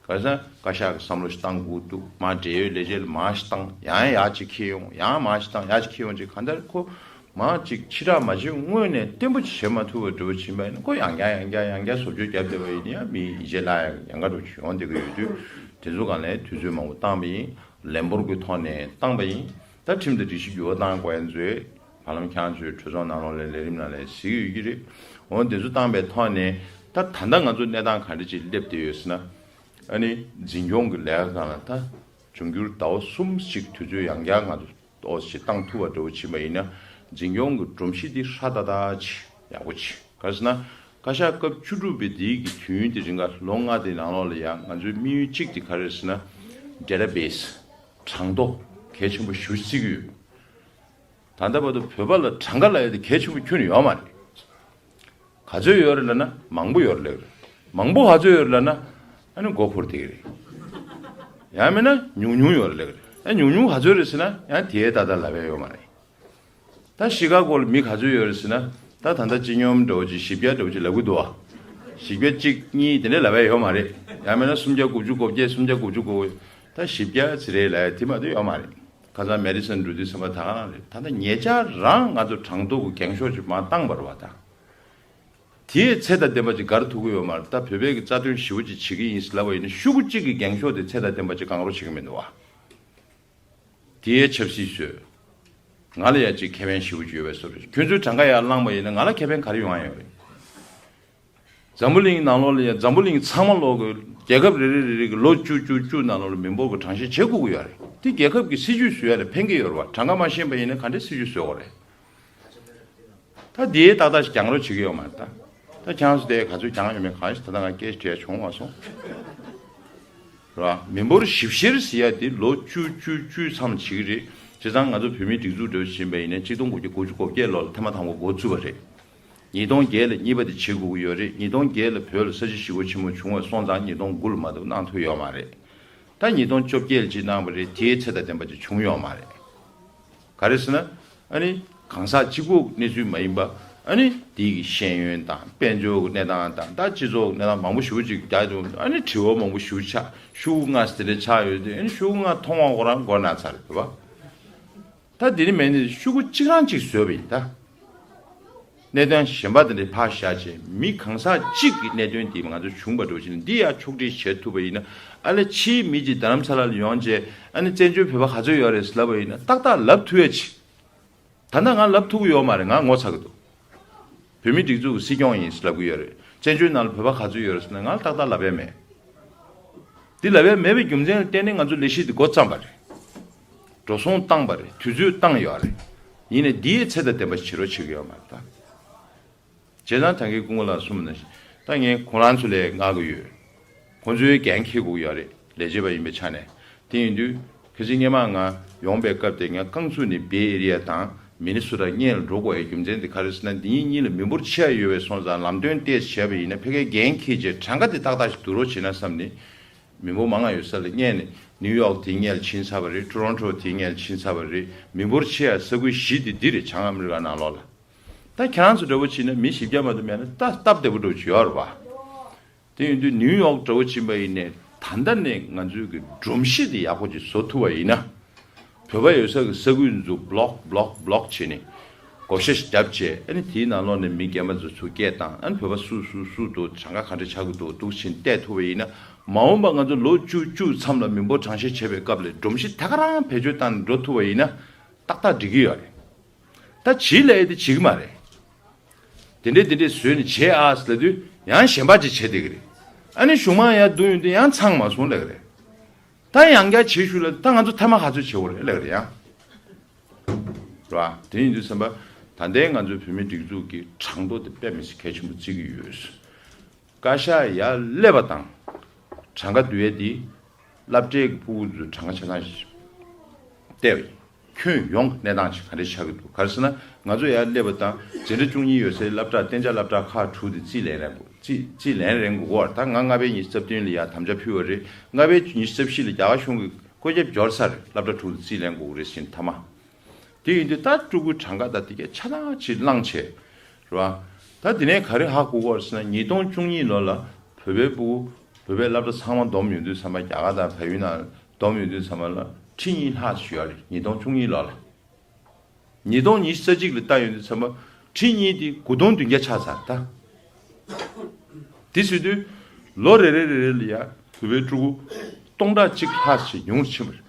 ག་རེ་ཟེར་ན་བཀའ་ཤག་གི་བསམ་བློ་ཞིག་བཏང་དགོས་འདུག་མར་འབྲེལ་ཡོད་ལས་བྱེད་ལ་མར་ཞིག་བཏང་། ཡང་ཡར་ཅིག་འཁྱེར་ཡོང་། ཡང་མར་ཞིག་བཏང་། ཡར་ཅིག་འཁྱེར་ཡོང་ཅིག་གང་ལྟར་ཁོ་མར་ཅིག་ཕྱི་བསྒྲགས་མ་བྱས་སྔོན་ནས་བརྟན་པོ་ཅིག་བྱེད་མ་ཐུབ་པ་འདྲ་བོ་ཕྱིན་པ་ཡིན་ན་ཁོ་ཡང་བསྐྱར་ཡང་བསྐྱར་ཡང་བསྐྱར་བཟོ་བཅོས་བརྒྱབ་བསྡད་པ་ཡིན་ན་ཡང་མིའི་ཡིད་ཆེས་བརླག་ཡག་ཉེན་ཁ་འདྲ་བོ་ཅིག་ཡོང་བསྡད་ཀྱི་ཡོད་དུས་དེ་ཚོ་སྒང་ལ་དུས་ཚོད་མང་པོ་བཏང་བ་ཡིན། ལན་འབོར་གྱི་ཐོག་ནས་བཏང་བ་ཡིན། ད་ཁྲིམས་དང་སྒྲིག་གཞི་འགྱུར་བ་བཏང་དགོས་ཡ་ཚོས་བར་ལམ་ཁྱེད་རང་ཚོའི་གྲོས་ཚོགས་ནང་ལོགས་ལ་ལས་རིམ་ནང་ལ་གཟིགས་ཡོད་ཀྱི་རེད། འོ་དེ་ཚོ་བཏང་པའི་ཐོག་ནས་ད་ད་ལྟ་ང་ཚོ་གནས་སྟངས་ག་འདྲ་ཅིག་སླེབས་བསྡད་ཡོད་ཟེར་ན། ཨ་ནི་འཛིན་སྐྱོང་གི་ལས་ཀ་སྒང་ལ་ད་འབྱུང་འགྱུར་ཟླ་བ་གསུམ་ཞིག་དུས་ཚོད་ཡང་བསྐྱར་ང་ཚོ་ཏོག་ཙམ་བཏང་ཐུབ་པ་འདྲ་བོ་ཕྱིན་པ་ཡིན་ན་འཛིན་སྐྱོང་གི་སྒྲོམ་གཞི་འདི་ཧྲ་ཏག་ཏག་ཅིག་ཡག་པོ་ཅིག་ག་རེ་ཟེར་ན་བཀའ་ཤག་སྐབས་བཅུ་དྲུག་པའི་འདིའི་གི་དུས་ཡུན་དེ་རིང་ག་ལོ་ལྔ་དེའི་ནང་ལོགས་ལ་ཡང་ང་ཚོའི་དམིགས་ཡུལ་གཅིག་དེ་ག་རེ་རེད་ཟེར་ན་ཌེ་ཊ་བེ་སི་གྲངས་ཐོ་གལ་ཆེན་པོ་ཞེ་པོ་བརྩི་གི་ཡོད། ད་ལྟ་བར་དུ་བོད་པ་ལ་གྲངས་ཀ་ལབ་ཡ་དེ་གལ་ཆེན་པོ་ཁྱོན་ནས་ཡོད་མ་རེད། ག་ཚོད་ཡོད་རེད་ལབ་ན་མང་པོ་ཡོད་རེད་ལབ་ཀྱི་རེད། མང་པོ་ག་ཚོད་ཡོད་རེད་ལབ་ན་ཨ་ནི་མགོ་འཁོར་བསྡད་ཀྱི་རེད། ཡང་མིན་ན་ཉུང་ཉུང་ཡོད་རེད་ལབ་ཀྱི་རེད། ཨ་ཉུང་ཉུང་ག་ཚོད་རེད་ཟེར་ན་ཡང་དེའི་ཏག་ཏག་ལབ་ཡ་ཡོད་མ་རེད། ད་ཤི་ཀ་གོ་ལ་མི་ག་ཚོད་ཡོད་རེད་ཟེར་ན་ད་ད་ལྟ་སྤྱི་སྙོམས་འདྲ་བོ་ཅིག་བཞི་བརྒྱ་འདྲ་བོ་ཅིག་ལབ་ཀྱི་འདུག་བ། བཞི་བརྒྱ་གཅིག་གཉིས་དེ་འདྲ་ལབ་ཡ་ཡོད་མ་རེད། ཡང་མིན་ན་སུམ་བརྒྱ་དགུ་བཅུ་གོ་བརྒྱད་སུམ་བརྒྱ་དགུ་བཅུ་གོ་ད་བཞི་བརྒྱ་ཟེར་རེད་ལབ་ཡ་དེ་མ་གཏོགས་ཡོད་མ་རེད། ཁ་སང་མེ་ཌི་སན་འགྲོ་དུས་ཙམ་པ་ད་ག་རང་རེད། ད་ལྟ་ཉེ་ཆར་རང་ང་ཚོ་གྲངས་ཐོ་གི་འགེངས་ཤོག་ཅིག་མར་བཏང་བ་རེད་བ་ད། དེས་ཚད་དང་ལྡན་པ་ཅིག་དགར་ཐུབ་ཀྱི་ཡོད་མ་རེད། ད་བོད་པའི་གི་རྩ་དོན་ཞེ་པོ་ཅིག་བྱེད་ཀྱི་ཡིན་ཟེར་ལབ་པ་ཡིན་ན་ཤོག་གུ་གཅིག་གི་འགེངས་ཤོག་དེ་ཚད་དང་ལྡན་པ་ཅིག་གང་རུང་བྱེད་ཀྱི་མི་འདུག་བ། དེའི་ཆབ་སྲིད་བཟོས། ང་ལ་ཡང་ཅིག་ཁེ་ཕན་ཞེ་པོ་ཅིག་ཡོད་པའི་བཟོ་འདྲ། ཁྱོད་ཚོས་གྲངས་ཀ་ཡར་བླངས་པ་ཡིན་ན་ང་ལ་ཁེ་ཕན་ག་རེ་ཡོང་ཡ་ཡོད་རེད། འཛམ་བུ་གླིང་ནང་ལོགས་ལ་ཡང་འཛམ་བུ་གླིང་ཚང་མ་ལོག་གི་རྒྱལ་ཁབ་རེ་རེ་རེ་རེ་གི་ལོ་བཅུ་བཅུ་བཅུ་ནང་ལོགས་ལ་མི་འབོར་གྱི་གྲངས་བཤེར་བྱེད་དགོས་ཀྱི་ཡོད་རེད། དེ་རྒྱལ་ཁབ་ཀྱི་སྲིད་ཇུས་བཟོ་ཡ་ལ་ཕན་གྱི་ཡོད་རེད་བ། གྲངས་ཀ་མ་ཤེས་པ་ཡིན་ན་ག་འདྲའི་སྲིད་ཇུས་བཟོ་དགོས་རེད། ད་དེའི་ཏག་ཏག་ཞིག་རྒྱང་རོ་བྱེད་ཀྱི་ཡོད་མ་རེད་ད། ད་ཁྱེད་རང་ཚོ་དེ་ག་ཚོད་རྒྱང་ཡོད་མེད་གང་ཞིག་ད་ལྟ་ང་སྐད་ཆ་དྲི་ཡ་བྱུང་མ་སོང་། རེད་བ། མི་འབོར་ཞིབ་བཤེར་ཟེར་ཡ་དེ་ལོ་བཅུ་བཅུ་བཅུ་མཚམས་བྱེད་ཀྱི་རེད། བྱས་ཙང་ང་ཚོ་བོད་མིའི་སྒྲིག་འཛུགས་འདྲ་བོ་ཞིག་ཡིན་པ་ཡིན་ན་གཅིག་སྟོང་དགུ་བརྒྱ་དགུ་བཅུ་གོ་བརྒྱད་ལོ་ལ་ཐེངས་མ་དང་པོ་འགོ་བཙུགས་པ་རེད། ཉིས་སྟོང་བརྒྱད་ལ་གཉིས་པ་དེ་བྱེད་དགོས་ཀྱི་ཡོད་རེད། ཉིས་སྟོང་བརྒྱད་ལ་བོད་ལ་ས་བྱི་ཞི་རྒོལ་ཆེན་མོ་བྱུང་བ་སོང་ཙང་ཉིས་སྟོང་དགུ་ལ་མ་གཏོགས་གནང་ཐུབ་ཡོད་མ་རེད། ད་ཉིས་སྟོང་བཅོ་བརྒྱད་ལ་གཅིག་གནང་བ་རེད། དེའི་ཚད་དང་ལྡན་པ་ཅིག་བྱུང་ཡོད་མ་རེད། ག་རེ་ཟེར་ན། ཨ་ནི་གང་ཟག་གཅིག་པོ་གནས་ཚུལ་མ་ཡིན་པ། ཨ་ནི་དེའི་གི་ཤེས་ཡོན་དང་དཔལ་འབྱོར་གྱི་གནས་སྟངས་དང་ད་སྤྱི་ཚོགས་ཀྱི་གནས་སྟངས་མང་པོ་ཞེ་པོ་ཅིག་རྒྱག་འདུག་ཨ་ནི་དྲི་བ་མང་པོ་ཞེ་པོ་ཆགས། ཤོག་གུ་ལྔ་དེ་འདྲ་ཆགས་ཡོད་དུས། ཨ་ནི་ཤོག་གུ་ལྔ་མཐོང་བ་ཁོ་རང་མགོ་ན་ཚར་རེད་བ། ད་འདི་ནི་མེད་ནི་ཤོག་གུ་གཅིག་རང་གཅིག་བཟོས་པ་ཡིན་ད། གནད་དོན་གཞན་པ་དེ་འདྲ་ཕར་བཞག་བྱས། མི་གང་ཟག་གཅིག་གི་གནད་དོན་དེ་ང་ཚོ་བྱུང་བ་འགྲོ་ཕྱིན་འདི་ཡང་ཕྱོགས་སྒྲིག་བྱེད་ཐུབ་པ་ཡིན་ན། ཨ་ལས་ཕྱིའི་མི་གཅིག་རྡ་རམ་ས་ལ་ལ་ཡོང་བྱས། ཨ་ནི་བཙན་བྱོལ་བོད་པ་ག་ཚོད་ཡོད་རེད་ལབ་པ་ཡིན་ན་ཏག་ཏག་ལབ་ཐུབ་ཡ་ཅིག་ད་ལྟ་ང་ལབ་ཐུབ་ཀྱི་ཡོད་མ་རེད། ང་ངོ་ཚ་གི་འདུག་བོད་མིའི་སྒྲིག་འཛུགས་ཀྱི་སྲིད་སྐྱོང་ཡིན་ཟེར་ལབ་ཀྱི་ཡོད་རེད། བཙན་བྱོལ་ནང་ལ་བོད་པ་ག་ཚོད་ཡོད་རེད་ཟེར་ན་ང་ལ་ཏག་ཏག་ལབ་ཡ་མེད། འདི་ལབ་ཡ་མེད་པའི་རྒྱུ་མཚན་ལ་བརྟེན་ནས་ང་ཚོ་ལས་གཞི་འདི་འགོ་བརྩམས་པ་རེད། འགྲོ་སོང་བཏང་པ་རེད། དུས་ཚོད་བཏང་ཡོད་རེད། ཡིན་ནའི་འདི་ཡི་ཚད་དང་ལྡན་པ་ཞིག་བྱེད་རོགས་བྱེད་ཀྱི་ཡོད་མ་རེད་ད། བྱས་ཙང་ད་གིན་སྐུ་ངོ་ལགས་གསུངས་པ་ནང་བཞིན་ད་ངས་ཁོང་རང་ཚོ་ལ་མངགས་ཀྱི་ཡོད། ཁོང་ཚོའི་འགན་འཁྱེར་དགོས་ཡོད་རེད། ལས་བྱེད་པ་ཡིན་པའི་ཆ་ནས། དེ་ཡིན་དུས་ཁ་སང་སྔོན་མ་ང་ཡོང་པའི་སྐབས་དེ་ང་རྐང་བཙུགས་ནས་Bay Area དང་Minnesota སྔོན་ལ་འགྲོ་དགོས་ཡའི་རྒྱུ་མཚན་དེ་ག་རེ་ཟེར་ན། འདི་གཉིས་གཉིས་ལ་མི་འབོར་ཆེ་བ་ཡོད་པའི་སོང་ཙང་ལམ་སྟོན་ཏོག་ཙམ་བྱས་པ་ཡིན་ན་ཕ་གིའི་འགན་འཁྱེར་བྱས་གྲངས་ཀ་དེ་ཏག་ཏག་ཞིག་བསྡུ་རོགས་བྱེད་ན་བསམ་ནས། མི་འབོར་མང་ང་ཡོད་ས་ལ་སྔོན་ནས་New York དེ་སྔོན་ལ་ཕྱིན་ཚར་བ་རེད། Toronto དེ་སྔོན་ལ་ཕྱིན་ཚར་བ་རེད། མི་འབོར་ཆེ་བ་ས་ཁུལ་བཞི་དེ་འདི་རེད། བྱང་ཨ་མི་རི་ཀ་ནང་ལོགས་ལ། ད་ཁྱེད་རང་ཚོ་འདྲ་བོ་བྱས་ན་མི་བཞི་བརྒྱ་མ་གཏོགས་མེད་ན་ད་སྟབས་བདེ་པོ་འདྲ་བོ་ཅིག་ཡོད་རེད་བ། དེ་ཡིན་དུས་New York འདྲ་བོ་ཕྱིན་པ་ཡིན་ནའི་ད་ལྟ་ནས་ང་ཚོའི་གི་སྒྲོམ་གཞི་དེ་ཡག་པོ་ཅིག་བཟོ་ཐུབ་པ་ཡིན་ན། བོད་པ་ཡོད་ས་གི་ས་ཁུལ་འཛུགས་block block block བྱས་ནས་བགོ་བཤའ་ཞིག་བརྒྱབ་བྱས། ཨ་ནི་དེའི་ནང་ལོགས་ནས་མི་རྒན་པ་ཚོ་ཚུར་སྐད་བཏང་། ཨ་ནི་བོད་པ་སུ་སུ་སུ་འདུག་གྲངས་ཀ་ག་འདྲ་ཆགས་ཀྱི་འདུག་འདུག་ཕྱིན་བལྟས་ཐུབ་པ་ཡིན་ན། མ་འོངས་པ་ང་ཚོ་ལོ་བཅུ་བཅུ་མཚམས་ལ་མི་འབོར་གྲངས་བཤེར་བྱེད་པའི་སྐབས་ལ་སྒྲོམ་གཞི་ད་ག་རང་བེད་སྤྱོད་བཏང་ནས་འགྲོ་ཐུབ་པ་ཡིན་ན་ཏག་ཏག་འགྲིག་གི་ཡོད་རེད། ད་བྱེད་ལས་དེ་བྱེད་ཀྱི་མ་རེད། དེ་འདྲས་དེ་འདྲས་བཟོས་ནས་བྱེད་ཨ་ཟེར་ལབ་དུས་ཡང་གཞན་པ་ཅིག་བྱེད་བསྡད་ཀྱི་རེད། ཨ་ནི་གཞུག་མ་ཡར་བསྡུ་ཡོང་དུས་ཡང་ཚང་མ་སོང་ལབ་ཀྱི་རེད། ད་ཡང་བསྐྱར་བྱེད་ཤོག་ལབ་དུས་ད་ང་ཚོ་ཐ་མ་ག་ཚོད་བྱེད་དགོས་རེད་ལབ་ཀྱི་རེད་ཡང་། རེད་བ། དེ་ཡིན་དུས་ཙམ་པ་ད་ལྟའི་ང་ཚོའི་བོད་མིའི་སྒྲིག་འཛུགས་ཀྱི་གྲངས་ཐོ་དེ་དཔེ་མི་སྲིད་གལ་ཆེན་པོ་བརྩི་གི་ཡོད། བཀའ་ཤག་ཡར་སླེབས་པ་དང་གྲངས་ཀ་བསྡུ་ཡས་དེ་སློབ་གྲྭའི་གི་ཕྲུ་གུ་ཚོའི་གྲངས་ཀ་ཆ་ཚང་ཞིག་བལྟས་པ་ཡིན། ཁྱོན་ཡོངས་ཀྱི་གནས་སྟངས་ཤིག་ག་འདྲ་ཆགས་ཀྱི་འདུག་ག་རེ་ཟེར་ན་ང་ཚོ་ཡར་སླེབས་པ་དང་འཛིན་གྲྭ་བཅུ་གཉིས་ཡོད་སའི་སློབ་གྲྭ་གཏན་འཇགས་སློབ་གྲྭ་ཁག་དྲུག་དེ་རྩིས་ལེན་རན་དགོས། རྩིས་རྩིས་ལེན་རན་དགོས་ཀྱི་ཡོད་རེད། ད་ང་ལྔ་པའི་ཉི་ཤུ་རྩ་བདུན་ལ་ཡར་དམ་བཅའ་ཕུལ་བ་རེད། ལྔ་པའི་ཉི་ཤུ་རྩ་བཞི་ལ་རྒྱ་གར་གཞུང་གིས་བཀོད་ཁྱབ་འབྱོར་ཚར་རེད། སློབ་གྲྭ་དྲུག་དེ་རྩིས་ལེན་དགོས་ཀྱི་རེད་ཟེར་མཐའ་མ། དེ་ཡིན་དུས་ད་ཕྲུ་གུའི་གྲངས་ཀ་དང་དེ་གས་ཆ་ཚང་ཅིག་བླངས་བྱས་རེད་བ། ད་དེ་ནས་ག་རེ་ཧ་གོ་གི་ཡོད་རེད་ཟེར་ན་ཉིས་སྟོང་བཅུ་གཉིས་ལོ་ལ་བོད་པའི་ཕྲུ་གུ་བོད་པའི་སློབ་གྲྭ་ཚང་མ་བསྡོམས་ཡོང་དུས་ཙམ་པ་རྒྱ་གར་དང་བལ་ཡུལ་ནང་བསྡོམས་ཡོང་དུས་ཙམ་པ་ལ་ཁྲི་གཉིས་ལྷག་ཙམ་ཡོད་རེད། ཉིས་སྟོང་བཅུ་གཉིས་ལོ་ལ། ཉིས་སྟོང་ཉི་ཤུ་རྩ་གཅིག་ལ་ལྟ་ཡོང་དུས་ཙམ་པ་ཁྲི་གཉིས་དེ་དགུ་སྟོང་བདུན་བརྒྱ་ཆགས་ཚར་ད། དེ་ཟེར་དུས་ལོ་རེ་རེ་རེ་རེ་ལ་ཡ་བོད་པའི་ཕྲུ་གུ་སྟོང་ཕྲག་གཅིག་ལྷག་ཙམ་ཉུང་རུ་ཕྱིན་པ་རེད།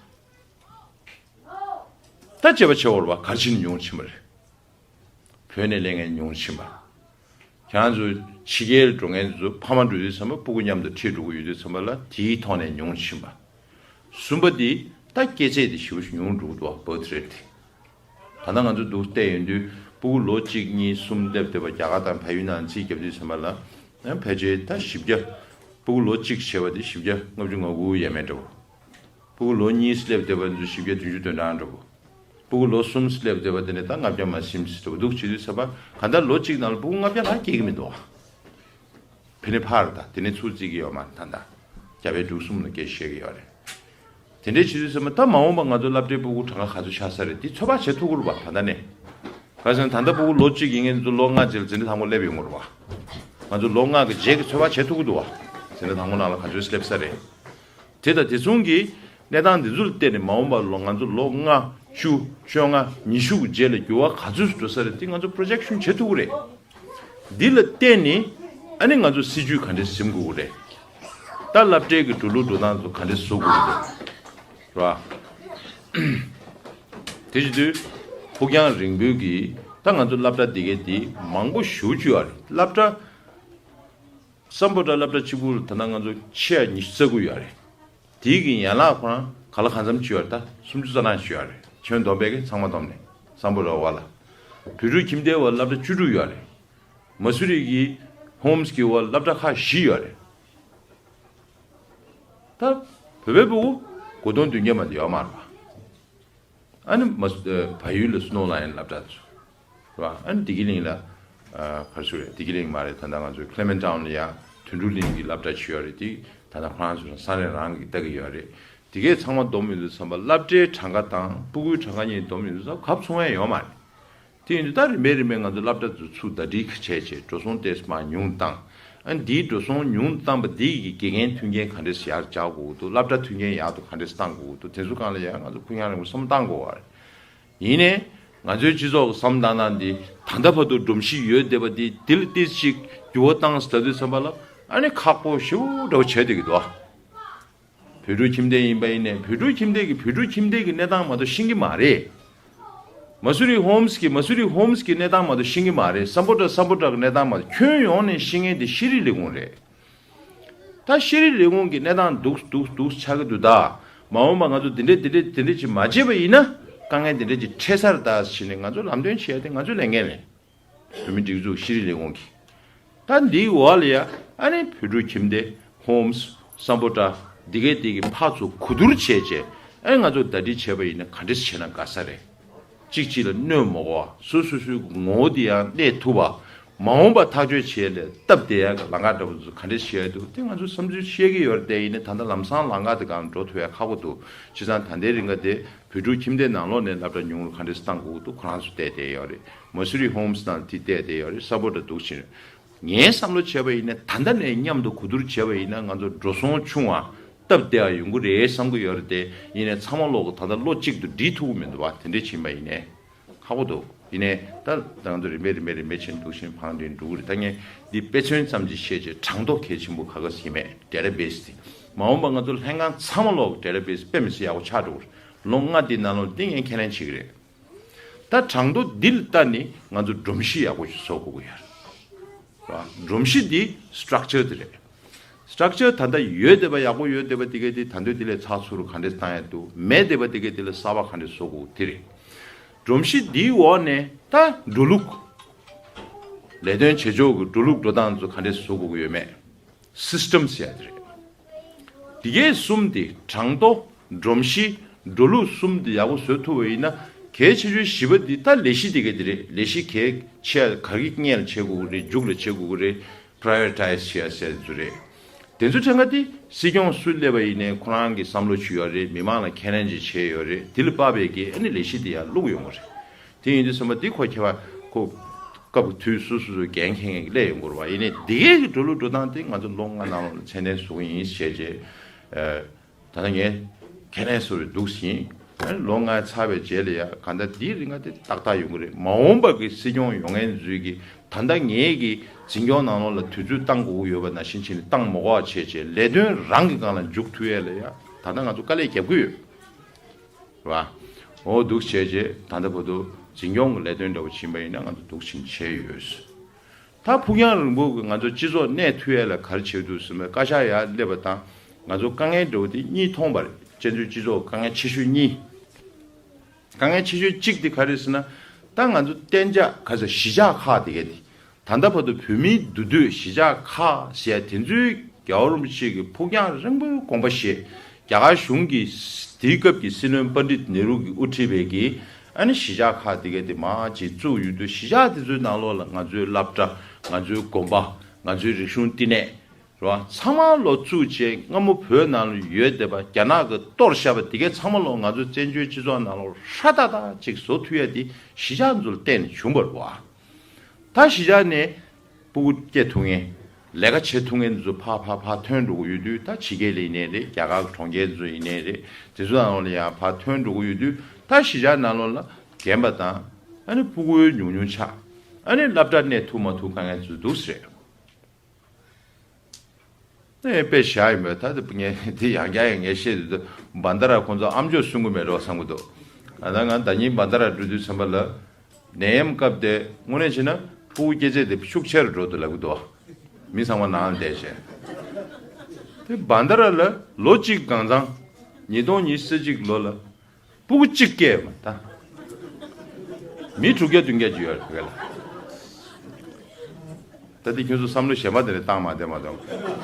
ད་བྱས་པ་བྱེད་འོར་བ་གར་ཕྱིན་ཉུང་རུ་ཕྱིན་པ་རེད། བོད་ནས་སླེབས་མཁན་ཉུང་རུ་ཕྱིན་པ། ཁྱེད་རང་ཚོ་ཕྱི་རྒྱལ་འགྲོ་མཁན་ཚོ་ཕ་མ་འགྲོ་དུས་ཙམ་པ་སྤུ་གུ་མཉམ་དུ་ཁྲིད་འགྲོ་གི་ཡོད་དུས་ཙམ་པ་ལ་དེའི་ཐོག་ནས་ཉུང་རུ་ཕྱིན་པ། གསུམ་པ་དེ་ད་སྐྱེས་ཚད་དེ་ཞེ་པོ་ཞིག་ཉུང་འགྲོ་གི་འདུག་བ། Birth rate དེ། ད་ལྟ་ང་ཚོ་འདུག་བལྟས་ཡོང་དུས་སྤུ་གུ་ལོ་གཅིག་གཉིས་གསུམ་སླེབས་བསྡད་པ་རྒྱ་གར་དང་བལ་ཡུལ་ནང་རྩིས་བརྒྱབ་དུས་ཙམ་པ་ལ་ཕལ་ཆེར་ད་བཞི་བརྒྱ། སྤུ་གུ་ལོ་གཅིག་བྱས་པ་དེ་བཞི་བརྒྱ་ལྔ་བཅུ་ང་དགུ་ཡས་མས་འདྲ་བོ། སྤུ་གུ་ལོ་གཉིས་སླེབས་བསྡད་པ་ཚོ་བཞི་བརྒྱ་བདུན་ཅུ་དོན་གྲངས་འདྲ་བོ། སྤུ་གུ་ལོ་གསུམ་སླེབས་བསྡད་པ་དེ་ནས་ད་ལྔ་བརྒྱ་མ་ཟིན་ཟེར་འདྲ་བོ་འདུག་བྱེད་དུས་ཙམ་པ་གང་ལྟར་ལོ་གཅིག་ནང་ལ་སྤུ་གུ་ལྔ་བརྒྱ་ལྷག་སྐྱེ་གི་མི་འདུག་བ། ཕན་ནི་ཕར་ད་དེ་ནས་ཚུར་བརྩི་གི་ཡོད་མ་རེད། ད་ལྟ་རྒྱ་བལ་འབྲུག་གསུམ་ལ་སྐད་ཆ་བཤད་གི་ཡོད་རེད། དེ་འདྲའི་བྱེད་དུས་ཙམ་པ་ད་མ་འོངས་པ་ང་ཚོ་སློབ་གྲྭའི་སྤུ་གུ་གྲངས་ཀ་ག་ཚོད་ཆགས་ས་རེད་དེ་ཚོད་དཔག་བྱེད་ཐུབ་ཀྱི་རེད་བ། ད་ལྟ་ནས། ག་ཟེར་ན་ད་ལྟ་སྤུ་གུ་ལོ་གཅིག་ཡིན་མཁན་ཚོ་ལོ་ལྔ་རྗེས་ལ་འཛིན་གྲྭ་དང་པོ་སླེབས་ཡོང་གི་རེད་བ། ང་ཚོ་ལོ་ལྔ་གི་རྗེས་ཀྱི་ཚོད་དཔག་བྱེད་ཐུབ་ཀྱི་འདུག་བ། འཛིན་གྲྭ་དང་པོ་ནང་ལ་ག་ཚོད་སླེབས་ས་རེད། དེ་དང་དེ་མཚུངས་ཀྱི་གནས་སྟངས་འདི་ཚོ་ལ་བལྟས་ནས་མ་འོངས་པ་ལོ་ང་ཚོ་ལོ་ལྔ། བཅུ། བཅོ་ལྔ། ཉི་ཤུ་གི་རྗེས་ལ་འགྱུར་བ་ག་ཚོད་འགྲོ་ས་རེད་དེ་ང་ཚོ་པོ་རོ་ཇེག་ཤོན་བྱེད་ཐུབ་ཀྱི་རེད། འདི་ལ་བརྟེན་ནས་ཨ་ནི་ང་ཚོ་སྲིད་ཇུས་ག་འདྲས་འཛིན་དགོས་ཀྱི་རེད། ད་སློབ་གྲྭའི་གི་འགྲོ་ལུགས་འགྲོ་སྟངས་ཚོ་ག་འདྲས་བཟོ་དགོས་ཀྱི་རེད། རེད་བ། དེ་བྱེད་དུས་ཕུགས་རྒྱང་རིང་པོའི་གི་ད་ང་ཚོ་སློབ་གྲྭ་འདི་གའི་འདི་མང་པོ་ཞེ་པོ་ཅིག་ཡོད་རེད། སློབ་གྲྭ་སམ་བྷོ་ཊ་སློབ་གྲྭ་གཅིག་པུ་ལ་ད་ལྟ་ང་ཚོ་ཆེ་བ་ཉི་ཤུ་རྩ་དགུ་ཡོད་རེད། དེའི་གི་ཡན་ལག་ཁོ་རང་ག་ལ་གང་འཚམ་ཅིག་ཡོད་རེད། ད་སུམ་ཅུ་རྩ་གྲངས་ཅིག་ཡོད་རེད། ཁྱོན་བསྡོམས་པས་གི་ཚང་མ་བསྡོམས་ནས་སམ་བྷོ་ཊ་བ་ལ། བོད་ཕྲུག་ཁྱིམ་སྡེ་བ་སློབ་གྲྭ་བཅུ་དྲུག་ཡོད་རེད། མ་སུ་རི་གི་ཧོམ་སི་གི་བ་སློབ་གྲྭ་ཁག་བཞི་ཡོད་རེད། ད་བོད་པའི་སྤུ་གུ་དགུ་སྟོང་བདུན་བརྒྱ་མ་གཏོགས་ཡོད་མ་རེད་བ། ཨ་ནི་མ་སུ་བལ་ཡུལ་ལ་སི་ནོ་ལ་ཡན་སློབ་གྲྭ་ཚོ་རེད་བ། ཨ་ནི་བདེ་སྐྱིད་གླིང་ལ་ཨ་ག་རེ་ཞུ་རེད། བདེ་སྐྱིད་གླིང་མ་རེད། ད་ལྟ་ང་ཚོའི་ཁི་ལེ་མེན་ཊའུན་ལ་ཡ་དོན་གྲུབ་གླིང་གི་སློབ་གྲྭ་ཅིག་ཡོད་རེད། དེ་ད་ལྟ་ཁོ་རང་ཚོ་རང་ས་གནས་རང་གིས་ལྟ་གི་ཡོད་རེད། དེ་གས་ཚང་མ་བསྡོམས་ཡོང་དུས་ཙམ་པ་སློབ་གྲྭའི་གྲངས་ཀ་དང་སྤུ་གུའི་གྲངས་ཀ་གཉིས་བསྡོམས་ཡོང་དུས་ཙམ་པ་གབ་ཚོང་ཡ་ཡོད་མ་རེད། དེ་ཡིན་དུས་ད་རིམ་པས་རིམ་པས་ང་ཚོ་སློབ་གྲྭ་ཚོ་ཚུར་ཟླ་སྒྲིལ་བྱས་བྱས་འགྲོ་སོང་ཏོག་ཙམ་མར་ཉུང་བཏང་། ཨ་ནི་འདིའི་འགྲོ་སོང་ཉུང་བཏང་པ་འདི་གི་དགེ་རྒན་མཐུན་རྐྱེན་ག་འདྲས་ཡར་རྒྱག་དགོས་འདུག་སློབ་གྲྭ་མཐུན་རྐྱེན་ཡག་ཏུ་ག་འདྲས་བཏང་དགོས་འདུག་དེ་ཚོ་སྒང་ལ་ཡང་ང་ཚོ་ཕུགས་རྒྱང་རིང་པོ་བསམ་བློ་བཏང་དགོས་པ་རེད། ཡིན་ནའི། ང་ཚོའི་སྤྱི་ཚོགས་ཀྱི་བསམ་བློ་བཏང་སྟངས་འདི་ད་ལྟ་བར་དུ་སྒྲོམ་གཞི་ཡོད་བསྡད་པ་འདི་དེ་ལ་ཏོག་ཙམ་ཅིག་འགྱུར་བ་བཏང་ཟེར་དུས་ཙམ་པ་ལ་ཨ་ནི་ཁག་པོ་ཞེ་པོ་འདྲ་བོ་བྱས་བསྡད་ཀྱི་འདུག་བོད་ཕྲུག་ཁྱིམ་སྡེ་ཡིན་པ་ཡིན་ནའི་བོད་ཕྲུག་ཁྱིམ་སྡེ་གི་བོད་ཕྲུག་ཁྱིམ་སྡེ་གི་གནས་སྟངས་མ་གཏོགས་ཤེས་ཀྱི་མ་རེད། མ་སུ་རི་ཧོམ་སི་གི་མ་སུ་རི་ཧོམ་སི་གི་གནས་སྟངས་མ་གཏོགས་ཤེས་ཀྱི་མ་རེད། སམ་བྷོ་ཊ་སམ་བྷོ་ཊ་གི་གནས་སྟངས་མ་གཏོགས་ཁྱོན་ཡོངས་ནས་ཤེས་མཁན་དེ་ཤེས་རིག་ལས་ཁུངས་རེད། ད་ཤེས་རིག་ལས་ཁུངས་ཀྱི་གནས་སྟངས་སྡུག་སྡུག་སྡུག་ཆགས་ཀྱི་འདུག་ད་མ་འོངས་པ་ང་ཚོ་འདི་འདྲས་འདི་འདྲས་འདི་འདྲས་ཅིག་མ་བྱས་པ་ཡིན་ན་དཀའ་ངལ་འདི་འདྲས་ཅིག་འཕྲད་ས་རེད་ད་ཟེར་ནས་ང་ཚོ་ལམ་སྟོན་བྱེད་ཡ་དེ་ང་ཚོའི་ལས་འགན་རེད། བོད་མིའི་སྒྲིག་འཛུགས་ཤེས་རིག་ལས་ཁུངས་ཀྱི། ད་འདིའི་འོག་ལ་ཡ་ཨ་ནི་བོད་ཕྲུག་ཁྱིམ་སྡེ་ཧོམ་སི་སམ་བྷོ་ཊ་འདི་གའི་འདི་གི་ཕར་ཚུར་གོ་བསྡུར་བྱས་བྱས་ཨ་ནི་ང་ཚོ་ཟླ་སྒྲིལ་བྱས་པ་ཡིན་ན་ག་འདྲས་བྱས་ན་དགའ་ས་རེད། གཅིག་གཅིག་ལ་གནོད་མ་དགོས་པ་སོ་སོ་སོའི་ངོ་བོ་དེ་ཡང་གནས་ཐུབ་པ། མ་འོངས་པ་ཐག་གཅོད་བྱེད་ཡ་ལས་སྟབས་བདེ་ཡ་གི་ལམ་ཁ་འདྲ་པོ་ཚོ་ག་འདྲས་བྱེད་ཡ་འདུག་དེ་ང་ཚོས་བསམ་ཚུལ་བཤད་ཀྱི་ཡོད་རེད་དེ། ཡིན་ནའི་ད་ལྟ་ལམ་སང་ལམ་ཁ་དེ་སྒང་འགྲོ་ཐུབ་ཡ་ཁག་པོ་འདུག་བྱས་ཙང་ད་ལྟའི་རིང་ག་དེ་བོད་ཕྲུག་ཁྱིམ་སྡེ་ནང་ལོགས་ནས་སློབ་གྲྭ་ཉུང་རུ་ག་འདྲས་བཏང་དགོས་འདུག་ཁོ་རང་ཚོ་བལྟས་བསྡད་ཡོད་རེད། མ་སུ་རི་ཧོམ་སི་ནང་དེ་བལྟས་བསྡད་ཡོད་རེད། སམ་བྷོ་ཊ་འདུག་ཕྱིན། ངའི་བསམ་བློ་བྱས་པ་ཡིན་ན་ད་ལྟ་ནས་མཉམ་དུ་གོ་བསྡུར་བྱས་པ་ཡིན་ན་ང་ཚོ་འགྲོ་སོང་ཆུང་བ་སྟབས་བདེ་བ་ཡོང་གི་རེད་བསམ་གྱི་ཡོད་རེད་དེ། ཡིན་ནའི་ཚང་མ་ལོག་གི་ད་ལྟ་བློ་གཅིག་ཏུ་སྒྲིལ་ཐུབ་ཀྱི་མི་འདུག་བ། དེ་འདྲས་ཕྱིན་པ་ཡིན་ནའི་ཁག་པོ་འདུག་ཡིན་ནའི་ད་ད་ང་ཚོ་རིམ་པས་རིམ་པས་རིམ་པས་ཕྱིན་འདུག་ཕྱིན་ཕངས་འདྲེན་འགྲོ་གི་རེད། ད་ངས་འདི་དཔེ་མཚོན་ཙམ་ཅིག་བཤད་རྗེས་གྲངས་ཐོ་གལ་ཆེན་པོ་ག་ག་ཟིག་མེད་ཌེ་ཊ་བེ་སི་དེ། མ་འོངས་པ་ང་ཚོ་ལྷན་ཁང་ཚང་མ་ལོག་ཌེ་ཊ་བེ་སི་དཔེ་མི་སྲིད་ཡག་པོ་ཆགས་འགྲོ་གི་རེད། ལོ་ལྔ་འདི་ནང་ལོགས་འདི་ངས་ཁས་ལེན་བྱེད་ཀྱི་རེད། ད་གྲངས་ཐོ་འདི་ལ་ལྟ་ནས་ང་ཚོ་སྒྲོམ་གཞི་ཡག་པོ་ཞིག་བཟོ་དགོས་ཀྱི་ཡོད་རེད། ར། སྒྲོམ་གཞི་འདི་སི་ཊག་ཅར་དེ་རེད། སི་ཊག་ཅར་ད་ལྟ་ཡོད་བསྡད་པ་ཡག་པོ་ཡོད་བསྡད་པ་དེ་གས་དེ་ད་འདོད་དེ་ལས་ཚགས་ཚུད་རུ་ག་འདྲས་བཏང་ཡ་འདུག་མེད་བསྡད་པ་དེ་གས་དེ་ལ་གསར་པ་ག་འདྲས་བཟོ་དགོས་དེ་རེད། སྒྲོམ་གཞི་འདིའི་འོག་ནས་ད་འགྲོ་ལུགས། ལས་དོན་བྱེད་ཕྱོགས་ཀྱི་འགྲོ་ལུགས་འགྲོ་སྟངས་ཚོ་ག་འདྲས་བཟོ་དགོས་ཀྱི་ཡོད་མེད། སིས་ཊམ་ཟེར་ཡ་དེ་རེད། འདི་གས་གསུམ་དེ་གྲངས་ཐོ། སྒྲོམ་གཞི། འགྲོ་ལུགས་གསུམ་དེ་ཡག་པོ་བཟོ་ཐུབ་པ་ཡིན་ན། གལ་ཆེ་ཤོས་བཞི་པ་འདི་ད་ལས་གཞི་དེ་ག་དེ་རེད། ལས་གཞི་གལ་ཆེ་ག་གི་སྔོན་ལ་བྱེད་དགོས་ཀྱི་རེད། མཇུག་ལ་བྱེད་དགོས་ཀྱི་རེད། པ་རའི་ཡོ་རི་ཊའི་ཛི་བྱེད་ཡ་ཟེར་ཚུལ་རེད། དེ་ཚོ་ཕྲན་ག་དེ་སྲིད་སྐྱོང་སུ་སླེབས་པ་ཡིན་ནའི་ཁོ་རང་གི་བསམ་བློ་ཅིག་ཡོད་རེད། མི་མང་ལ་ཁས་ལེན་ཅིག་བྱས་ཡོད་རེད། དེ་ལ་དཔག་པའི་གི་ཨ་ནི་ལས་གཞི་དེ་ཡར་བླུགས་ཡོང་གི་རེད། དེ་ཡིན་དུས་ཙམ་པ་འདི་ཁོ་ཁྱད་པར་ཁོ་སྐབས་དུས་སོ་སོ་སོའི་འགན་འཁྱེར་མཁན་གྱི་སླེབས་ཡོང་གི་རེད་བ། ཡིན་ནའི་འདི་གའི་གི་འགྲོ་ལུགས་འགྲོ་སྟངས་དེ་ང་ཚོ་ལོ་ལྔ་ནང་ལོགས་ལ་ཚད་ལྡན་བཟོ་གི་ཡིན་ཞེས་བྱས། ད་ལྟ་ངས་ཁས་ལེན་བཟོ་བའི་འདུག་ཟིན། ལོ་ལྔ་ཚར་བའི་རྗེས་ལ་ཡ་ག་འདྲ་འདིའི་རིང་ང་དེ་ཏག་ཏག་ཡོང་གི་རེད། མ་འོངས་པ་གི་སྲིད་སྐྱོང་ཡོང་མཁན་ཚོས་ཀྱི་ད་ལྟ་ངས་ཀྱི་འཛིན་སྐྱོང་ནང་ལོགས་ལ་དུས་ཚོད་བཏང་དགོས་ཀྱི་ཡོད་པ་ནང་བཞིན་བྱས་ནས་བཏང་མ་དགོས་པ་བྱས་བྱས་ལས་དོན་རང་གི་སྒང་ལ་འཇུག་ཐུབ་ཡས་ལ་ཡ་ད་ལྟ་ང་ཚོ་དཀའ་ལས་རྒྱབ་ཀྱི་ཡོད་རེད་བ། འོ་འདུག་བྱས་རྗེས་ད་ལྟ་བར་དུ་འཛིན་སྐྱོང་གི་ལས་དོན་འདྲ་བོ་ཕྱིན་པ་ཡིན་ན་ང་ཚོ་འདུག་ཕྱིན་བྱས་ཡོད། ད་ཕུགས་རྒྱང་རིང་པོ་གི་ང་ཚོ་སྤྱི་ཚོགས་གནས་ཐུབ་ཡས་ལ་ག་རེ་བྱེད་འདུག་ཟེར་བའི་བཀའ་ཤག་ཡར་སླེབས་པ་དང་ང་ཚོ་དཀའ་ངལ་འདྲ་བོ་དེ་གཉིས་མཐོང་བ་རེད། བཙན་བྱོལ་སྤྱི་ཚོགས་དཀའ་ངལ་ཆེ་ཤོས་གཉིས། དཀའ་ངལ་ཆེ་ཤོས་གཅིག་དེ་ག་རེ་ཟེར་ན། ད་ང་ཚོ་གཏན་འཇགས་ག་ཚོད་གཞིས་ཆགས་ཁག་དེ་གས་དེ། ད་ལྟ་བར་དུ་བོད་མིའི་འདུ་སྡོད་གཞིས་ཆགས་ཁག་ཟེར་ཡ་དེ་ཚོའི་རྒྱལ་བ་རིན་པོ་ཆེ་གི་ཕུགས་རྒྱང་རིང་པོའི་དགོངས་པ་བཞེས། རྒྱ་གར་གཞུང་གིས་དེའི་སྐབས་ཀྱི་སྲིད་བློན་པཎྜི་ཏ་ནེ་རུ་གིས་དབུ་ཁྲིད་པའི་གི་ཨ་ནི་གཞིས་ཆགས་ཁག་དེ་གས་དེ་མར་ཅིག་བཙུགས་ཡོད་དུས་གཞིས་ཆགས་དེ་ཚོའི་ནང་ལོགས་ལ་ང་ཚོའི་སློབ་གྲྭ། ང་ཚོའི་དགོན་པ། ང་ཚོའི་རིག་གཞུང་བསྟི་གནས། རེད་བ། ཚང་མ་ལོག་བཙུགས་བྱས་སྔ་མོ་བོད་ནང་ལ་ཡོད་བསྡད་པ་རྒྱ་ནག་གིས་གཏོར་བཞག་པ་དེ་གས་ཚང་མ་ལོག་ང་ཚོ་བཙན་བྱོལ་སྤྱི་ཚོགས་ནང་ལོགས་ཧྲ་ཏག་ཏག་ཅིག་བཟོ་ཐུབ་ཡ་དེ་གཞིས་ཆགས་ཚོ་ལ་བརྟེན་ནས་བྱུང་བ་རེད་བ། ད་གཞིས་ཆགས་ནས་སྤུ་གུ་སྐྱེ་ཐུབ་མཁན། ལས་ཀ་བྱེད་ཐུབ་མཁན་ཚོ་ཕར་ཕར་ཕར་ཐོན་འགྲོ་གི་ཡོད་དུས། ད་ཕྱི་རྒྱལ་ལ་ཡིན་ནའི་རེད། རྒྱ་གར་གྲོང་ཁྱེར་ཚོ་ཡིན་ནའི་རེད། དེ་ཚོ་ནང་ལོགས་ལ་ཡང་ཕར་ཐོན་འགྲོ་གི་ཡོད་དུས། ད་གཞིས་ཆགས་ནང་ལོགས་ལ་རྒན་པ་དང་ཨ་ནི་སྤུ་གུ་ཉུང་ཉུང་ཆགས། ཨ་ནི་སློབ་གྲྭ་གནས་ཐུབ་མ་ཐུབ་དཀའ་ངལ་ཚོ་འདུག་སེ་རེད། ཨེ་དཔེ་བཞག་ཡིན་པས། ད་དེ་ངས་དེ་ཡང་བསྐྱར་ཡང་ངས་བཤད་དུས། བན་ད་ར་ཁོང་ཚོ་ཨམ་ཅོག་སྲུང་གི་མེད་འགྲོ་བསམ་གི་འདུག་ཨ་ད་ང་ཟླ་ཉིན་བན་ད་ར་འགྲོ་དུས་ཙམ་པ་ལ། ནད་ཡམས་སྐབས་དེ་དངོས་གནས་བྱས་ན་སྤུ་གུ་སྐྱེ་ཚད་དེ་ཤུགས་ཆེ་རུ་འགྲོ་འདུག་ལབ་གི་འདུག་མི་ཚང་མ་ནང་ལ་བསྡད་བྱས། དེ་བན་ད་ར་ལ་ལོ་གཅིག་གང་ཚང་། ཉིས་སྟོང་ཉི་ཤུ་རྩ་གཅིག་ལོ་ལ། སྤུ་གུ་གཅིག་སྐྱེས་མ་ད། མི་དྲུག་བརྒྱ་བདུན་བརྒྱ་ཅིག་ཡོད་རེད་བོད་ལ། ད་འདི་ཁྱོད་ཚོ་བསམ་བློ་གཞན་པ་དེ་རེ་བཏང་མ་བསྡད་མ་གཏོགས།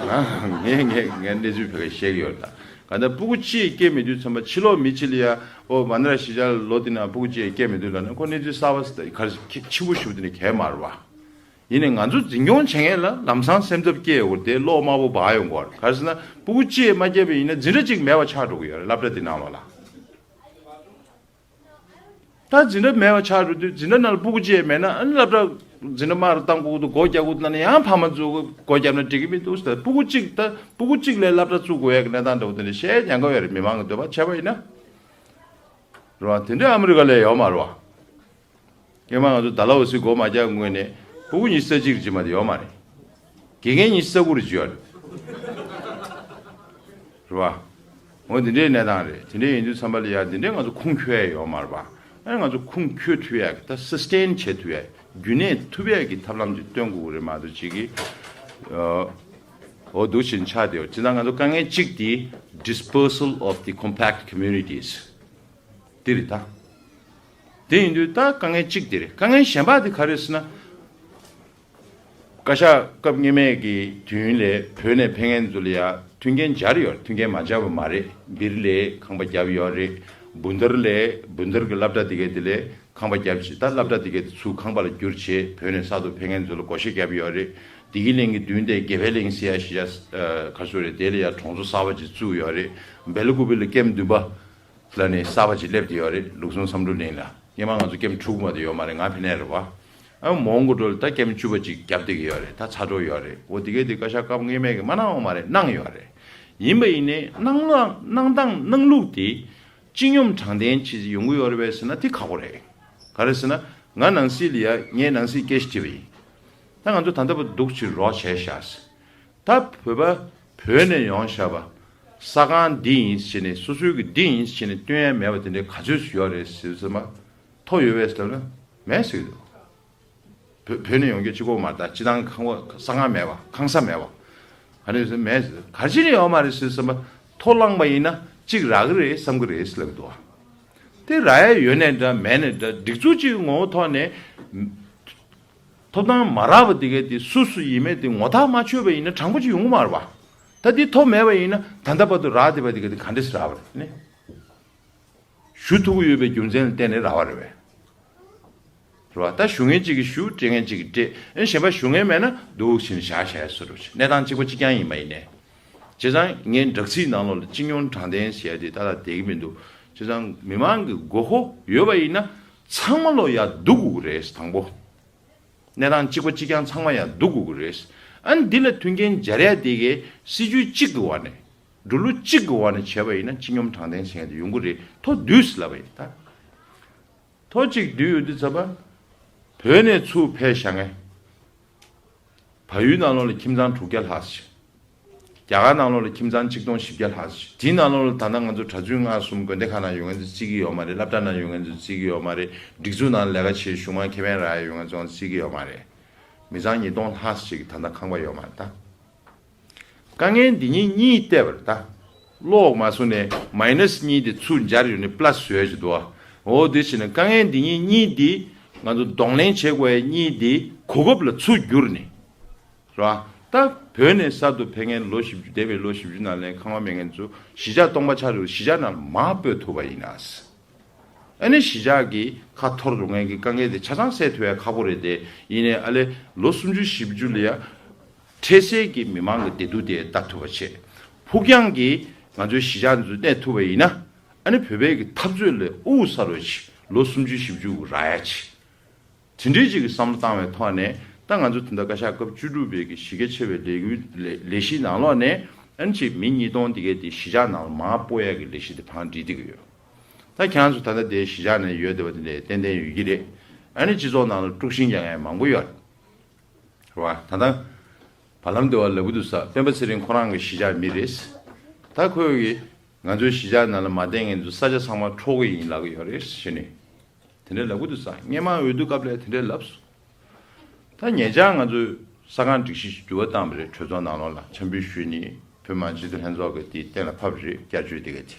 ང་ངས་ངས་ངས་གནས་ཚུལ་བོད་སྐད་བཤད་ཀྱི་ཡོད་རེད་ད། ག་ད་སྤུ་གུ་གཅིག་སྐྱེས་མེད་དུས་ཙམ་པ་ཕྱི་ལོགས་མི་གཅིག་ལ་ཡ། ཨོ་བན་ད་ར་གཞིས་ཆགས་ལ་ལོ་འདི་ན་སྤུ་གུ་གཅིག་སྐྱེས་མེད་དུས་ལབ་ན་ཁོ་གནས་ཚུལ་གསར་པ་ཞིག་ག་རེ་ཆེ་པོ་ཞིག་དེ་ནི་གས་མ་རེད་བ། ཡིན་ནའི་ང་ཚོ་འཛིན་སྐྱོང་བྱེད་མཁན་ལ་ལམ་སང་སེམས་འཚབ་སྐྱེ་ཡོང་གི་རེད་དེ། བློ་དམའ་པོ་འབར་ཡོང་གི་རེད། ག་རེ་ཟེར་ན་སྤུ་གུ་གཅིག་མ་སྐྱེས་པ་ཡིན་ན་འཛིན་གྲྭ་གཅིག་མེད་པ་ཆགས་འགྲོ་གི་ཡོད་རེད་སློབ་གྲྭ་འདི་ནང་ལོགས་ལ། ད་འཛིན་གྲྭ་མེད་པ་ཆགས་འགྲོ་དུས་འཛིན་གྲྭ་ནང་ལ་སྤུ་གུ་གཅིག་མེད་ན་ཨ་ནི་སློབ་གྲྭ་འཛིན་གྲྭ་དམའ་རུ་བཏང་དགོས་ཀྱི་འདུག་སྒོ་རྒྱག་དགོས་འདུག་ལབ་ན་ཡང་ཕ་མ་ཚོས་སྒོ་བརྒྱབ་ན་འགྲིག་གི་མི་འདུག་ཟེར། སྤུ་གུ་གཅིག་ད་སྤུ་གུ་གཅིག་ལ་སློབ་གྲྭ་བཙུགས་དགོས་ཡ་གི་གནས་སྟངས་འདྲ་བོ་དེ་འདྲ་བཤད་ཉན་ག་ཡོད་རེད། མི་མང་གི་འདོད་པ་བྱས་པ་ཡིན་ན། རེད་བ། དེ་འདྲའི་ཨ་མི་རི་ཀ་ལ་ཡོད་མ་རེད་བ། སྔོན་མ་ང་ཚོ་ཌལ་ཧོ་སི་སྒོ་མ་རྒྱག་སྔོན་ནས་སྤུ་གུ་ཉི་ཤུ་རྩ་གཅིག་ཅིག་མ་གཏོགས་ཡོད་མ་རེད། དགེ་རྒན་ཉི་ཤུ་རྩ་དགུ་རེ་ཅིག་ཡོད་རེད། རེད་བ། འོ་འདི་འདྲའི་གནས་སྟངས་རེད། དེ་འདྲའི་ཡིན་དུས་ཙམ་པ་ལ་ཡ་འདི་འདྲའི་ང་ཚོ་ཁུངས་འཁྱོལ་ཡ་ཡོད་མ་རེད་པ། ཨ་ནི་ང་ཚོ་ཁུངས་འཁྱོལ་ཐུབ་ཡ་གི་ད་སི་སི་ཊེན་བྱེད་ཐུབ་ཡ་རྒྱུན་གནས་ཐུབ་ཡ་གི་ཐབས་ལམ་ཅིག་སྟོན་དགོས་ཀྱི་རེད་མ་གཏོགས་ཅིག་གི། འོ་འདུག་བཞིན་ཆགས་བསྡད་ཡོད། སྤྱིར་བཏང་ང་ཚོ་དཀའ་ངལ་གཅིག་དེ་dispersal of the compact communities དེ་རེད་ད། དེ་ཡིན་དུས་ད་དཀའ་ངལ་གཅིག་དེ་རེད། དཀའ་ངལ་གཞན་པ་དེ་ག་རེ་ཟེར་ན། བཀའ་ཤག་སྐབས་སྔོན་མའི་གི་དུས་ཡུན་ལས་བོད་ནས་ཕེབས་མཁན་ཚོ་ལ་ཡ་མཐུན་རྐྱེན་སྦྱར་ཡོད་རེད། མཐུན་རྐྱེན་མ་སྦྱར་བ་མ་རེད། སྦིར་ལ་ཁང་པ་བརྒྱབ་ཡོད་རེད། བུན་དར་ལ་བུན་དར་གི་སློབ་གྲྭ་དེ་གའི་དེ་ལ་ཁང་པ་བརྒྱབ་བྱས། ད་སློབ་གྲྭ་དེ་གའི་དེ་ཚུར་ཁང་པ་ལ་བསྒྱུར་བྱས་བོད་ནས་གསར་དུ་ཕེབས་མཁན་ཚོ་ལ་བགོ་བཤའ་བརྒྱབ་ཡོད་རེད། བདེ་སྐྱིད་གླིང་གི་མདུན་དེ་དགེ་འཕེལ་གླིང་ཟེར་ཡ་ཞིག་ཡ་ག་ཚོད་རེད། དེ་ལ་ཡ་གྲོང་ཚོ་གསར་པ་ཅིག་བཙུགས་ཡོད་རེད། སྦེ་ལ་ཀུ་པེ་ལ་ཀེམ་བདུན་པ་ལ་ནི་གསར་པ་ཅིག་སླེབས་བསྡད་ཡོད་རེད། ལུགས་ཟུང་བསམ་གྲུབ་གླིང་ལ། སྔོན་མ་ང་ཚོ་ཀེམ་དྲུག་མ་གཏོགས་ཡོད་མ་རེད། ང་ཕེབས་ནས་རེད་བ། ཨ་མོན་གྷོ་ལ་ད་ཀེམ་བཅུ་པ་ཅིག་བརྒྱབ་བསྡད་ཀྱི་ཡོད་རེད། ད་ཚར་འགྲོ་ཡོད་རེད། འོ་དེ་གའི་དེ་བཀའ་ཤག་སྐབས་སྔོན་མའི་གི་མ་གནང་བ་མ་རེད། གནང་ཡོད་རེད། ཡིན་པ་ཡིན་ནའི་གནང་ལུགས་གནང་སྟངས་གནང་ལུགས་དེ་སྤྱི་སྙོམས་དྲང་བདེན་ཆེད་ཡོང་གི་ཡོད་རེད་པས་ཟེར་ན་དེ་ཁག་པོ་རེད། ག་རེ་ཟེར་ན་ང་ནང་སྲིད་ལ་ཡ་ངས་ནང་སྲིད་སྐད་ཆ་དྲིས་པ་ཡིན། ད་ང་ཚོ་ད་ལྟ་བར་འདུག་ཕྱིར་རོགས་བྱས་ཤག་ད་བོད་པ་བོད་ནས་ཡོང་བཞག་པ་ས་ཁང་འདི་ཡིན་ཟེར་ནས་སོ་སོའི་གི་འདི་ཡིན་ཟེར་ནས་སྟོན་ཡ་མེད་པ་དེ་འདྲའི་ག་ཚོད་ཡོད་རེད་ཟེར་ཙམ་པ། ཐོ་ཡོད་པས་ཟེར་ན་མེད་ཟེར་གི་འདུག་བོད་བོད་ནས་ཡོང་རྒྱུ་གཅིག་པོ་མ་རེད། ད་སྤྱི་བཏང་ཁང་པ་ས་ཁང་མེད་པ་ཁང་ས་མེད་པ། ག་ནས་ཟེར་མེད་ཟེར། ག་རེ་བྱས་ནས་ཡོད་མ་རེད་ཟེར་ཙམ་པ། ཐོ་བླངས་པ་ཡིན་ན་གཅིག་རག་གི་རེད་བསམ་གི་རེད་ཟེར་ལབ་འདུག་བ། དེ་རག་ཡ་ཡོད་ནའི་འདྲ་མེད་ནའི་འདྲ་སྒྲིག་འཛུགས་གཅིག་གི་ངོ་བོ་ཐོག་ནས་ཐོབ་ཐང་མ་རག་པ་དེ་གའི་དེ་སུ་སུ་ཡིན་མེད་དེ་ངོ་ཐག་མ་ཆོད་པ་ཡིན་ན་དྲང་པོ་ཅིག་ཡོང་གི་མ་རེད་བ། ད་དེ་ཐོ་མེད་པ་ཡིན་ན་ད་ལྟ་བར་དུ་རག་བསྡད་པ་དེ་ག་དེ་ག་འདྲས་རག་པ་རེད་ནི། ཞུ་ཐུབ་ཀྱི་ཡོད་པའི་རྒྱུ་མཚན་ལ་བརྟེན་ནས་རག་པ་རེད་པས། རེད་བ། ད་ཞུ་མཁན་གཅིག་གིས་ཞུ། སྤྲད་མཁན་གཅིག་གིས་སྤྲད། ཨེ་གཞན་པ་ཞུ་མཁན་མེད་ན་འདུག་བྱས་ནས་བཞག་བྱས་སུ་རུ་གནས་སྟངས་གཅིག་པ་གཅིག་རྐྱང་ཡིན་པ་ཡིན་ནའི། བྱས་ཙང་ངས་དྲག་ཚིག་ནང་ལོགས་ལ་སྤྱི་སྙོམས་དྲང་བདེན་ཟེར་ཡ་དེ་ཏག་ཏག་བསྡད་ཀྱི་མི་འདུག་བྱས་ཙང་མི་མང་གི་དགོས་མཁོ་ཡོད་པ་ཡིན་ན་ཚང་མ་ལོག་ཡར་འདུག་དགོས་ཀྱི་རེད། དང་པོ། གནས་སྟངས་གཅིག་པ་གཅིག་རྐྱང་ཚང་མ་ཡར་འདུག་དགོས་ཀྱི་རེད། ཨ་ནི་འདི་ལ་མཐུན་རྐྱེན་སྦྱར་ཡ་དེ་གའི་སྲིད་ཇུས་གཅིག་གི་འོག་ནས། འགྲོ་ལུགས་གཅིག་གི་འོག་ནས་བྱས་པ་ཡིན་ན་སྤྱི་སྙོམས་དྲང་བདེན་ཟེར་མཁན་དེ་ཡོང་གི་རེད། ཐོ་བསྡུས་ཟེར་ལབ་པ་ཡིན་ད། ཐོ་གཅིག་བསྡུས་ཡོད་དུས་ཙམ་པ། བོད་ནས་ཚུར་ཕེབས་བཞག་མཁན། བལ་ཡུལ་ནང་ལོགས་ལ་ཁྱིམ་ཚང་དྲུག་བརྒྱ་ལྷག་ཙམ། རྒྱ་གར་ནང་ལོགས་ལ་ཁྱིམ་ཚང་ཆིག་སྟོང་བཞི་བརྒྱ་ལྷག་ཙམ། དེའི་ནང་ལོགས་ལ་ད་ལྟ་ང་ཚོ་གྲྭ་བཙུན་སྔགས་གསུམ་དགོན་སྡེ་ཁག་ནང་ཡོད་མཁན་ཚོ་བརྩི་གི་ཡོད་མ་རེད། སློབ་གྲྭ་ནང་ཡོད་མཁན་ཚོ་བརྩི་གི་ཡོད་མ་རེད། སྒྲིག་འཛུགས་ནང་ལས་ཀ་བྱེད་གཞུང་མང་ཁེ་ཕན་རག་ཡ་ཡོད་མཁན་ཚོ་བརྩི་གི་ཡོད་མ་རེད། མི་ཚང་ཉིས་སྟོང་ལྷག་ཙམ་ཞིག་གི་ད་ལྟ་ཁང་པ་ཡོད་མ་རེད་ད། དཀའ་ངལ་འདི་གཉིས་གཉིས་བལྟས་པ་རེད་ད། གློག་མ་སོང་ནས་མའི་ནས་གཉིས་དེ་ཚུར་འབྱར་ཡོང་ནས་པ་ལ་སི་བཟོས་ཀྱི་འདུག་ཨ། འོ་དེ་བྱས་ན་དཀའ་ངལ་འདི་གཉིས་གཉིས་དེ་ང་ཚོ་གདོང་ལེན་བྱེད་དགོས་ཡ་གཉིས་དེ་གོ་སྐབས་ལ་ཚུར་བསྒྱུར་ནས། རེད་བ། ད་བོད་ནས་གསར་དུ་ཕེབས་མཁན་ལོ་བཞི་བཅུ་འདས་པའི་ལོ་བཞི་བཅུ་ནང་ལ་ཁང་པ་མེད་མཁན་ཚོ་གཞིས་ཆགས་སྟོང་པ་ཆགས་རེད། གཞིས་ཆགས་ནང་ལ་མར་སྤོས་ཐུབ་པ་ཡིན་ན། ཨ་ནི་གཞིས་ཆགས་ཀྱི་ཁ་འཐོར་འགྲོ་མཁན་གྱི་དཀའ་ངལ་དེ་ཆ་ཚང་སེལ་ཐུབ་ཡ་ཁག་པོ་རེད་དེ། ཡིན་ནའི་ཨ་ལེ་ལོ་སུམ་ཅུ་བཞི་བཅུ་ལ་ཡ་འཕྲལ་སེལ་གྱི་མི་མང་གི་བདེ་སྡུག་དེ་ལྟ་ཐུབ་པ་བྱེད། ཕུགས་རྒྱང་གི་ང་ཚོའི་གཞིས་ཆགས་འདི་ཚོ་གནས་ཐུབ་པ་ཡིན་ན། ཨ་ནི་བོད་པའི་གི་འཐབ་རྩོད་ལ་དབུ་ས་རོ་ཆེ་ལོ་སུམ་ཅུ་བཞི་བཅུ་རག་ཡ་ཆེ། དེ་འདྲའི་ཅིག་གི་བསམ་བློ་བཏང་བའི་ཐོག་ནས་ད་ང་ཚོ་དེ་འདྲ་བཀའ་ཤག་སྐབས་བཅུ་དྲུག་པའི་གི་གཞི་རྒྱ་ཆེ་བའི་ལས་འགུལ་ལས་ལས་གཞི་ནང་ལོགས་ནས་ཨ་ནི་ཅིག་མི་ཉིས་སྟོང་དེ་གའི་དེ་གཞིས་ཆགས་ནང་ལ་མར་སྤོ་ཡ་གི་ལས་གཞི་དེ་བང་སྒྲིག་བསྡད་ཀྱི་ཡོད། ད་ཁྱེད་རང་ཚོ་ད་ལྟ་དེ་གཞིས་ཆགས་ནས་ཡོད་བསྡད་པ་དེ་འདྲ་ཏན་ཏན་ཡོད་ཀྱི་རེད། ཨ་ནི་སྤྱི་ཚོགས་ནང་ལ་དཀྲུག་ཤིང་རྒྱག་མཁན་མང་པོ་ཡོད་རེད་བ། ད་ལྟ་བར་ལམ་སྡེ་བ་ལབ་ཀྱི་འདུག་ས། སྤེན་པ་ཚེ་རིང་ཁོ་རང་གི་གཞིས་ཆགས་མི་རེད། ད་ཁོས་གི་ང་ཚོའི་གཞིས་ཆགས་ནང་ལ་མ་བསྡད་མཁན་ཚོ་ས་ཆ་ཚང་མ་འཕྲོག་གི་ཡིན་ལབ་ཀྱི་ཡོད་རེད་ཟེར་ནས། དེ་འདྲ་ལབ་ཀྱི་འདུག་ས། སྔོན་མ་འོས་བསྡུ་སྐབས་ལ་དེ་འདྲ་ལབ་སོང་། ད་ཉེ་ཆར་ང་ཚོས་ས་ཁང་སྒྲིག་གཞི་ཞིག་འགྱུར་བ་བཏང་བ་རེད། གྲོས་ཚོགས་ནང་ལོགས་ལ་འཆམ་འབུལ་ཞུས་ནས་བོད་མི་མང་སྤྱི་འཐུས་ལྷན་ཚོགས་ཀྱིས་དེ་གཏན་ལ་ཕབ་རེད། བསྐྱར་བཅོས་དེ་ག་དེ།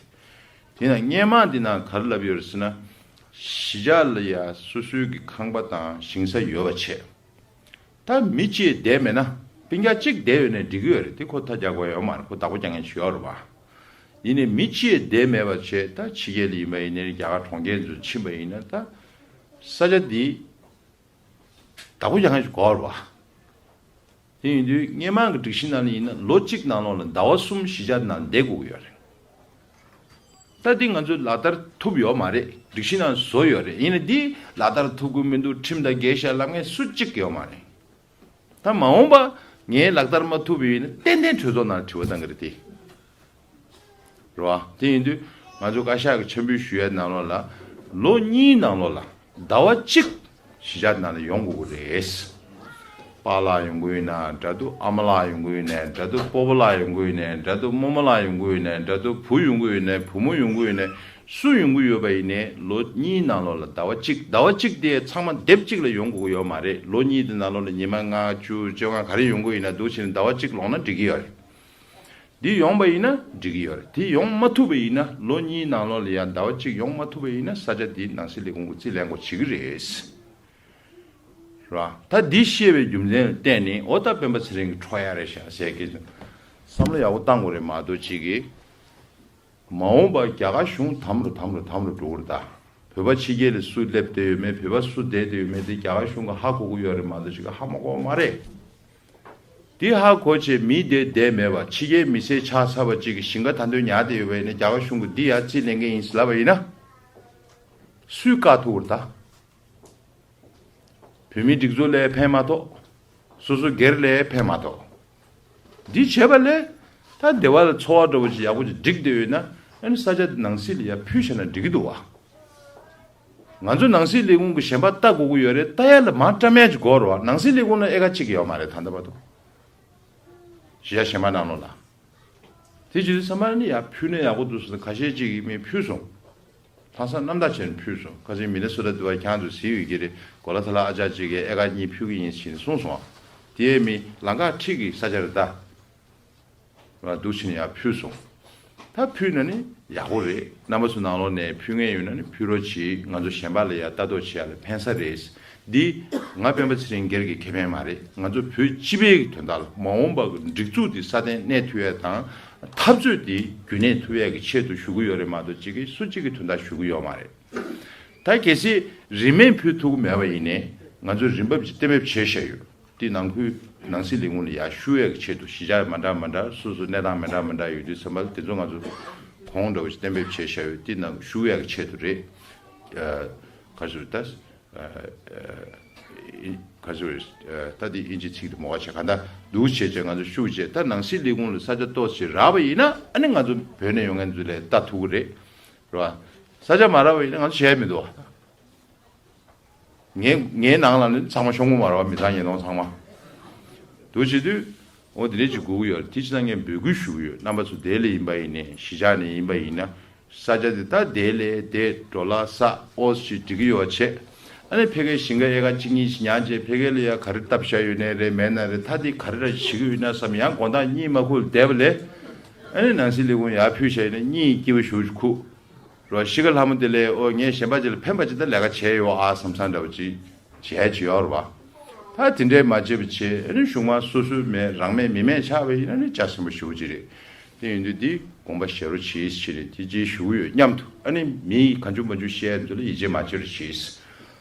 དེ་ན་སྔོན་མ་འདི་ནང་ག་རེ་ལབ་ཡོད་རེད་ཟེར་ན། གཞིས་ཆགས་ལ་ཡ་སོ་སོའི་གི་ཁང་པ་དང་ཞིང་ས་ཡོད་པ་བྱས། ད་མི་གཅིག་བསྡད་མེད་ན་སྤུན་ཀྱག་གཅིག་བསྡད་ཡོད་ནའི་འགྲིག་གི་ཡོད་རེད། དེ་ཁོ་ཐག་རྒྱག་དགོས་ཡོད་མ་རེད། ཁོ་བདག་པོ་རྒྱག་མཁན་ཞིག་ཡོད་རེད་བ། ཡིན་ནའི་མི་གཅིག་བསྡད་མེད་པ་བྱས། ད་ཕྱི་རྒྱལ་ལ་ཡིན་པ་ཡིན་ནའི་རྒྱ་གར་གྲོང་ཁྱེར་ཚོ་ཕྱིན་པ་ཡིན་ན་ད་ས་ཆ་འདི་བདག་པོ་རྒྱག་མཁན་ཞིག་དགོས་རེད་བ། དེ་ཡིན་དུས་སྔོན་མ་གི་སྒྲིག་གཞི་ནང་ལ་ཡིན་ན་ལོ་གཅིག་ནང་ལོགས་ལ་ཟླ་བ་གསུམ་གཞིས་ཆགས་ནང་བསྡད་དགོས་ཀྱི་ཡོད་རེད། ད་འདི་ང་ཚོས་ལག་བསྟར་ཐུབ་ཡོད་མ་རེད། སྒྲིག་གཞི་ནང་བཟོ་ཡོད་རེད། ཡིན་ན་འདི་ལག་བསྟར་ཐུབ་ཀྱི་མི་འདུག་ཁྲིམས་དང་འགལ་ཤག་ལབ་མཁན་སུ་གཅིག་ཡོད་མ་རེད། ད་མ་འོངས་པ་ངས་ལག་བསྟར་མ་ཐུབ་པ་ཡིན་ན་ཏན་ཏན་གྲོས་ཚོགས་ནང་དྲི་བ་བཏང་གི་རེད་དེ། རེད་བ། དེ་ཡིན་དུས་ང་ཚོ་བཀའ་ཤག་གི་འཆར་འབུལ་ཞུ་ཡ་ནང་ལོགས་ལ་ལོ་གཉིས་ནང་ལོགས་ལ་ཟླ་བ་གཅིག་གཞིས་ཆགས་ནང་ལ་ཡོང་དགོས་ཀྱི་རེད། པཱ་ལགས་ཡོང་གི་ཡོད་ན་འདྲ་འདུག་ཨ་མ་ལགས་ཡོང་གི་ཡོད་ན་འདྲ་འདུག་སྤོ་བོ་ལགས་ཡོང་གི་ཡོད་ན་འདྲ་འདུག་རྨོ་མོ་ལགས་ཡོང་གི་ཡོད་ན་འདྲ་འདུག་བུ་ཡོང་གི་ཡོད་ན་བུ་མོ་ཡོང་གི་ཡོད་ན་སུ་ཡོང་གི་ཡོད་པ་ཡིན་ནའི་ལོ་གཉིས་ནང་ལོགས་ལ་ཟླ་བ་གཅིག་ཟླ་བ་གཅིག་དེ་ཚང་མ་སྡེབ་གཅིག་ལ་ཡོང་དགོས་ཀྱི་ཡོད་མ་རེད། ལོ་གཉིས་དེ་ནང་ལོགས་ལ་ཉི་མ་ལྔ་བཅུ་བཅོ་ལྔ་ག་རེ་ཡོང་གི་ཡོད་ན་འདུག་བྱས་ནས་ཟླ་བ་གཅིག་ལོངས་ན་འགྲིག་གི་ཡོད་རེད། འདི་ཡོང་པ་ཡིན་ན་འགྲིག་གི་ཡོད་རེད། འདི་ཡོང་མ་ཐུབ་པ་ཡིན་ན་ལོ་གཉིས་ནང་ལོགས་ལ་ཡང་ཟླ་བ་གཅིག་ཡོང་མ་ཐུབ་པ་ཡིན་ན་ས་ཆ་འདི་ནང་སྲིད་ལས་ཁུངས་ཀྱིས་རྩིས་ལེན་དགོས་བྱེད་ཀྱི་རེད། རེད་བ། ད་འདི་ཤེས་པའི་རྒྱུ་མཚན་ལ་བརྟེན་ནས་འོ་ད་སྤེན་པ་ཚེ་རིང་གི་འཕྲོག་ཡ་རེད་ཤག་ཟེར་གི་བསམ་བློ་ཡག་པོ་བཏང་དགོས་རེད་མ་གཏོགས་གཅིག་གིས། མ་འོངས་པར་རྒྱ་གར་གཞུང་དམ་རུ་དམ་རུ་དམ་རུ་འགྲོ་གི་རེད་ད། བོད་པ་ཕྱི་རྒྱལ་ལ་སུ་སླེབས་བསྡད་ཡོད་མེད་བོད་པ་སུ་བསྡད་བསྡད་ཡོད་མེད་དེ་རྒྱ་གར་གཞུང་གིས་ཧ་གོ་གི་ཡོད་རེད་མ་གཏོགས་གཅིག་གིས་ཧ་མ་གོ་བ་མ་རེད། དེ་ཧ་གོ་བྱས་མི་དེ་བསྡད་མེད་པ་ཕྱི་རྒྱལ་མི་སེར་ཆགས་ཚར་བ་གཅིག་གིས་ཞིང་ཁ་ད་དུང་ཉར་བསྡད་ཡོད་པ་ཡིན་ན་རྒྱ་གར་གཞུང་གིས་འདི་ཡར་རྩིས་ལེན་མཁན་ཡིན་ཟེར་ལབ་པ་ཡིན་ན། སུས་བཀག་ཐུབ་ཀྱི་རེད་ད། བོད་མིའི་སྒྲིག་འཛུགས་ལ་ཕན་མ་ཐོགས། སོ་སོ་སྒེར་ལ་ཕན་མ་ཐོགས། འདི་བྱས་པ་ལས། ད་སྡེ་བ་ལ་འཚོ་བ་འདྲ་བོ་ཅིག་ཡག་པོ་ཅིག་སྒྲིག་བསྡད་ཡོད་ན་ཨ་ནི་ས་ཆ་དེ་ནང་སྲིད་ལ་ཡར་ཕུལ་བྱས་ན་འགྲིག་གི་འདུག་བ། ང་ཚོ་ནང་སྲིད་ལས་ཁུངས་ཀྱི་གཞན་པ་ལྟ་དགོས་ཀྱི་ཡོད་རེད། ལྟ་ཡ་ལ་མ་བཀྲམ་ཡ་ཅིག་དགོས་རེད་བ། ནང་སྲིད་ལས་ཁུངས་ལ་ཨེ་ཁ་གཅིག་ཡོད་མ་རེད་ད་ལྟ་བར་དུ། གཞིས་ཆགས་གཞན་པ་ནང་ལོགས་ལ། དེ་བྱེད་དུས་ཚང་མ་ནི་ཡར་ཕུལ་ན་ཡག་པོ་འདུག་ཟེར་ཁ་ཤས་ཅིག་གིས་མི་ཕུལ་སོང་། ལྷག་བསམ་རྣམ་དག་བྱས་ནས་ཕུལ་སོང་། ཁ་སང་མི་ནི་སོ་ཊ་དུ་བ་ཁྱང་དུ་གཟིགས་ཡོད་ཀྱི་རེད། གོ་ལ་ཐ་ལ་ཨ་ཅག་ཅིག་གིས་ཨེ་ཀར་གཉིས་ཕུལ་གྱི་ཡིན་ཟེར་ནས་གསུངས་སོང་བ། དེའི་མི་ལམ་ཁ་འཁྲིས་ཀྱི་ས་ཆ་རེད་ད། བ་འདུག་བྱས་ནས་ཡར་ཕུལ་སོང་། ད་ཕུལ་ན་ནི་ཡག་པོ་རེད། རྣམ་པ་ཚོ་ནང་ལོགས་ནས་ཕུལ་མཁན་ཡོད་ན་ནི་ཕུལ་རོགས་གྱིས། ང་ཚོ་གཞན་པ་ལ་ཡར་ལྟ་རྟོག་བྱེད་ཡ་ལ་ཕན་ས་རེད། འདི་ང་སྤེན་པ་ཚེ་རིང་སྒེར་གྱི་ཁེ་ཕན་མ་རེད། ང་ཚོ་བོད་སྤྱི་པའི་གི་དོན་དག་ལ་མ་འོངས་པ་གི་སྒྲིག་འཛུགས་འདི་སྲ་བརྟན་གནས་ཐུབ་ཡ་དང་། འཐབ་རྩོད་འདི་རྒྱུན་གནས་ཐུབ་ཡ་གི་ཆེད་དུ་ཞུ་གི་ཡོད་རེད་མ་གཏོགས་གཅིག་གིས་སུ་གཅིག་གི་དོན་དག་ཞུ་གི་ཡོད་མ་རེད། ད་གལ་སྲིད་རིན་མེད་ཕུལ་ཐུབ་ཀྱི་མེད་པ་ཡིན་ནའི་ང་ཚོས་རིན་འབབ་ཅིག་གཏན་འབེབས་བྱས་བཞག་ཡོད། དེ་ནང་ཁུལ་ནང་སྲིད་ལས་ཁུངས་ལ་ཡར་ཞུ་ཡས་ཀྱི་ཆེད་དུ་གཞིས་ཆགས་མ་འདྲ་མ་འདྲ་སོ་སོ་གནས་སྟངས་མི་འདྲ་མི་འདྲ་ཡོད་དུས་ཙམ་པ་ལ་དེ་ཚོ་ང་ཚོ་གོང་འདྲ་བོ་ཞིག་གཏན་འབེབས་བྱས་བཞག་ཡོད། དེ་ནང་ཞུ་ཡས་ཀྱི་ཆེད་དུ་རེད། ཨ། ག་ཚོད་ད། ཨ། ཨ། ག་ཚོད་རེད། ཨ། ད་དེ་ཨིན་ཇི་ཚིག་དེ་མོ་བ་བྱས་ག་འདྲ་འདུག་བྱས་བྱས་ང་ཚོ་ཞུ་བྱས་ད་ནང་སྲིད་ལས་ཁུངས་ལ་ས་ཆ་ཏོག་ཙམ་རག་པ་ཡིན་ན་ཨ་ནི་ང་ཚོ་བོད་ནས་ཡོང་མཁན་ཚོ་ལ་ལྟ་ཐུབ་ཀྱི་རེད། རེད་བ། ས་ཆ་མ་རག་པ་ཡིན་ན་ང་ཚོ་བྱས་མི་འདུག་བ། ངའི་ངའི་ནང་ལ་ནི་ཚང་མ་ཤོང་གི་མ་རེད་བ། མི་ཚང་ཉེས་རྡུང་ཚང་མ། འདུག་བྱེད་དུས། འོ་དེ་འདྲས་ཅིག་དགོས་ཀྱི་ཡོད་རེད། དེ་ཕྱི་ནང་ངས་འབོད་སྐུལ་ཞུ་གི་ཡོད། རྣམ་པ་ཚོ་དེ་ལ་ཡིན་པ་ཡིན་ནའི་གཞིས་ཆགས་ནས་ཡིན་པ་ཡིན་ན། ས་ཆ་དེ་ད་དེ་ལས་དེ་འགྲོ་ལ་ས་ཨོ་ཞིག་འགྲིག་གི་ཡོད་བྱས། ཨ་ནི་ཕ་གིའི་ཞིང་ཁ་ཨེ་ཀར་གཅིག་གཉིས་ཤིག་ཉར་བྱས་ཕ་གི་ལ་ཡ་ག་རེ་བཏབ་བཞག་ཡོད་ནའི་རེད་མེད་ན་རེད། ད་དེ་ག་རེ་ར་བྱེད་ཀྱི་ཡོད་ན་བསམ་ཡང་དགོང་དག་གཉིད་མ་ཁུག་བསྡད་པ་ལས། ཨ་ནི་ནང་སྲིད་ལས་ཁུངས་ཡར་ཕུལ་བཞག་ཡོད་ན་གཉིད་སྐྱིད་པོ་ཞེ་པོ་ཅིག་ཁུག་རོ། གཞིས་ཀ་ལྷ་མོ་དེ་ལས་ཨོ་ངས་གཞན་པ་ཅིག་ལ་ཕན་པ་ཅིག་ད་ལས་ཀ་བྱས་ཡོད་ཨ་བསམ་བསམ་འདྲ་བོ་ཅིག་བྱས་ཅིག་ཡོད་རེད་བ། ད་དེ་འདྲའི་མ་བྱས་པ་བྱས་ཨ་ནི་གཞུང་མང་སོ་སོའི་མེད་རང་མེད་མི་མེད་ཆགས་པ་ཡིན་ན་ནི་ལྕགས་ཟིན་པོ་ཞེ་པོ་ཅིག་རེད། དེ་ཡིན་དུས་འདི་དགོངས་པ་བཞེས་རོགས་གྱིས་ཞེས་ནས་དེ་ཅིག་ཞུ་གི་ཡོད་མཉམ་དུ། ཨ་ནི་མི་གང་བྱུང་མང་བྱུང་བཤད་ཡ་ཚོ་ལ་ཡིད་ཆེས་མ་བྱེད་རོགས་གྱིས།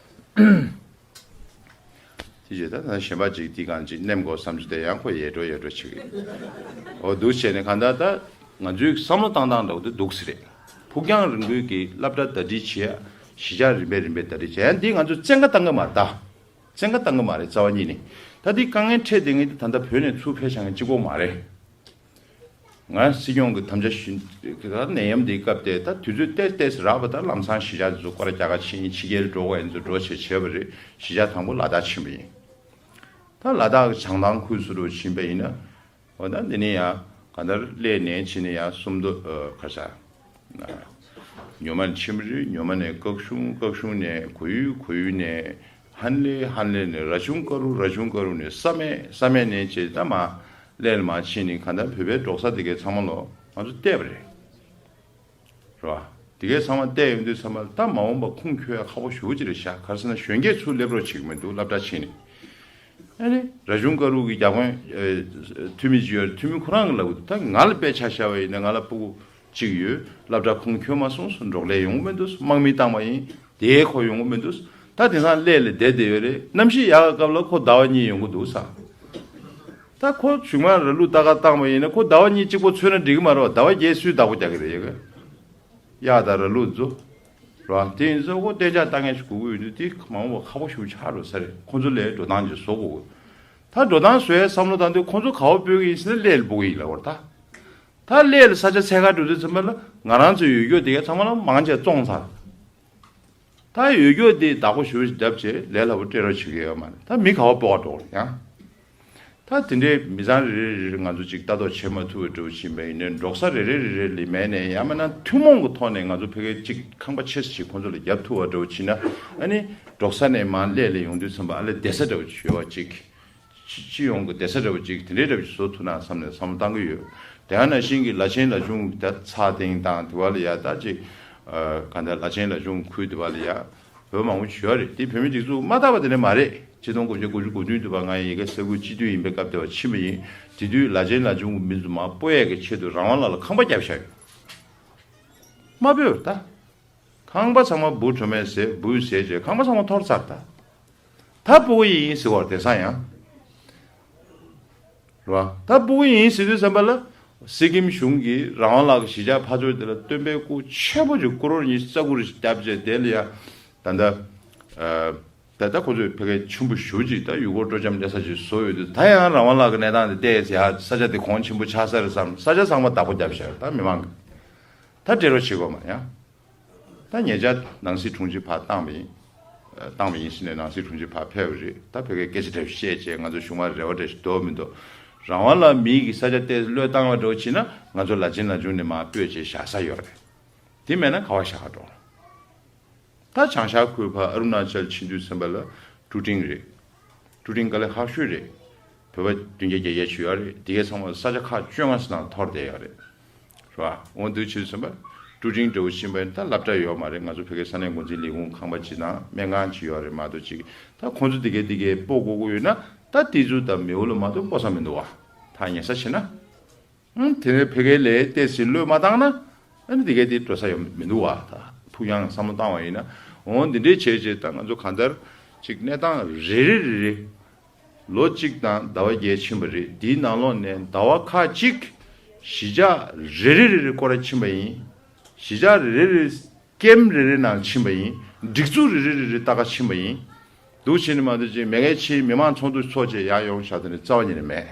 དེ་རྗེས་ད་ད་གཞན་པ་ཅིག་དེ་གང་ཅིག་ནེམ་དགོས་བསམ་རྒྱུ་དེ་ཡང་ཁོ་ཡལ་འགྲོ་ཡལ་འགྲོ་བྱེད་ཀྱི། འོ་འདུག་བྱས་ནས་གང་ལྟར་ད་ང་ཚོའི་བསམ་བློ་བཏང་སྟངས་འདྲ་བོ་དེ་འདུག་སེ་རེད། ཕུགས་རྒྱང་རིང་པོའི་གི་སློབ་གྲྭ་ཟླ་སྒྲིལ་བྱེད་ཡ། གཞིས་ཆགས་རིམ་པས་རིམ་པས་ཟླ་སྒྲིལ་བྱེད་ཡ་འདི་ང་ཚོ་བཙན་བཀའ་བཏང་གི་མ་རེད་ད། བཙན་བཀའ་བཏང་གི་མ་རེད་རྩ་བ་ཉིད་ནས། ད་འདི་དཀའ་ངལ་འཕྲད་བསྡད་མཁན་འདི་ད་ལྟ་བོད་ནས་ཚུར་ཕེབས་བཞག་མཁན་གཅིག་པོ་མ་རེད། ང་སྲིད་སྐྱོང་གི་དམ་བཅའ་ཞུ་ད་ནད་ཡམས་འདིའི་སྐབས་དེ་ད་དུས་ཚོད་ཏོག་ཙམ་རག་པ་ད་ལམ་སང་གཞིས་ཆགས་དེ་ཚོ་སྐོར་ར་རྒྱག་ག་ཕྱིན། ཕྱི་རྒྱལ་འགྲོ་དགོས་ཡིན་ཚོ་འགྲོ་བྱས་བྱས་པ་རེད། གཞིས་ཆགས་དང་པོ་ལ་དྭགས་ཕྱིན་པ་ཡིན། ད་ལ་དྭགས་ཀྱི་བྱང་ཐང་ཁུལ་ཚོ་འགྲོ་ཕྱིན་པ་ཡིན་ན། འོ་ད་འདི་ནས་ཡང་གང་ལྟར་གླེ་ནས་ཕྱིན་ནས་ཡང་སུམ་མདོ་ཨ་ག་ས། ཉོ་མ་ནས་ཆི་མི་རི། ཉོ་མ་ནས་ཀག་གཞུང་། ཀག་གཞུང་ནས་གོ་ཡུལ། གོ་ཡུལ་ནས་ཧན་ལེ། ཧན་ལེ་ནས་ར་ཆུང་ཀ་རུ། ར་ཆུང་ཀ་རུ་ནས་བསམ་ཡས། བསམ་ཡས་ནས་བྱས་ད་མར་གླེ་ལ་མར་ཕྱིན་ནས་གང་ལྟར་བོད་པའི་འབྲོག་ས་དེ་གའི་ཚང་མ་ལོ་ང་ཚོ་བལྟས་པ་རེད། རེད་བ། དེ་གའི་ཚང་མ་བལྟས་ཡོང་དུས་ཚང་མ་ད་མ་འོངས་པ་ཁུངས་འཁྱོལ་ཡ་ཁག་པོ་ཞེ་པོ་ཅིག་རེད་ཤག་ག་རེ་ཟེར་ན་གཞོན་སྐྱེས་ཚུར་སླེབས་རོགས་བྱེད་ཀྱི་མི་འདུག་སློབ་གྲྭ་ཕྱིན་ནས། ཨ་ནི་ར་ཆུང་ཀ་རུ་གི་རྒྱ་ཁོངས་ཨེ་འཐུས་མི་ཅིག་ཡོད་རེད། འཐུས་མི་ཁོ་རང་གི་ལབ་གི་འདུག་ད་ང་ལ་དཔེ་ཆ་བཞག་པ་ཡིན་ན་ང་ལ་སྤུ་གུ་གཅིག་ཡོད། སློབ་གྲྭ་ཁུངས་འཁྱོལ་མ་སོང་། འབྲོག་ལས་ཡོང་གི་མི་འདུག་དམག་མི་བཏང་བ་ཡིན། དེའི་ཁོ་ཡོང་གི་མི་འདུག་ད་དེང་སང་གླེ་ལ་བསྡད་བསྡད་ཡོད་རེད། གནམ་གཤིས་ཡག་གི་སྐབས་ལ་ཁོ་ཟླ་བ་གཉིས་ཡོང་གི་འདུག་ས། ད་ཁོ་གཞུག་མ་ར་ལུག་ལྟ་ག་བཏང་བ་ཡིན་ན་ཁོ་ཟླ་བ་གཉིས་གཅིག་པོ་འཚོལ་ན་འགྲིག་གི་མ་རེད་བ། ཟླ་བ་བརྒྱད་སུས་བདག་པོ་རྒྱག་གི་རེད་ཡ་གི། གཡག་དང་ར་ལུག་ཚོ། རེད་བ། དེ་ཡིན་ཙང་ཁོ་གཏན་འཇགས་ལྟ་མཁན་ཞིག་དགོས་ཀྱི་ཡོད་དུས་དེ་མ་འོངས་པ་ཁག་པོ་ཞེ་པོ་ཆགས་འགྲོ་ས་རེད། ཁོ་ཚོ་ལ་འགྲོ་སྟངས་ཅིག་བཟོ་དགོས། ད་འགྲོ་སྟངས་བཟོ་ཡའི་བསམ་བློ་བཏང་དུས་ཁོ་ཚོ་ག་པར་སྤོ་གི་ཡིན་ཟེར་ན་གླེ་ལ་སྤོ་གི་ཡིན་ལབ་པ་རེད་ད། ད་གླེ་ལ་ས་ཆ་འཚོལ་གར་འགྲོ་དུས་ཙམ་པ་ལ་ང་རང་ཚོའི་ཡོད་རྒྱུ་དེ་གའི་ཚང་མ་ལ་མང་ཆེ་བཙོངས་ཚར། ད་ཡོད་རྒྱུ་དེ་བདག་པོ་ཞེ་པོ་ཞིག་བརྒྱབ་བྱས་ལས་སླ་པོ་སྤྲད་རོགས་བྱེད་ཀྱི་ཡོད་མ་རེད། ད་མི་ག་པར་སྤོ་ག་འགྲོ་གི་རེད་ཡང་། ད་དེ་འདྲའི་མི་ཚང་རེ་རེ་རེ་རེ་ང་ཚོ་ཅིག་ལྟ་རྟོག་བྱེད་མ་ཐུབ་པ་འདྲ་བོ་ཕྱིན་པ་ཡིན་ནའི་འབྲོག་ས་རེ་རེ་རེ་རེ་ལ་མེད་ནའི་ཡང་མིན་ན་ཐུན་མོང་གི་ཐོག་ནས་ང་ཚོ་ཕ་གིར་ཅིག་ཁང་པ་ཆེ་ས་ཅིག་ཁོང་ཚོ་ལ་བརྒྱབ་ཐུབ་པ་འདྲ་བོ་ཕྱིན་ན། ཨ་ནི་འབྲོག་ས་ནས་མར་གླེ་ལ་ཡོང་དུས་ཙམ་པ་ཨ་ལས་བསྡད་ས་འདྲ་བོ་ཅིག་ཡོད་པ་ཅིག་སྤྱི་སྤྱི་ཡོངས་ཀྱི་བསྡད་ས་འདྲ་བོ་ཅིག་དེ་འདྲའི་འདྲ་བོ་ཅིག་བཟོ་ཐུབ་ན་བསམ་ནས་བསམ་བློ་བཏང་གི་ཡོད། དེ་ཡང་ན་ཤིང་གི་ལ་ཆེན་ལ་ཆུང་ད་ཚ་སྟེང་དང་དེ་བ་ལ་ཡ་ད་ཅིག་ག་འདྲ་ལ་ཆེན་ལ་ཆུང་ཁུལ་དེ་བ་ལ་ཡ་བོད་མང་པོ་ཞིག་ཡོད་རེད། དེ་བོད་མི་སྒྲིག་འཛུགས་མ་དར་བ་དེ་འདྲ་མ་རེད། ཆིག་སྟོང་དགུ་བརྒྱ་དགུ་བཅུ་གོ་བདུན་དུ་བ་ང་ཡི་ཡ་གི་ས་ཁུལ་སྤྱི་འཐུས་ཡིན་པའི་སྐབས་དེ་བ་ཕྱིན་པ་ཡིན། དེ་དུས་ལ་ཆེན་ལ་ཆུང་གི་མི་ཚོ་མར་སྤོ་ཡས་ཀྱི་ཆེད་དུ་རང་དབང་ལགས་ལ་ཁང་པ་བརྒྱབ་བཞག་ཡོད། མ་སྤོས་པ་ད། ཁང་པ་ཚང་མ་འབུ་གྲོ་མས་བཟས་འབུས་བཟས་བྱས་ཁང་པ་ཚང་མ་འཐོར་ཚར་ད། ད་སྤོ་གི་ཡིན་ཟེར་བར་དེང་སང་ཡང་། རེད་བ། ད་སྤོ་གི་ཡིན་ཟེར་དུས་ཙམ་པ་ལ། སི་ཀིམ་གཞུང་གིས་རང་དབང་ལགས་ཀྱི་གཞིས་ཆགས་ཕར་ཕྱོགས་དེ་ལ་སྟོན་པའི་སྐུ་ཆེན་པོ་ཅིག་ཀོ་རོར་ཉི་ཤུ་རྩ་དགུ་རེ་ཞིག་བརྒྱབ་བྱས་དེ་ལ་ཡ། ད་ལྟ། ད་ལྟ་ཁོ་ཚོས་ཕ་གི་ཆེན་པོ་ཞེ་པོ་ཅིག་ད་ཡུལ་སྐོར་སྤྲོ་འཆམ་སླེབས་ས་ཅིག་བཟོ་ཡོད་དུས་ད་ཡང་རང་དབང་ལགས་ཀྱི་གནས་སྟངས་དེ་བལྟས་ཚེ་ཡ་ས་ཆ་དེ་གོང་ཆེན་པོ་ཆགས་ས་རེད་བསམ། ས་ཆ་ཚང་མ་བདག་པོ་བརྒྱབ་བཞག་ད་མི་མང་གིས། ད་སྤྲད་རོགས་བྱེད་དགོས་མ་ཡང་། ད་ཉེ་ཆར་ནང་སྲིད་དྲུང་ཆེ་ཕར་བཏང་བ་ཡིན། བཏང་བ་ཡིན་ཟེར་ནས་ནང་སྲིད་དྲུང་ཆེ་ཕར་ཕེབས་པ་རེད། ད་ཕ་གིར་སྐད་ཆ་འདྲ་བཤད་བྱས་ང་ཚོ་གཞུང་མ་རེ་བ་འདྲ་ཞིག་འདོགས་མི་འདུག་རང་དབང་ལགས་མི་གི་ས་ཆ་ཏོག་ཙམ་བློས་བཏང་བ་འདྲ་བོ་བྱས་ན་ང་ཚོ་ལ་ཆེན་ལ་ཆུང་ནས་མར་སྤོས་བྱས་བཞག་ས་ཡོད་རེད། དེ་མེད་ན་ག་པར་བཞག་ག་འགྲོ། ད་བྱང་ཤར་ཁུལ་ཕར་ཨ་རུ་ན་ཅལ་ཕྱིན་དུས་ཙམ་པ་ལ་ཀྲུ་ཀྲིང་རེད། ཀྲུ་ཀྲིང་དཀའ་ལས་ཁག་ཤོས་རེད། བོད་པ་བདུན་བརྒྱ་བརྒྱད་བརྒྱ་ཅིག་ཡོད་རེད། དེ་གའི་ཚང་མ་ས་ཆ་ཁག་བཅོ་ལྔ་ཙམ་ནང་འཐོར་བསྡད་ཡོད་རེད། རེད་བ། འོ་འདུག་བྱས་ཙམ་པ་ཀྲུ་ཀྲིང་འདྲ་བོ་ཕྱིན་པ་ཡིན་ན་ད་སློབ་གྲྭ་ཡོད་མ་རེད། ང་ཚོ་ཕ་གིའི་ས་གནས་འགོ་འཛིན་ལས་ཁུངས་ཁང་པ་ཅིག་དང་སྨན་ཁང་ཅིག་ཡོད་རེད་མ་གཏོགས་ཅིག་ད་ཁོང་ཚོ་དེ་གའི་དེ་གའི་སྤོ་དགོས་ཀྱི་ཡོད་ན་ད་དེ་ཚོ་ད་མེའོ་ལ་མ་གཏོགས་སྤོ་ས་མི་འདུག་བ། ཐག་ཉེ་ས་བྱས་ན། ཨང་། དེ་ནས་ཕ་གིའི་ལས་ཏོག་ཙམ་བློས་མ་བཏང་ན། ཨ་ནི་དེ་གའི་དེ་འགྲོ་ས་ཡོད་མི་འདུག་བ། ད་ཕུགས་རྒྱང་བསམ་བློ་བཏང་བ་ཡིན་ན། འོ་འདི་འདྲའི་བྱས་བྱས་ད་ང་ཚོ་གང་ལྟར་ཅིག་གནས་སྟངས་རེ་རེ་རེ་རེ། ལོ་གཅིག་དང་ཟླ་བ་བརྒྱད་ཕྱིན་པ་རེད། འདིའི་ནང་ལོགས་ནས་ཟླ་བ་ཁག་ཅིག་གཞིས་ཆགས་རེ་རེ་རེ་རེ་སྐོར་ར་ཕྱིན་པ་ཡིན། གཞིས་ཆགས་རེ་རེ་རེ། ཀེམ་རེ་རེ་ནང་ཕྱིན་པ་ཡིན། སྒྲིག་འཛུགས་རེ་རེ་རེ་རེ་ལྟ་ག་ཕྱིན་པ་ཡིན། འདུག་བྱས་ནས་མ་གཏོགས་ཅིག་མེ་ཁའི་ཕྱིའི་མི་མང་ཚོགས་འདུ་ཚོགས་བྱས་ཡར་ཡོང་བཞག་དེ་ནི་རྩ་བ་ཉིད་ནས་མེད།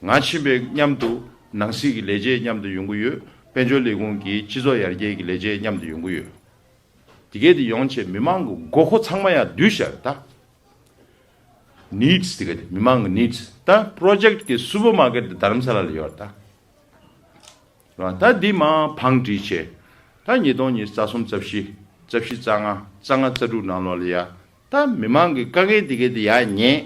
ང་ཕྱིན་པའི་མཉམ་དུ་ནང་སྲིད་ཀྱི་ལས་བྱེད་མཉམ་དུ་ཡོང་གི་ཡོད། དཔལ་འབྱོར་ལས་ཁུངས་ཀྱི་སྤྱི་ཚོགས་ཡར་རྒྱས་ཀྱི་ལས་བྱེད་མཉམ་དུ་ཡོང་གི་ཡོད། དེ་གས་དེ་ཡོང་བྱས་མི་མང་གི་དགོས་མཁོ་ཚང་མ་ཡར་བསྡུས་བཞག་ད། ནིཌ་སི་དེ་ག་དེ་མི་མང་གི་ནིཌ་སི་ད་པྲོ་ཇེཀ་གི་སུ་པར་མར་ཀེཊ་དེ་རྡ་རམ་ས་ལ་ལ་ཡོད་རེད་ད། རེད་བ། ད་འདི་མར་བང་སྒྲིག་བྱས། ད་ཉིས་སྟོང་ཉི་ཤུ་རྩ་གསུམ་རྩ་བཞི། རྩ་བཞི་རྩ་ལྔ། རྩ་ལྔ་རྩ་དྲུག་ནང་ལོགས་ལ་ཡ། ད་མི་མང་གི་དཀའ་ངལ་དེ་ག་དེ་ཡར་ཉན།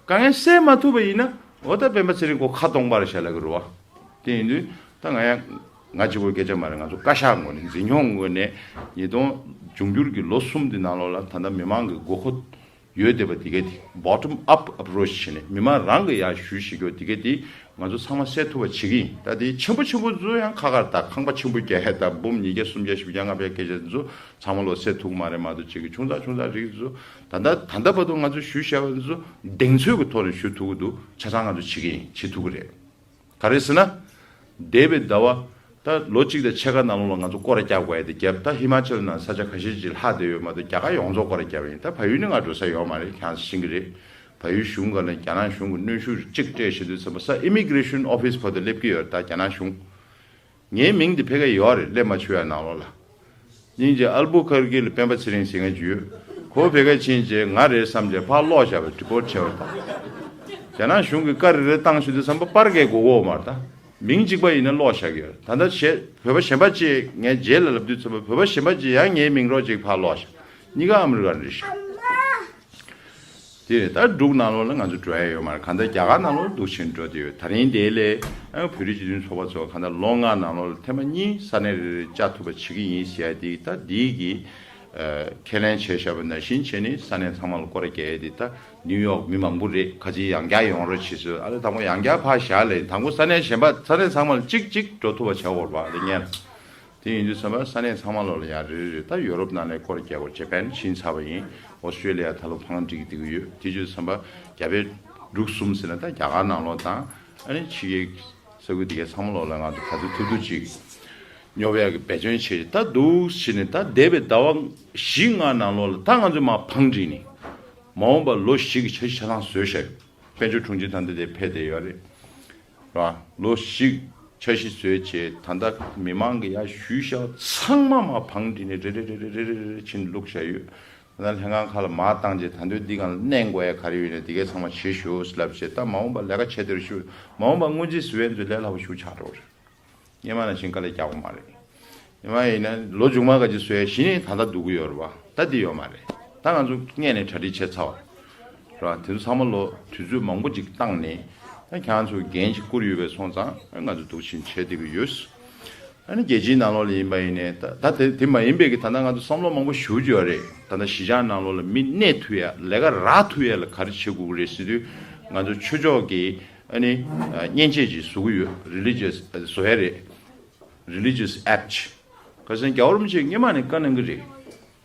དཀའ་ངལ་སེལ་མ་ཐུབ་པ་ཡིན་ན་འོ་ད་སྤེན་པ་ཚེ་རིང་ཁོ་ཁ་སྟོང་པར་བཞག་ལབ་ཀྱི་རེད་བ། དེ་ཡིན་དུས་ད་ང་ཡང་ང་གཅིག་པོའི་སྐད་ཆ་མ་རེད། ང་ཚོ་བཀའ་ཤག་ངོས་ནས་འཛིན་སྐྱོང་ངོས་ནས་ཉིས་སྟོང་འབྱུང་འགྱུར་གྱི་ལོ་གསུམ་འདི་ནང་ལོགས་ལ་ད་ལྟ་མི་མང་གི་དགོས་མཁོ་ཡོད་བསྡད་པ་དེ་ག་དེ་bottom up approach བྱས་ནས་མི་མང་རང་གི་ཡར་ཞུ་ཞུ་རྒྱུ་དེ་ག་དེ་ང་ཚོ་ཚང་མ་སེལ་ཐུབ་པ་བྱེད་ཀྱི་ཡིན། ད་དེ་ཆེན་པོ་ཆེན་པོ་ཚོ་ཡང་ཁ་ཁར་ད་ཁང་པ་ཆེན་པོ་རྒྱག་ཡས་ད་འབུམ་ཉིས་བརྒྱ་སུམ་བརྒྱ་བཞི་བརྒྱ་ལྔ་བརྒྱ་སྐད་ཆ་ཚོ་ཚང་མ་ལོ་སེལ་ཐུབ་ཀྱི་མ་རེད་མ་གཏོགས་ཅིག་གི་ཆུང་ཙག་ཆུང་ཙག་རིགས་ཚོ་ད་ལྟ་ད་ལྟ་བར་དུ་ང་ཚོ་ཞུ་བཞག་པ་ཚོ་གདེང་ཚོད་ཀྱི་ཐོག་ནས་ཞུ་ཐུབ་ཀྱི་འདུག་ཆ་ཚང་ང་ཚོ་བྱེད་ཀྱི་ཡིན། བྱེད་ཐུབ་ཀྱི་རེད། ག་རེ་ཟེར་ན། འདས་པའི་ཟླ་བ། ད་ལོ་གཅིག་དང་ཕྱེད་ཀ་ནང་ལོགས་ལ་ང་ཚོ་སྐོར་ར་རྒྱག་དགོས་ཡ་དེ་བརྒྱབ། ད་ཧི་མ་ཅལ་ནང་ས་ཆ་ཁ་ཤས་ཅིག་ལྷག་བསྡད་ཡོད་མ་གཏོགས་རྒྱ་གར་ཡོངས་རྫོགས་སྐོར་ར་བརྒྱབ་པ་ཡིན། ད་ཕ་ཡུལ་ནི་ང་འགྲོ་ས་ཡོད་མ་རེད། ཁྱེད་རང་ཤེས་ཀྱི་རེད། ཕ་ཡུལ་གཞུང་སྒང་ནས་རྒྱ་ནག་གཞུང་གི་གནོན་ཤུགས་གཅིག་སྤྲད་བཞིན་དུས་ཙམ་པ་ས་ཨི་མི་གི་རེ་ཤན་ཨོ་ཕིས་བར་དུ་སླེབས་ཀྱི་ཡོད་རེད། ད་རྒྱ་ནག་གཞུང་། ངའི་མིང་འདི་ཕ་གིར་ཡོད་རེད། སླེབས་མ་བྱུང་ཡ་ནང་ལོགས་ལ། སྙིང་རྗེ་ཨལ་བུ་ཁར་ཀི་ལ་སྤེན་པ་ཚེ་རིང་ཟེར་མཁན་ཅིག་ཡོད། ཁོ་ཕ་གིར་ཕྱིན་རྗེས་ང་རེད་བསམ་རྗེས་ཕར་སློག་བཞག་པ་ཌི་པོར་ཊི་བྱས་པ་དང་། རྒྱ་ནག་གཞུང་གིས་བཀའ་རེ་རེ་བཏང་བཞིན་དུས་ཙམ་པ་པར་གས་གོ་གོ་མ་རེད་ད། མིང་གཅིག་པ་ཡིན་ན་སློག་བཞག་གི་ཡོད། ད་ལྟ་བྱས་བོད་པ་གཞན་པ་ཅིག་ངས་རྗེས་ལ་ལབ་དུས་ཙམ་པ་བོད་པ་གཞན་པ་ཅིག་ཡང་ངའི་མིང་རོགས་ཅིག་ཕར་སློག་བཞག་གཉིས་ཀ་ཨ་མི་རི་ཀ་རེད་ཤག་དེ་རེད། ད་འབྲུག་ནང་ལོགས་ལ་ང་ཚོ་འགྲོ་ཡ་ཡོད་མ་རེད། གང་ལྟར་རྒྱ་གར་ནང་ལོགས་ལ་འདུག་བྱས་འགྲོ་བསྡད་ཡོད། ད་རིང་དེ་ལས་ཨ་བོད་རིགས་སྤྱི་མཐུན་ཚོགས་པ་ཚོ་གང་ལྟར་ལོ་ལྔ་ནང་ལོགས་ལ་ཐེངས་མ་གཉིས་ས་གནས་རེ་རེ་བཅར་ཐུབ་པ་བྱེད་ཀྱི་ཡིན་ཟེར་ཡ་དེ་ད་འདིའི་གི་ཨ་ཁས་ལེན་བྱས་བཞག་པ་ནང་བཞིན་བྱས་ནས་ས་གནས་ཚང་མ་ལ་སྐོར་ར་རྒྱག་ཡ་དེ་ད་ནིའུ་ཡོག་མི་མང་པོ་རེད། ཁ་ཅིག་ཡང་བསྐྱར་ཡོང་རོགས་བྱེད་ཟེར། ཨ་ལས་དང་པོ་ཡང་བསྐྱར་ཕར་བཞག་ལས་དང་པོ་ས་གནས་གཞན་པ་ས་གནས་ཚང་མ་ལ་གཅིག་གཅིག་འགྲོ་ཐུབ་པ་བྱ་དགོས་པ་ལས་ངས། དེ་ཡིན་དུས་ཙམ་པ་ས་གནས་ཚང་མ་ལོག་ལ་ཡང་རེ་རེ་རེ་ད་ཡོ་རོབ་ནང་ནས་སྐོར་རྒྱག་དགོས། ཇེ་པན་ཕྱིན་ཚར་བ་ཡིན། ཨོ་སི་ཊྲེ་ལི་ཡ་ད་ལོ་བང་སྒྲིག་བསྡད་ཀྱི་ཡོད། དེ་དུས་ཙམ་པ་རྒྱ་བལ་འབྲུག་གསུམ་ཟེར་ན་ད་རྒྱ་གར་ནང་ལོགས་དང་ཨ་ནི་ཕྱི་རྒྱལ་ས་ཁུལ་དེ་གའི་ཚང་མ་ལོག་ལ་ང་ཚོ་ག་ཚོད་ཐུབ་ཐུབ་ཅིག་ ཉོ་བའི་གི་འབད་བརྩོན་བྱས། ད་འདུག་བྱས་ནས་ད་འདས་པའི་ཟླ་བ་བཞི་ལྔ་ནང་ལོགས་ལ་ད་ང་ཚོས་མར་བང་བསྒྲིགས་ནས་མ་འོངས་པ་ལོ་བཞི་གི་འཆར་གཞི་ཆ་ཚང་བཟོས་བཞག་ཡོད། དཔལ་འབྱོར་དྲུང་ཆེ་ད་ལྟ་དེ་ཕེབས་བསྡད་ཡོད་རེད། ར། ལོ་བཞི་འཆར་གཞི་བཟོས་བྱས། ད་ལྟ་མི་མང་གི་ཡར་ཞུས་བཞག་ཚང་མ་མར་བང་བསྒྲིགས་ནས་རེ་རེ་རེ་རེ་རེ་རེ་རེ་ཕྱིན་བླུགས་བཞག་ཡོད། ད་ལྷན་ཁང་ཁག་ལ་མར་བཏང་རྗེས་ད་དུང་འདི་སྒང་ལ་གནོན་དགོས་ཡ་ག་རེ་ཡོད་ན་དེ་གས་ཚང་མ་བྱེད་ཤོག་ལབ་བྱས། ད་མ་འོངས་པ་ལས་ཀ་བྱེད་དེར་ཞུ། མ་འོངས་པ་སྔོན་རྩིས་བཟོ་ཡས་ཚོས་ལས་སླ་པོ་ཞིག་ཆགས་འགྲོ་རེད། སྔོན་མ་ནང་བཞིན་དཀའ་ལས་རྒྱག་དགོས་མ་རེད། སྔོན་མ་ཡིན་ན་ལོ་མཇུག་མ་ག་ཅིག་བཟོ་ཡས་གཞི་ནས་ད་ལྟ་སྡུག་གི་ཡོད་རེད་བ། ད་འདི་ཡོད་མ་རེད། ད་ང་ཚོ་སྔོན་ནས་གྲ་སྒྲིག་བྱས་ཚར་བ་རེད་བ། དེ་ཚོ་ཚང་མ་ལོ་དུས་ཚོད་མང་པོ་ཅིག་བཏང་ནས། ད་ཁྱེད་རང་ཚོ་འགན་ཅིག་བསྐུར་ཡོད་པས་སོང་ཙང་ང་ཚོ་འདུག་བཞིན་བྱས་བསྡད་ཀྱི་ཡོད། ཨ་ནི་རྒྱལ་སྤྱིའི་ནང་ལོགས་ལ་ཡིན་པ་ཡིན་ནའི་ད་ད་དེ་དེ་མ་ཡིན་པའི་གི་ད་ལྟ་ང་ཚོ་བསམ་བློ་མང་པོ་ཞེ་པོ་ཅིག་ཡོད་རེད། ད་ལྟ་གཞིས་ཆགས་ནང་ལོགས་ལ་མི་གནས་ཐུབ་ཡ། ལས་ཀ་རག་ཐུབ་ཡ་ལ་ག་རེ་བྱེད་དགོས་ཀྱི་རེད་ཟེར་དུས། ང་ཚོ་ཆོས་ཕྱོགས་ཀྱི་ཨ་ནི་ཨ་མཉེན་ཆས་ཅིག་བཟོ་གི་ཡོད། རི་ལི་ཇི་ཡས་བཟོ་ཡ་རེད། Religious Act། ག་ཟེར་ན་རྒྱལ་བ་རིན་པོ་ཆེས་སྔོན་མ་ནས་བཀའ་གནང་གི་རེད།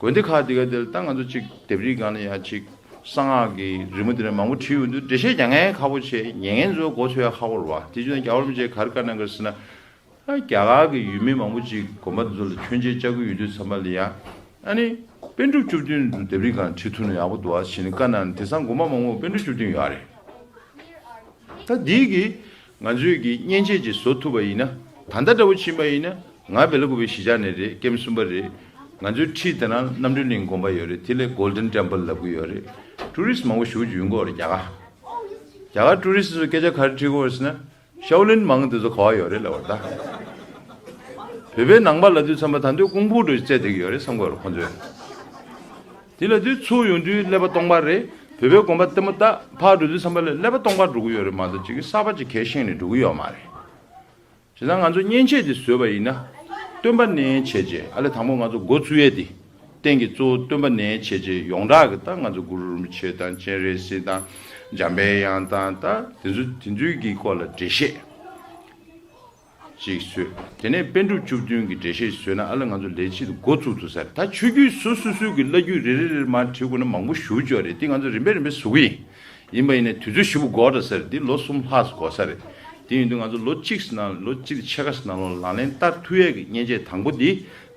དགོན་སྡེ་ཁག་དེ་ག་དེ་ལ་ད་ང་ཚོ་ཅིག་ལྡེབས་རིས་སྒང་ལ་ཡ་ཅིག་གསང་སྔགས་ཀྱི་རི་མོ་དེ་འདྲ་མང་པོ་བྲིས་ཡོང་དུས་འགྲེལ་བཤད་རྒྱག་མཁན་ཁག་པོ་བྱས། ཉན་མཁན་ཚོའི་མགོ་ཚོས་ཡ་ཁག་པོ་རེད་བ། དེ་བྱས་ན་རྒྱལ་བ་རིན་པོ་ཆེས་ག་རེ་བཀའ་གནང་གི་རེད་ཟེར་ན། ཨ་རྒྱ་གར་གྱི་ཡུལ་མི་མང་པོ་ཅིག་དགོན་པ་དེ་ཚོ་ལ་མཆོད་མཇལ་བཅར་གྱི་ཡོད་དུས་ཙམ་པ་ལ་ཡ། ཨ་ནི་པཎ་གྲུབ་བཅུ་བདུན་ལྡེབས་རིས་སྒང་བྲིས་ཐུབ་ན་ཡག་པོ་འདུག་ཨ་ཟེར་ནས་བཀའ་གནང་། དེང་སང་དགོན་པ་མང་པོ་པཎ་གྲུབ་བཅུ་བདུན་ཡོད་རེད། ད་འདི་གིས་ང་ཚོས་ཀྱི་མཉེན་ཆས་ཅིག་བཟོ་ཐུབ་པ་ཡིན་ན། ད་ལྟ་འདྲ་བོ་ཕྱིན་པ་ཡིན་ན། ང་བེ་ལ་ཀུ་པེ་གཞིས་ཆགས་ནས་རེད། ཀེམ་གསུམ་པ་རེད། ང་ཚོའི་འཁྲིས་དེ་ན་རྣམ་གྲོལ་གླིང་དགོན་པ་ཡོད་རེད། དེ་ལ་Golden Temple་ལབ་ཀྱི་ཡོད་རེད། ཊུ་རི་སི་མང་པོ་ཞེ་པོ་ཅིག་ཡོང་གི་ཡོད་རེད། རྒྱ་གར། རྒྱ་གར་ཊུ་རི་སི་ཚོས་སྐད་ཆ་ག་རེ་དྲིས་ཀྱི་ཡོད་རེད་ཟེར་ན། ཤའོ་ལིན་མང་དེ་ཚོ་ག་པར་ཡོད་རེད་ལབ་པ་རེད་ད། བོད་པའི་ནང་པ་ལབ་དུས་ཙམ་པ་ད་དུང་ཀུང་ཧྥུ་འདྲ་བོ་རྩེ་བསྡད་ཀྱི་ཡོད་རེད་བསམ་གྱི་ཡོད་རེད་ཁོང་ཚོས། དེ་ལབ་དུས་ཚུར་ཡོང་དུས་ཀླད་པ་སྟོང་པ་རེད། བོད་པའི་དགོན་པ་ལྟད་མོ་ལྟ་ཕར་འགྲོ་དུས་ཙམ་པ་ལ་ཀླད་པ་སྟོང་པ་འགྲོ་གི་ཡོད་རེད་མ་གཏོགས་ཅིག་གསར་པ་ཅིག་གས་ཤེས་ནས་འགྲོ་གི་ཡོད་མ་རེད། བྱས་ཙང་ང་ཚོ་མཉེན་ཆས་དེ་བཟོས་པ་ཡིན་ན། སྟོན་པ་ནས་བྱས་རྗེས། ཨ་ལས་དང་པོ་ང་ཚོ་འགོ་བཙུགས་ཡས་དེ། རྟེན་གྱི་གཙོ་བོ་སྟོན་པ་ནས་བྱས་རྗེས་ཡོངས་གྲགས་ཀྱི། ད་ང་ཚོ་གུ་རུ་རིན་པོ་ཆེ་དང་སྤྱན་རས་གཟིགས་དང་། འཇམ་པའི་དབྱངས་དང་། ད་དེ་ཚོ་དེ་ཚོའི་གི་སྐོར་ལ་འགྲེལ་བཤད་ཅིག་བཟོས། དེ་ནས་པཎ་གྲུབ་བཅུ་བདུན་གྱི་འགྲེལ་བཤད་བཟོས་ན། ཨ་ལས་ང་ཚོ་ལས་ཅིག་འགོ་བཙུགས་ཐུབ་ས་རེད། ད་ཆོས་བརྒྱུད་སོ་སོ་སོའི་གི་བླ་བརྒྱུད་རེ་རེ་རེ་མར་བྲིས་དགོས་ན་མང་པོ་ཞེ་པོ་ཅིག་ཡོད་རེད། དེ་ང་ཚོ་རིམ་པས་རིམ་པས་བཟོ་གི་ཡིན། ཡིན་པ་ཡིན་ནའི་དུས་ཚོད་ཞེ་པོ་འགོར་འགྲོ་ས་རེད། འདི་ལོ་གསུམ་ལྷག་ཙམ་འགོར་ས་རེད། དེ་ཡིན་དུས་ང་ཚོ་ལོ་གཅིག་ནང་། ལོ་གཅིག་ཕྱེད་ཀ་ནང་ལོགས་ལག་ལེན་བསྟར་ཐུབ་ཡས་ཀྱི་མཉེན་ཆས་དང་པོ་འདི་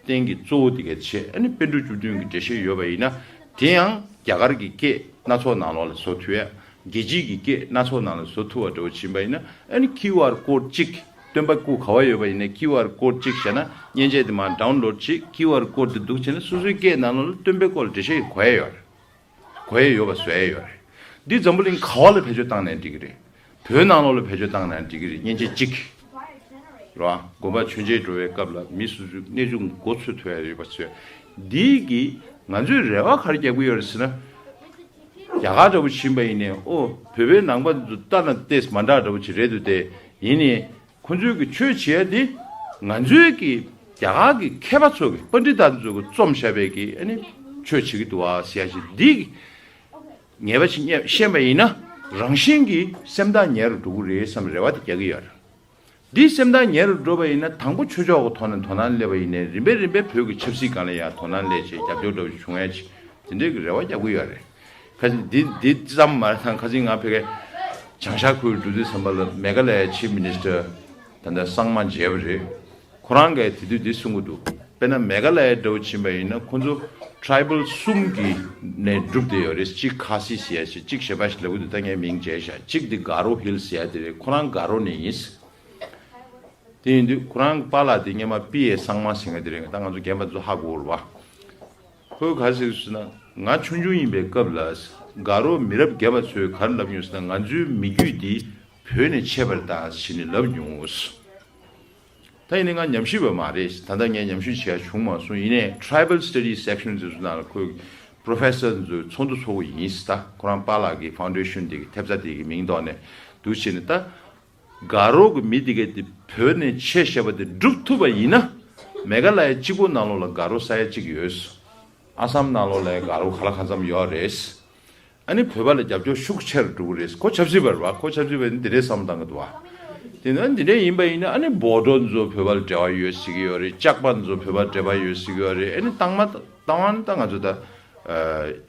རྟེན་གྱི་གཙོ་བོ་འདི་གས་བྱས། ཨ་ནི་པཎ་གྲུབ་བཅུ་བདུན་གྱི་འགྲེལ་བཤད་ཡོད་པ་ཡིན་ན། དེ་ཡང་རྒྱ་གར་གྱི་སྐད་སྣ་ཚོགས་ནང་ལོགས་ལ་བཟོ་ཐུབ་ཡས། རྒྱལ་སྤྱིའི་གི་སྐད་སྣ་ཚོགས་ནང་ལ་བཟོ་ཐུབ་པ་འདྲ་བོ་ཕྱིན་པ་ཡིན་ན། ཨ་ནི་ཀིའུ་ཨར་ཀོཌ་གཅིག་སྟོན་པ་སྐུ་ག་པར་ཡོད་པ་ཡིན་ནའི་ཀིའུ་ཨར་ཀོཌ་གཅིག་བཞག་ན། མཉེན་ཆས་དེ་མར་ཌའུན་ལོཌ་བྱེད། ཀིའུ་ཨར་ཀོཌ་དེ་འདུག་བྱས་ན་སོ་སོའི་སྐད་ནང་ལོགས་ལ་སྟོན་པའི་སྐོར་ལ་འགྲེལ་བཤད་གོ་ཡས་ཡོད་རེད། གོ་ཡས་ཡོད་པ་བཟོ་ཡས་ཡོད་རེད། འདི་འཛམ་བུ་གླིང་ག་པ་ལ་བེད་སྤྱོད་བཏང་ནའི་འགྲིག་གི་རེད། བོད་ནང་ལོགས་ལ་བེད་སྤྱོད་བཏང་ནའི་འགྲིག་གི་རེད། མཉེན་ཆས་གཅིག་རེད་བ། དགོན་པ་མཆོད་མཇལ་འགྲོ་བའི་སྐབས་ལ་མི་སོ་སོའི་གནས་ཆུང་མགོ་ཚོས་ཐུབ་ཡ་ཡོད་པ་བཟོས། འདི་གིས་ང་ཚོས་རེ་བ་ག་རེ་རྒྱག་གི་ཡོད་རེད་ཟེར་ན། རྒྱ་གར་འདྲ་བོ་ཕྱིན་པ་ཡིན་ནའི། ཨོ། བོད་པའི་ནང་པ་འདི་ཚོ་ལྟ་ན་ཏོག་ཙམ་མ་འདྲ་འདྲ་བོ་ཅིག་རེད་འདུག་སྟེ། ཡིན་ནའི། ཁོ་ཚོས་ཀྱི་ཆོས་བྱེད་ཡ་དེ་ང་ཚོའི་གི་རྒྱ་གར་གྱི་མཁས་པ་ཚོ་གི། པཎྜི་ཏ་ཚོ་གི་རྩོམ་བཞག་པའི་གི་ཨ་ནི་ཆོས་བྱེད་ཀྱི་འདུག་བ་ཟེར་ཡ་ཞིག་འདི་ངེས་པ་ཞིག་རྙེད་ཤེས་པ་ཡིན་ན། རང་བཞིན་གྱིས་སེམས་ཐག་ཉེ་རུ་འགྲོ་གི་རེད་བསམ་རེ་བ་དེ་རྒྱག་གི་ཡོད་རེད། འདི་སེམས་ཐག་ཉེ་རུ་འགྲོ་བ་ཡིན་ན། དང་པོ་ཆོས་ཕྱོགས་ཀྱི་ཐོག་ནས་དོ་སྣང་སླེབས་པ་ཡིན་ནའི། རིམ་པས་རིམ་པས་བོད་ཀྱི་ཆབ་སྲིད་སྒང་ལ་ཡང་དོ་སྣང་སླེབས་བྱས་རྒྱབ་སྐྱོར་འདྲ་བོ་བྱུང་ཡ་ཅིག་དེ་འདྲའི་གི་རེ་བ་རྒྱག་གི་ཡོད་རེད། ཁ་ཅིག་འདི་འདི་ཙམ་མ་རེད། ད་ཁ་ཅིག་ང་ཕ་གིར་བྱང་ཤར་ཁུལ་འགྲོ་དུས་ཙམ་པ་ལ་མེ་གྷ་ལ་ཡའི་ཆིབ་མི་ནི་སི་ཊར་ད་ལྟ་སངས་མ་མཇལ་བ་རེད། ཁོ་རང་གིས་དེ་དུས་འདི་གསུང་གི་འདུག་དཔེར་ན་མེ་གྷ་ལ་ཡ་འདྲ་བོ་ཕྱིན་པ་ཡིན་ན། ཁོ་ཚོ་ཊ་རའི་བལ་གསུམ་གྱི་ནས་གྲུབ་བསྡད་ཡོད་རེད། གཅིག་ཁ་སི་ཟེར་ཡ་ཞིག་གཅིག་གཞན་པ་ཞིག་ལབ་གི་འདུག་ད་ངས་མིང་བརྗེད་བཞག་གཅིག་འདི་ག་རོ་ཧིལ་ཟེར་ཡ་དེ་རེད། ཁོ་རང་ག་རོ་ནས་ཡིན། དེ་ཡིན་དུས་ཁོ་རང་གི་པཱ་ལགས་དེ་སྔོན་མ་པི་ཨེ་སངས་མ་ཟེར་མཁན་དེ་རེད། ད་ང་ཚོ་རྒན་པ་ཚོ་ཧ་གོ་རེད་བ། ཁོས་ག་རེ་ཟེར་ཟེར་ན། ང་ཆུང་ཆུང་ཡིན་པའི་སྐབས་ལ་ག་རོ་མི་རབས་རྒན་པ་ཚོས་ག་རེ་ལབ་མྱོང་ཟེར་ན། ང་ཚོའི་མི་རྒྱུད་འདི་བོད་ནས་མཆེད་པ་རེད་ད་ཟེར་ནས་ལབ་མྱོང་། ད་ཡིན་ནའི་ང་ཉམས་ཞིབ་པ་མ་རེད། ད་ལྟ་ངས་ཉམས་ཞིབ་བྱས་བྱུང་མ་སོང་། ཡིན་ནའི་Tribal Studies Section་དེ་ཚོ་ནང་ལ་ཁོས་པྲོ་ཕེ་སར་ཚོའི་ཚོགས་འདུ་ཚོགས་པ་ཡིན་ཟེར། ད་ཁོ་རང་པཱ་ལགས་ཀྱི་ཕའུན་ཌེ་ཤན་དེ་གི་ཐེབས་རྩ་དེ་གི་མིང་ཐོག་ནས་འདུག་བྱས་ནས། ད་ག་རོ་གི་མི་དེ་གས་དེ་བོད་ནས་ཆེ་ཤེས་པ་དེ་སྒྲུབ་ཐུབ་པ་ཡིན་ན། མེ་གྷ་ལ་ཡ་གཅིག་པོ་ནང་ལོགས་ལ་ག་རོ་ས་ཡ་གཅིག་ཡོད། ཨ་སམ་ནང་ལོགས་ལ་ག་རོ་ག་ལ་གང་འཚམ་ཡོད་རེད། ཨ་ནི་བོད་པ་ལ་རྒྱབ་སྐྱོར་ཤུགས་ཆེར་འགྲོ་གི་རེད། ཁོ་ཆབ་སྲིད་པ་རེད་བ། ཁོ་ཆབ་སྲིད་པ་ཡིན་ན་འདི་འདྲའི་བསམ་བཏང་གི་འདུག་བ། དེ་ན་འདི་འདྲའི་ཡིན་པ་ཡིན་ན། ཨ་ནི་བོ་ཌོ་ཚོ་བོད་པ་ལ་འབྲེལ་བ་ཡོད་ཟེར་གི་ཡོད་རེད། ཇག་པ་ཚོ་བོད་པ་འབྲེལ་བ་ཡོད་ཟེར་གི་ཡོད་རེད། ཨ་ནི་དང་མ་དང་མ་ནི་ད་ང་ཚོ་ད་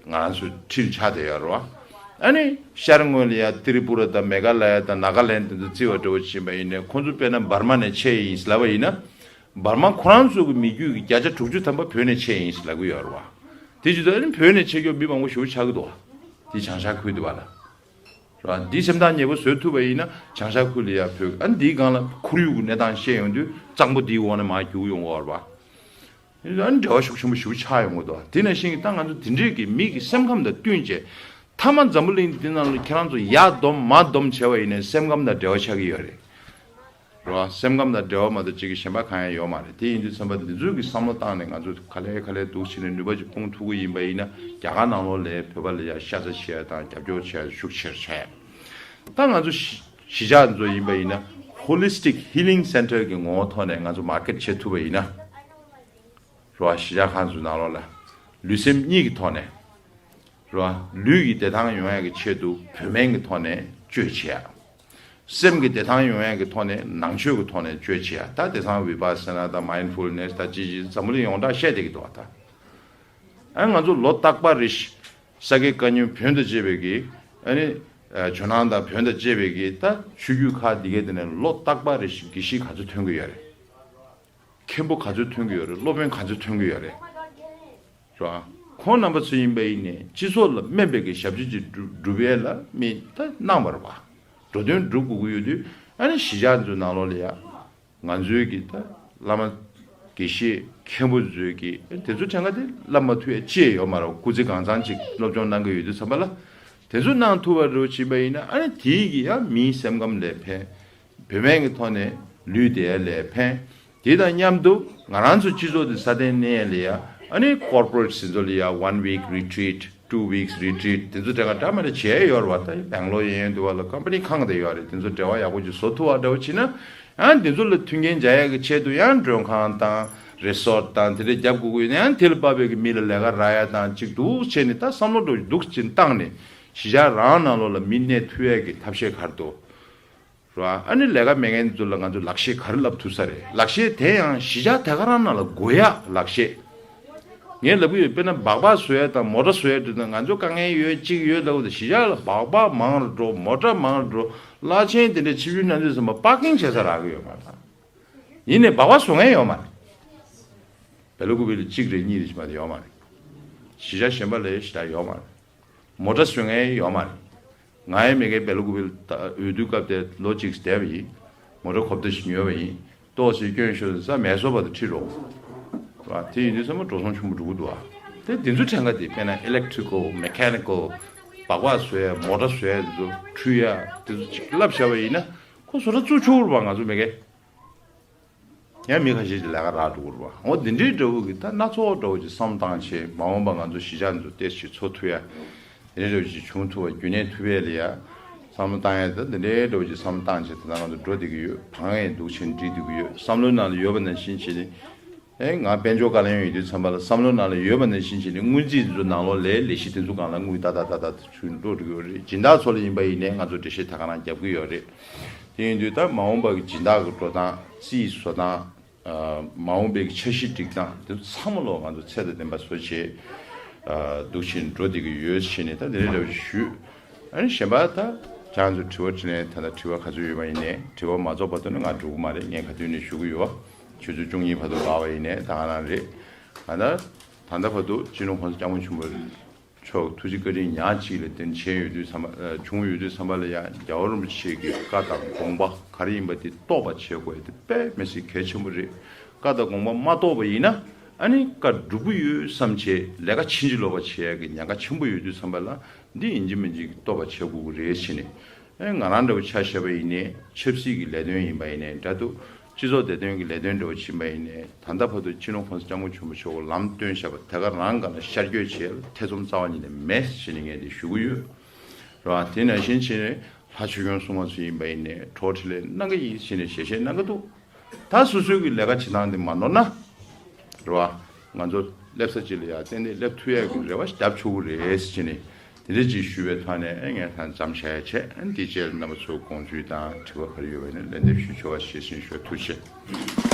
ང་རང་ཚོ་འཁྲིས་ཆགས་བསྡད་ཡོད་རེད་བ། ཨ་ནི་ཤར་ངོས་ལ་ཡ་ཏི་རི་པུ་ར་དང་མེ་གྷ་ལ་ཡ་དང་ནཱ་ག་ལེན་དེ་ཚོ་བརྩི་བ་འདྲ་བོ་ཕྱིན་པ་ཡིན་ནའི། ཁོང་ཚོ་དཔེར་ན་འབར་མ་ནས་ཆད་ཡིན་ལབ་པ་ཡིན་ན། འབར་མ་ཁོ་རང་ཚོ་གི་མི་རྒྱུད་ཀྱི་བརྒྱ་ཆ་དྲུག་ཅུ་ཐམ་པ་བོད་ནས་ཆད་ཡིན་ཟེར་ལབ་ཀྱི་ཡོད་རེད་བ། དེ་བྱེད་དུས་ཨ་ནི་བོད་ནས་ཆད་མཁན་མི་མང་པོ་ཞེ་པོ་ཆགས་ཀྱི་འདུག་བ། དེ་བྱང་ཤར་ཁུལ་དེ་བ་ལ། རེད་བ། འདི་སེམས་ཐག་ཉེ་པོ་བཟོ་ཐུབ་པ་ཡིན་ན་བྱང་ཤར་ཁུལ་ལ་ཡ་བོད། ཨ་ནི་འདིའི་སྒང་ལ་ཁོར་ཡུག་གི་གནས་སྟངས་ཤེས་ཡོང་དུས་གཙང་པོ་འདིའི་འོག་ནས་མར་རྒྱུག་ཡོང་གི་ཡོད་རེད་བ། ཨ་ནི་འབྲེལ་བ་ཤུགས་ཆེན་པོ་ཞེ་པོ་ཆགས་ཡོང་གི་འདུག་དེ་ནང་བཞིན་གྱི་ད་ང་ཚོ་དེ་འདྲས་ཀྱི་མི་གི་སེམས་ཁམས་དང་བསྟུན་བྱས། མཐའ་མ་འཛམ་བུ་གླིང་འདི་ནང་ལ་ཁྱེད་རང་ཚོ་ཡར་སྡོམ་མར་སྡོམ་བྱས་པ་ཡིན་ནའི་སེམས་ཁམས་དང་འབྲེལ་བ་ཆགས་ཀྱི་ཡོད་རེད། རེད་བ། སེམས་ཁམས་དང་འབྲེལ་བ་མ་གཏོགས་གཅིག་གི་གཞན་པ་གང་ཡང་ཡོད་མ་རེད། དེ་ཡིན་དུས་ཚན་པ་འདི་ཚོའི་གི་བསམ་བློ་བཏང་ནས་ང་ཚོ་ག་ལེ་ག་ལེ་འདུག་བྱས་ནས་ནུས་པ་ཅིག་སྤུངས་ཐུབ་ཀྱི་ཡིན་པ་ཡིན་ན་རྒྱ་གར་ནང་ལོགས་ལ་བོད་པ་ལ་ཡ་ཤ་ཚ་བྱེད་ཡ་དང་རྒྱབ་སྐྱོར་བྱེད་ཡ་ཤུགས་ཆེར་བྱས། ད་ང་ཚོ་གཞིས་གཞིས་ཆགས་ཚོ་ཡིན་པ་ཡིན་ན་Holistic Healing Center་གི་ངོ་བོ་ཐོག་ནས་ང་ཚོ་མར་ཀེཊ་བྱེད་ཐུབ་པ་ཡིན་ན། རེད་བ། གཞིས་ཆགས་ཁག་ཚོའི་ནང་ལོགས་ལ་ལུས་སེམས་གཉིས་ཀྱི་ཐོག་ནས། རེད་བ། ལུས་ཀྱི་བདེ་ཐང་ཡོང་ཡག་གི་ཆེད་དུ་བོད་སྨན་གྱི་ཐོག་ནས་བཅོས་བྱེད་ཡ། སེམས་ཀྱི་བདེ་ཐང་ཡོང་ཡག་གི་ཐོག་ནས་ནང་ཆོས་ཀྱི་ཐོག་ནས་བཅོས་བྱེད་ཡ། ད་དེང་སང་བི་པ་སི་ན་དང་མའིན་ཌ་ཕུལ་ནེ་སི་དང་ཅི་ཅི་འཛམ་བུ་གླིང་ཡོངས་གྲགས་བཤད་བསྡད་ཀྱི་འདུག་བ། ད་ཨ་ང་ཚོ་ལོ་རྟག་པར་རེ་བཞིན་ས་དགེ་བཀའ་རྙིང་བོན་དང་བཅས་པའི་གི། ཨ་ནི་ཇོ་ནང་དང་བོན་དང་བཅས་པའི་གི་ད་ཆོས་བརྒྱུད་ཁག་འདི་གའི་དེ་ནས་ལོ་རྟག་པར་རེ་བཞིན་དགེ་བཤེས་ག་ཚོད་ཐོན་གྱི་ཡོད་རེད། མཁན་པོ་ག་ཚོད་ཐོན་གྱི་ཡོད་རེད། སློབ་དཔོན་ག་ཚོད་ཐོན་གྱི་ཡོད་རེད། རེད་བ། ཁོང་རྣམ་པ་ཚོ་ཡིན་པ་ཡིན་ནའི་སྤྱི་ཚོགས་ལ་སྨན་པའི་གི་ཞབས་ཕྱི་ཅིག་སྒྲུབ་སྒྲུབ་ཡས་ལ་མི་ད་གནང་བ་རེད་བ། འགྲོ་དོན་སྒྲུབ་དགོས་ཀྱི་ཡོད་དུས་ཨ་ནི་གཞིས་ཆགས་ཚོའི་ནང་ལོགས་ལ་ཡ། ང་ཚོའི་གི་ད་བླ་མ་དགེ་བཤེས་མཁན་པོ་ཚོའི་གི་དེ་ཚོ་གྲངས་ཀ་དེ་བསླབ་མ་ཐུབ་ཡ་ཅི་ཡང་ཡོད་མ་རེད། སྐུ་ཚེ་གང་ཚང་ཅིག་སློབ་སྦྱོང་གནང་གི་ཡོད་དུས་ཙམ་པ་ལ། དེ་ཚོ་གནང་ཐུབ་པ་རེད་བ་ཕྱིན་པ་ཡིན་ན་ཨ་ནི་དེའི་གི་ཡ་མིའི་སེམས་ཁམས་ལ་ཕན། བོད་སྨན་གྱི་ཐོག་ནས་ལུས་བདེ་ཡ་ལ་ཕན། དེ་དང་མཉམ་དུ་ང་རང་ཚོ་སྤྱི་ཚོགས་དེ་སྲ་བརྟན་གནས་ཡ་ལ་ཡ། ཨ་ནི་ཀོར་པོ་རེ་ཊི་ཟེར་ཚོ་ལ་ཡ་one week retreat, two weeks retreat དེ་ཚོ་འདྲ་ག་འདྲ་མ་འདྲ་བྱས་ཡོད་རེད་བ། ད་སྦེང་ལོར་ཡིན་ཡང་འདུག་བ་ལ་ཀམ་པ་ནི་ཁང་དེ་ཡོད་རེད། དེ་ཚོ་འབྲེལ་བ་ཡག་པོ་ཅིག་བཟོ་ཐུབ་པ་འདྲ་བོ་བྱས་ན། ཡང་དེ་ཚོ་ལ་མཐུན་རྐྱེན་སྦྱར་ཡ་གི་ཆེད་དུ་ཡང་མགྲོན་ཁང་དང་རི་སོར་ཊི་དང་དེ་འདྲ་རྒྱབ་དགོས་ཀྱི་ཡོད་ན་ཡང་དེ་ལ་དཔག་པའི་གི་མི་ལ་ལས་ཀ་རག་ཡ་དང་ཅིག་འདུག་བྱས་ནས་ད་བསམ་བློ་འགྲོ་འདུག་ཅིག་བཏང་ནས་གཞིས་ཆགས་རང་ནང་ལོགས་ལ་མི་གནས་ཐུབ་ཡ་གི་ཐབས་ཤེས་ག་རེ་འདུག་རེད་བ། ཨ་ནི་ལས་ཀ་མེད་མཁན་ཚོ་ལ་ང་ཚོས་ལག་ཤེས་ག་རེ་བསླབ་ཐུབ་ས་རེད། ལག་ཤེས་དེ་ཡང་གཞིས་ཆགས་དེ་ག་རང་ནང་ལ་དགོས་ཡག་ལག་ཤེས། ངས་ལབ་ཀྱི་ཡོད། དཔེར་ན་སྦག་སྦག་བཟོ་ཡ་དང་མོ་ཊ་བཟོ་ཡ་དེ་དང་ང་ཚོ་དཀའ་ངལ་ཡོད་ཅིག་ཡོད་ལབ་དུས་གཞིས་ཆགས་ལ་སྦག་སྦག་མང་རུ་འགྲོ། མོ་ཊ་མང་རུ་འགྲོ། རླབས་ཆེན་དེ་འདྲའི་ཆིབས་བསྒྱུར་གནང་དུས་ཙམ་པ་པར་ཀིང་བྱེད་ས་རག་གི་ཡོད་མ་རེད། ཡིན་ནའི་སྦག་སྦག་བཟོ་མཁན་ཡོད་མ་རེད། བེ་ལ་ཀུ་པེ་ལ་གཅིག་རེད་གཉིས་རེད་ཅིག་མ་གཏོགས་ཡོད་མ་རེད། གཞིས་ཆགས་གཞན་པ་ལ་ཞེ་དྲག་ཡོད་མ་རེད། མོ་ཊ་བཟོ་མཁན་ཡོད་མ་རེད། ང་ཡང་མེད་མཁན་བེ་ལ་ཀུ་པེ་ལ་ད་འོས་བསྡུ་སྐབས་དེར་ལོ་གཅིག་བསྡད་པ་ཡིན། མོ་ཊ་གོ་བརྡ་ཞིག་ཉོས་པ་ཡིན། ཏོག་ཙམ་སྐྱོན་ཤོར་ས་མེ་སོར་བར་དུ་ཁྲིད་རོགས། རེད་བ། དེ་ཡིན་དུས་ཚང་མ་འགྲོ་སོང་ཆེན་པོ་འགྲོ་གི་འདུག་བ། དེ་འདི་ཚོ་གྲངས་ཀ་དེ་དཔེར་ན་ཨི་ལེག་ཊི་རི་ཀལ་མེ་ཁ་ནི་ཀལ་སྦག་སྦག་བཟོ་ཡ་མོ་ཊ་བཟོ་ཡ་དེ་ཚོ་འཕྲུལ་ཡ་དེ་ཚོ་ཅིག་བསླབ་བཞག་པ་ཡིན་ན་ཁོ་བཟོ་གྲྭ་བཙུགས་ཆོག་རེད་བ། ང་ཚོ་མེད་མཁན། ཡང་མི་ཁ་ཤས་ཀྱིས་ལས་ཀ་རག་འགྲོ་གི་རེད་བ། འོ་འདི་འདྲའི་འདྲ་བོ་གི་ད་སྣ་ཚོགས་འདྲ་བོ་ཅིག་བསམ་བཏང་བྱས་མ་འོངས་པ་ང་ཚོ་གཞིས་ཆགས་འདི་ཚོ་ཏོག་ཙམ་འཚོ་ཐུབ་ཡ། དེ་འདྲ་འདྲ་བོ་ཅིག་བྱུང་ཐུབ་པ་རྒྱུན་གནས་ཐུབ་ཡ་ལ་ཡ། བསམ་བློ་བཏང་ཡ་ད་འདི་འདྲའི་འདྲ་བོ་ཅིག་བསམ་བློ་བཏང་བྱས་ད་ལྟ་ང་ཚོ་འགྲོ་བསྡད་ཀྱི་ཡོད། བང་ཡང་འདུག་བྱས་འགྲིལ་བསྡད་ཀྱི་ཡོད། བསམ་བློའི་ནང་ལ་ཡོད་པ་ནང་བཞིན་བྱས་ནས། ཨེ་ང་དཔལ་འབྱོར་བཀའ་བློན་ཡོད་དུས་ཙམ་པ་ལ་བསམ་བློའི་ནང་ལ་ཡོད་པ་ནང་བཞིན་བྱས་ནས་སྔོན་རྩིས་འདི་ཚོ་ནང་ལོགས་ལ་ལས་གཞི་དེ་ཚོ་སྒང་ལ་དངུལ་ཏག་ཏག་ཏག་ཏག་བྱུང་འགྲོ་འགྲོ་གི་ཡོད་རེད། སྦྱིན་བདག་ཚོ་ལ་ཡིན་པ་ཡིན་ནའི་ང་ཚོ་འགྲེལ་བཤད་ད་ག་རང་རྒྱབ་ཀྱི་ཡོད་རེད། དེ་ཡིན་དུས་ད་མ་འོངས་པ་གི་སྦྱིན་བདག་གི་འགྲོ་སྟངས་རྩིས་བཟོ་སྟངས། མ་འོངས་པའི་འཆར་གཞི་སྒྲིག་སྟངས་དེ་ཚོ་ཚང་མ་ལོག་ང་ཚོ་ཚད་དང་ལྡན་པ་བཟོ་བྱས། འདུག་བྱས་འགྲོ་བསྡད་ཀྱི་ཡོད་བྱས་ནས་ད་དེ་རིང་འདྲ་བོ་ཞུས། ཨ་ནི་གཞན་པ་ད་ཁྱེད་རང་ཚོ་དྲི་བ་དྲིས་ལན་ད་ལྟ་དྲི་བ་ག་ཚོད་ཡོད་པ་ཡིན་ནའི་དྲི་བ་མ་རྫོགས་བར་དུ་ནི་ང་འགྲོ་གི་མ་རེད། ངས་ག་དུས་ནས་ཞུ་གི་ཡོད། ཆུ་ཚོད་བཅུ་གཉིས་བར་དུ་ལྷག་པ་ཡིན་ནའི་ད་ག་རང་རེད། ད་ལྟ་ད་ལྟ་བར་དུ་སྤྱི་ནོར་༸གོང་ས་༸སྐྱབས་མགོན་ཆེན་པོ་མཆོག་ཐུགས་རྗེ་བཀའ་དྲིན་ཉག་གཅིག་ལ་བརྟེན་བྱས་ཡོད་དུས་ཙམ་པ། ཨ། བྱུང་ཡོད་དུས་ཙམ་པ་ལ་ཡང་རྒྱལ་བ་རིན་པོ་ཆེ་གི་བཀའ་དང་དགོངས་པ་ག་རེ་ཡིན་པ་དེ་རྟོགས་པ་བྱེད་དགོས་དེ་དཔེ་མི་སྲིད་གལ་ཆེན་པོ་རེད། བཀའ་དང་དགོངས་པ་མ་རྟོགས་པ་ཡིན་ན་ཨ་ནི་བཀའ་སྒྲུབ་ཀྱི་ཡོད་བསམ་བྱས་ལས་ཀ་ཕྱིན་ཅི་ལོག་པ་བྱེད་ཡ་གི་ཉེན་ཁ་ཆེན་པོ་ཡོད་དུས་ཙམ་པ་ལ་འདི་ཡིན་གཅིག་མིན་གཅིག་རྟོགས་པ་བྱེད་དགོས་ཀྱི་རེད་ཟེར་ནས། ཨེ་ང་རང་འདྲ་བོ་ཆ་བཞག་པ་ཡིན་ནའི་ཆབ་སྲིད་ཀྱི་ལས་དོན་ཡིན་པ་ཡིན་ནའི་འདྲ་འདུག་སྤྱི་ཚོགས་བདེ་དོན་གྱི་ལས་དོན་འདྲ་བོ་ཕྱིན་པ་ཡིན་ནའི་ད་ལྟ་བར་དུ་སྤྱི་ནོར་༸གོང་ས་༸སྐྱབས་མགོན་ཆེན་པོ་མཆོག་ལམ་སྟོན་བྱས་པ་དེ་ག་རང་སྒང་ལ་ཤར་བསྐྱོད་བྱས་ལ་ཐེ་ཚོམ་རྩ་བ་ཉིད་ནས་མེད་ཟེར་ནས་ངས་འདི་ཞུ་གི་ཡོད། རེད་བ། དེ་ནང་བཞིན་བྱས་ནས་ལྷ་ཆོས་སྐྱོང་སྲུང་མ་ཚོ་ཡིན་པ་ཡིན་ནའི་གྲོགས་འཕྲིན་ལས་གནང་གི་ཡིན་ཟེར་ནས་ཞལ་བཞེས་གནང་གི་འདུག་ད་སོ་སོའི་གི་ལས་ཀ་བྱེད་སྟངས་དེ་མ་ནོར་ན། རེད་བ། ང་ཚོ་སླེབས་ས་གཅིག་ལ་ཡ་ཏན་ཏན་སླེབས་ཐུབ་ཡག་གི་རེ་བ་ཞིག་བརྒྱབ་ཆོག་གི་རེད་ཟེར་ནས་དེ་འདྲ་ཅིག་ཞུས་པའི་ཐོག་ནས་ཨེ་ངས་ད་མཚམས་བཞག་ཡ་བྱས། ཨ་ནི་དེ་རྗེས་ལ་རྣམ་པ་ཚོའི་དགོངས་ཚུལ་དང་དྲི་བ་ག་རེ་ཡོད་པ་ཡིན་ན་ལན་འདེབས་ཞུ་ཆོག་པ་ཞུ་ཞུ། ཐུགས་རྗེ་ཆེ།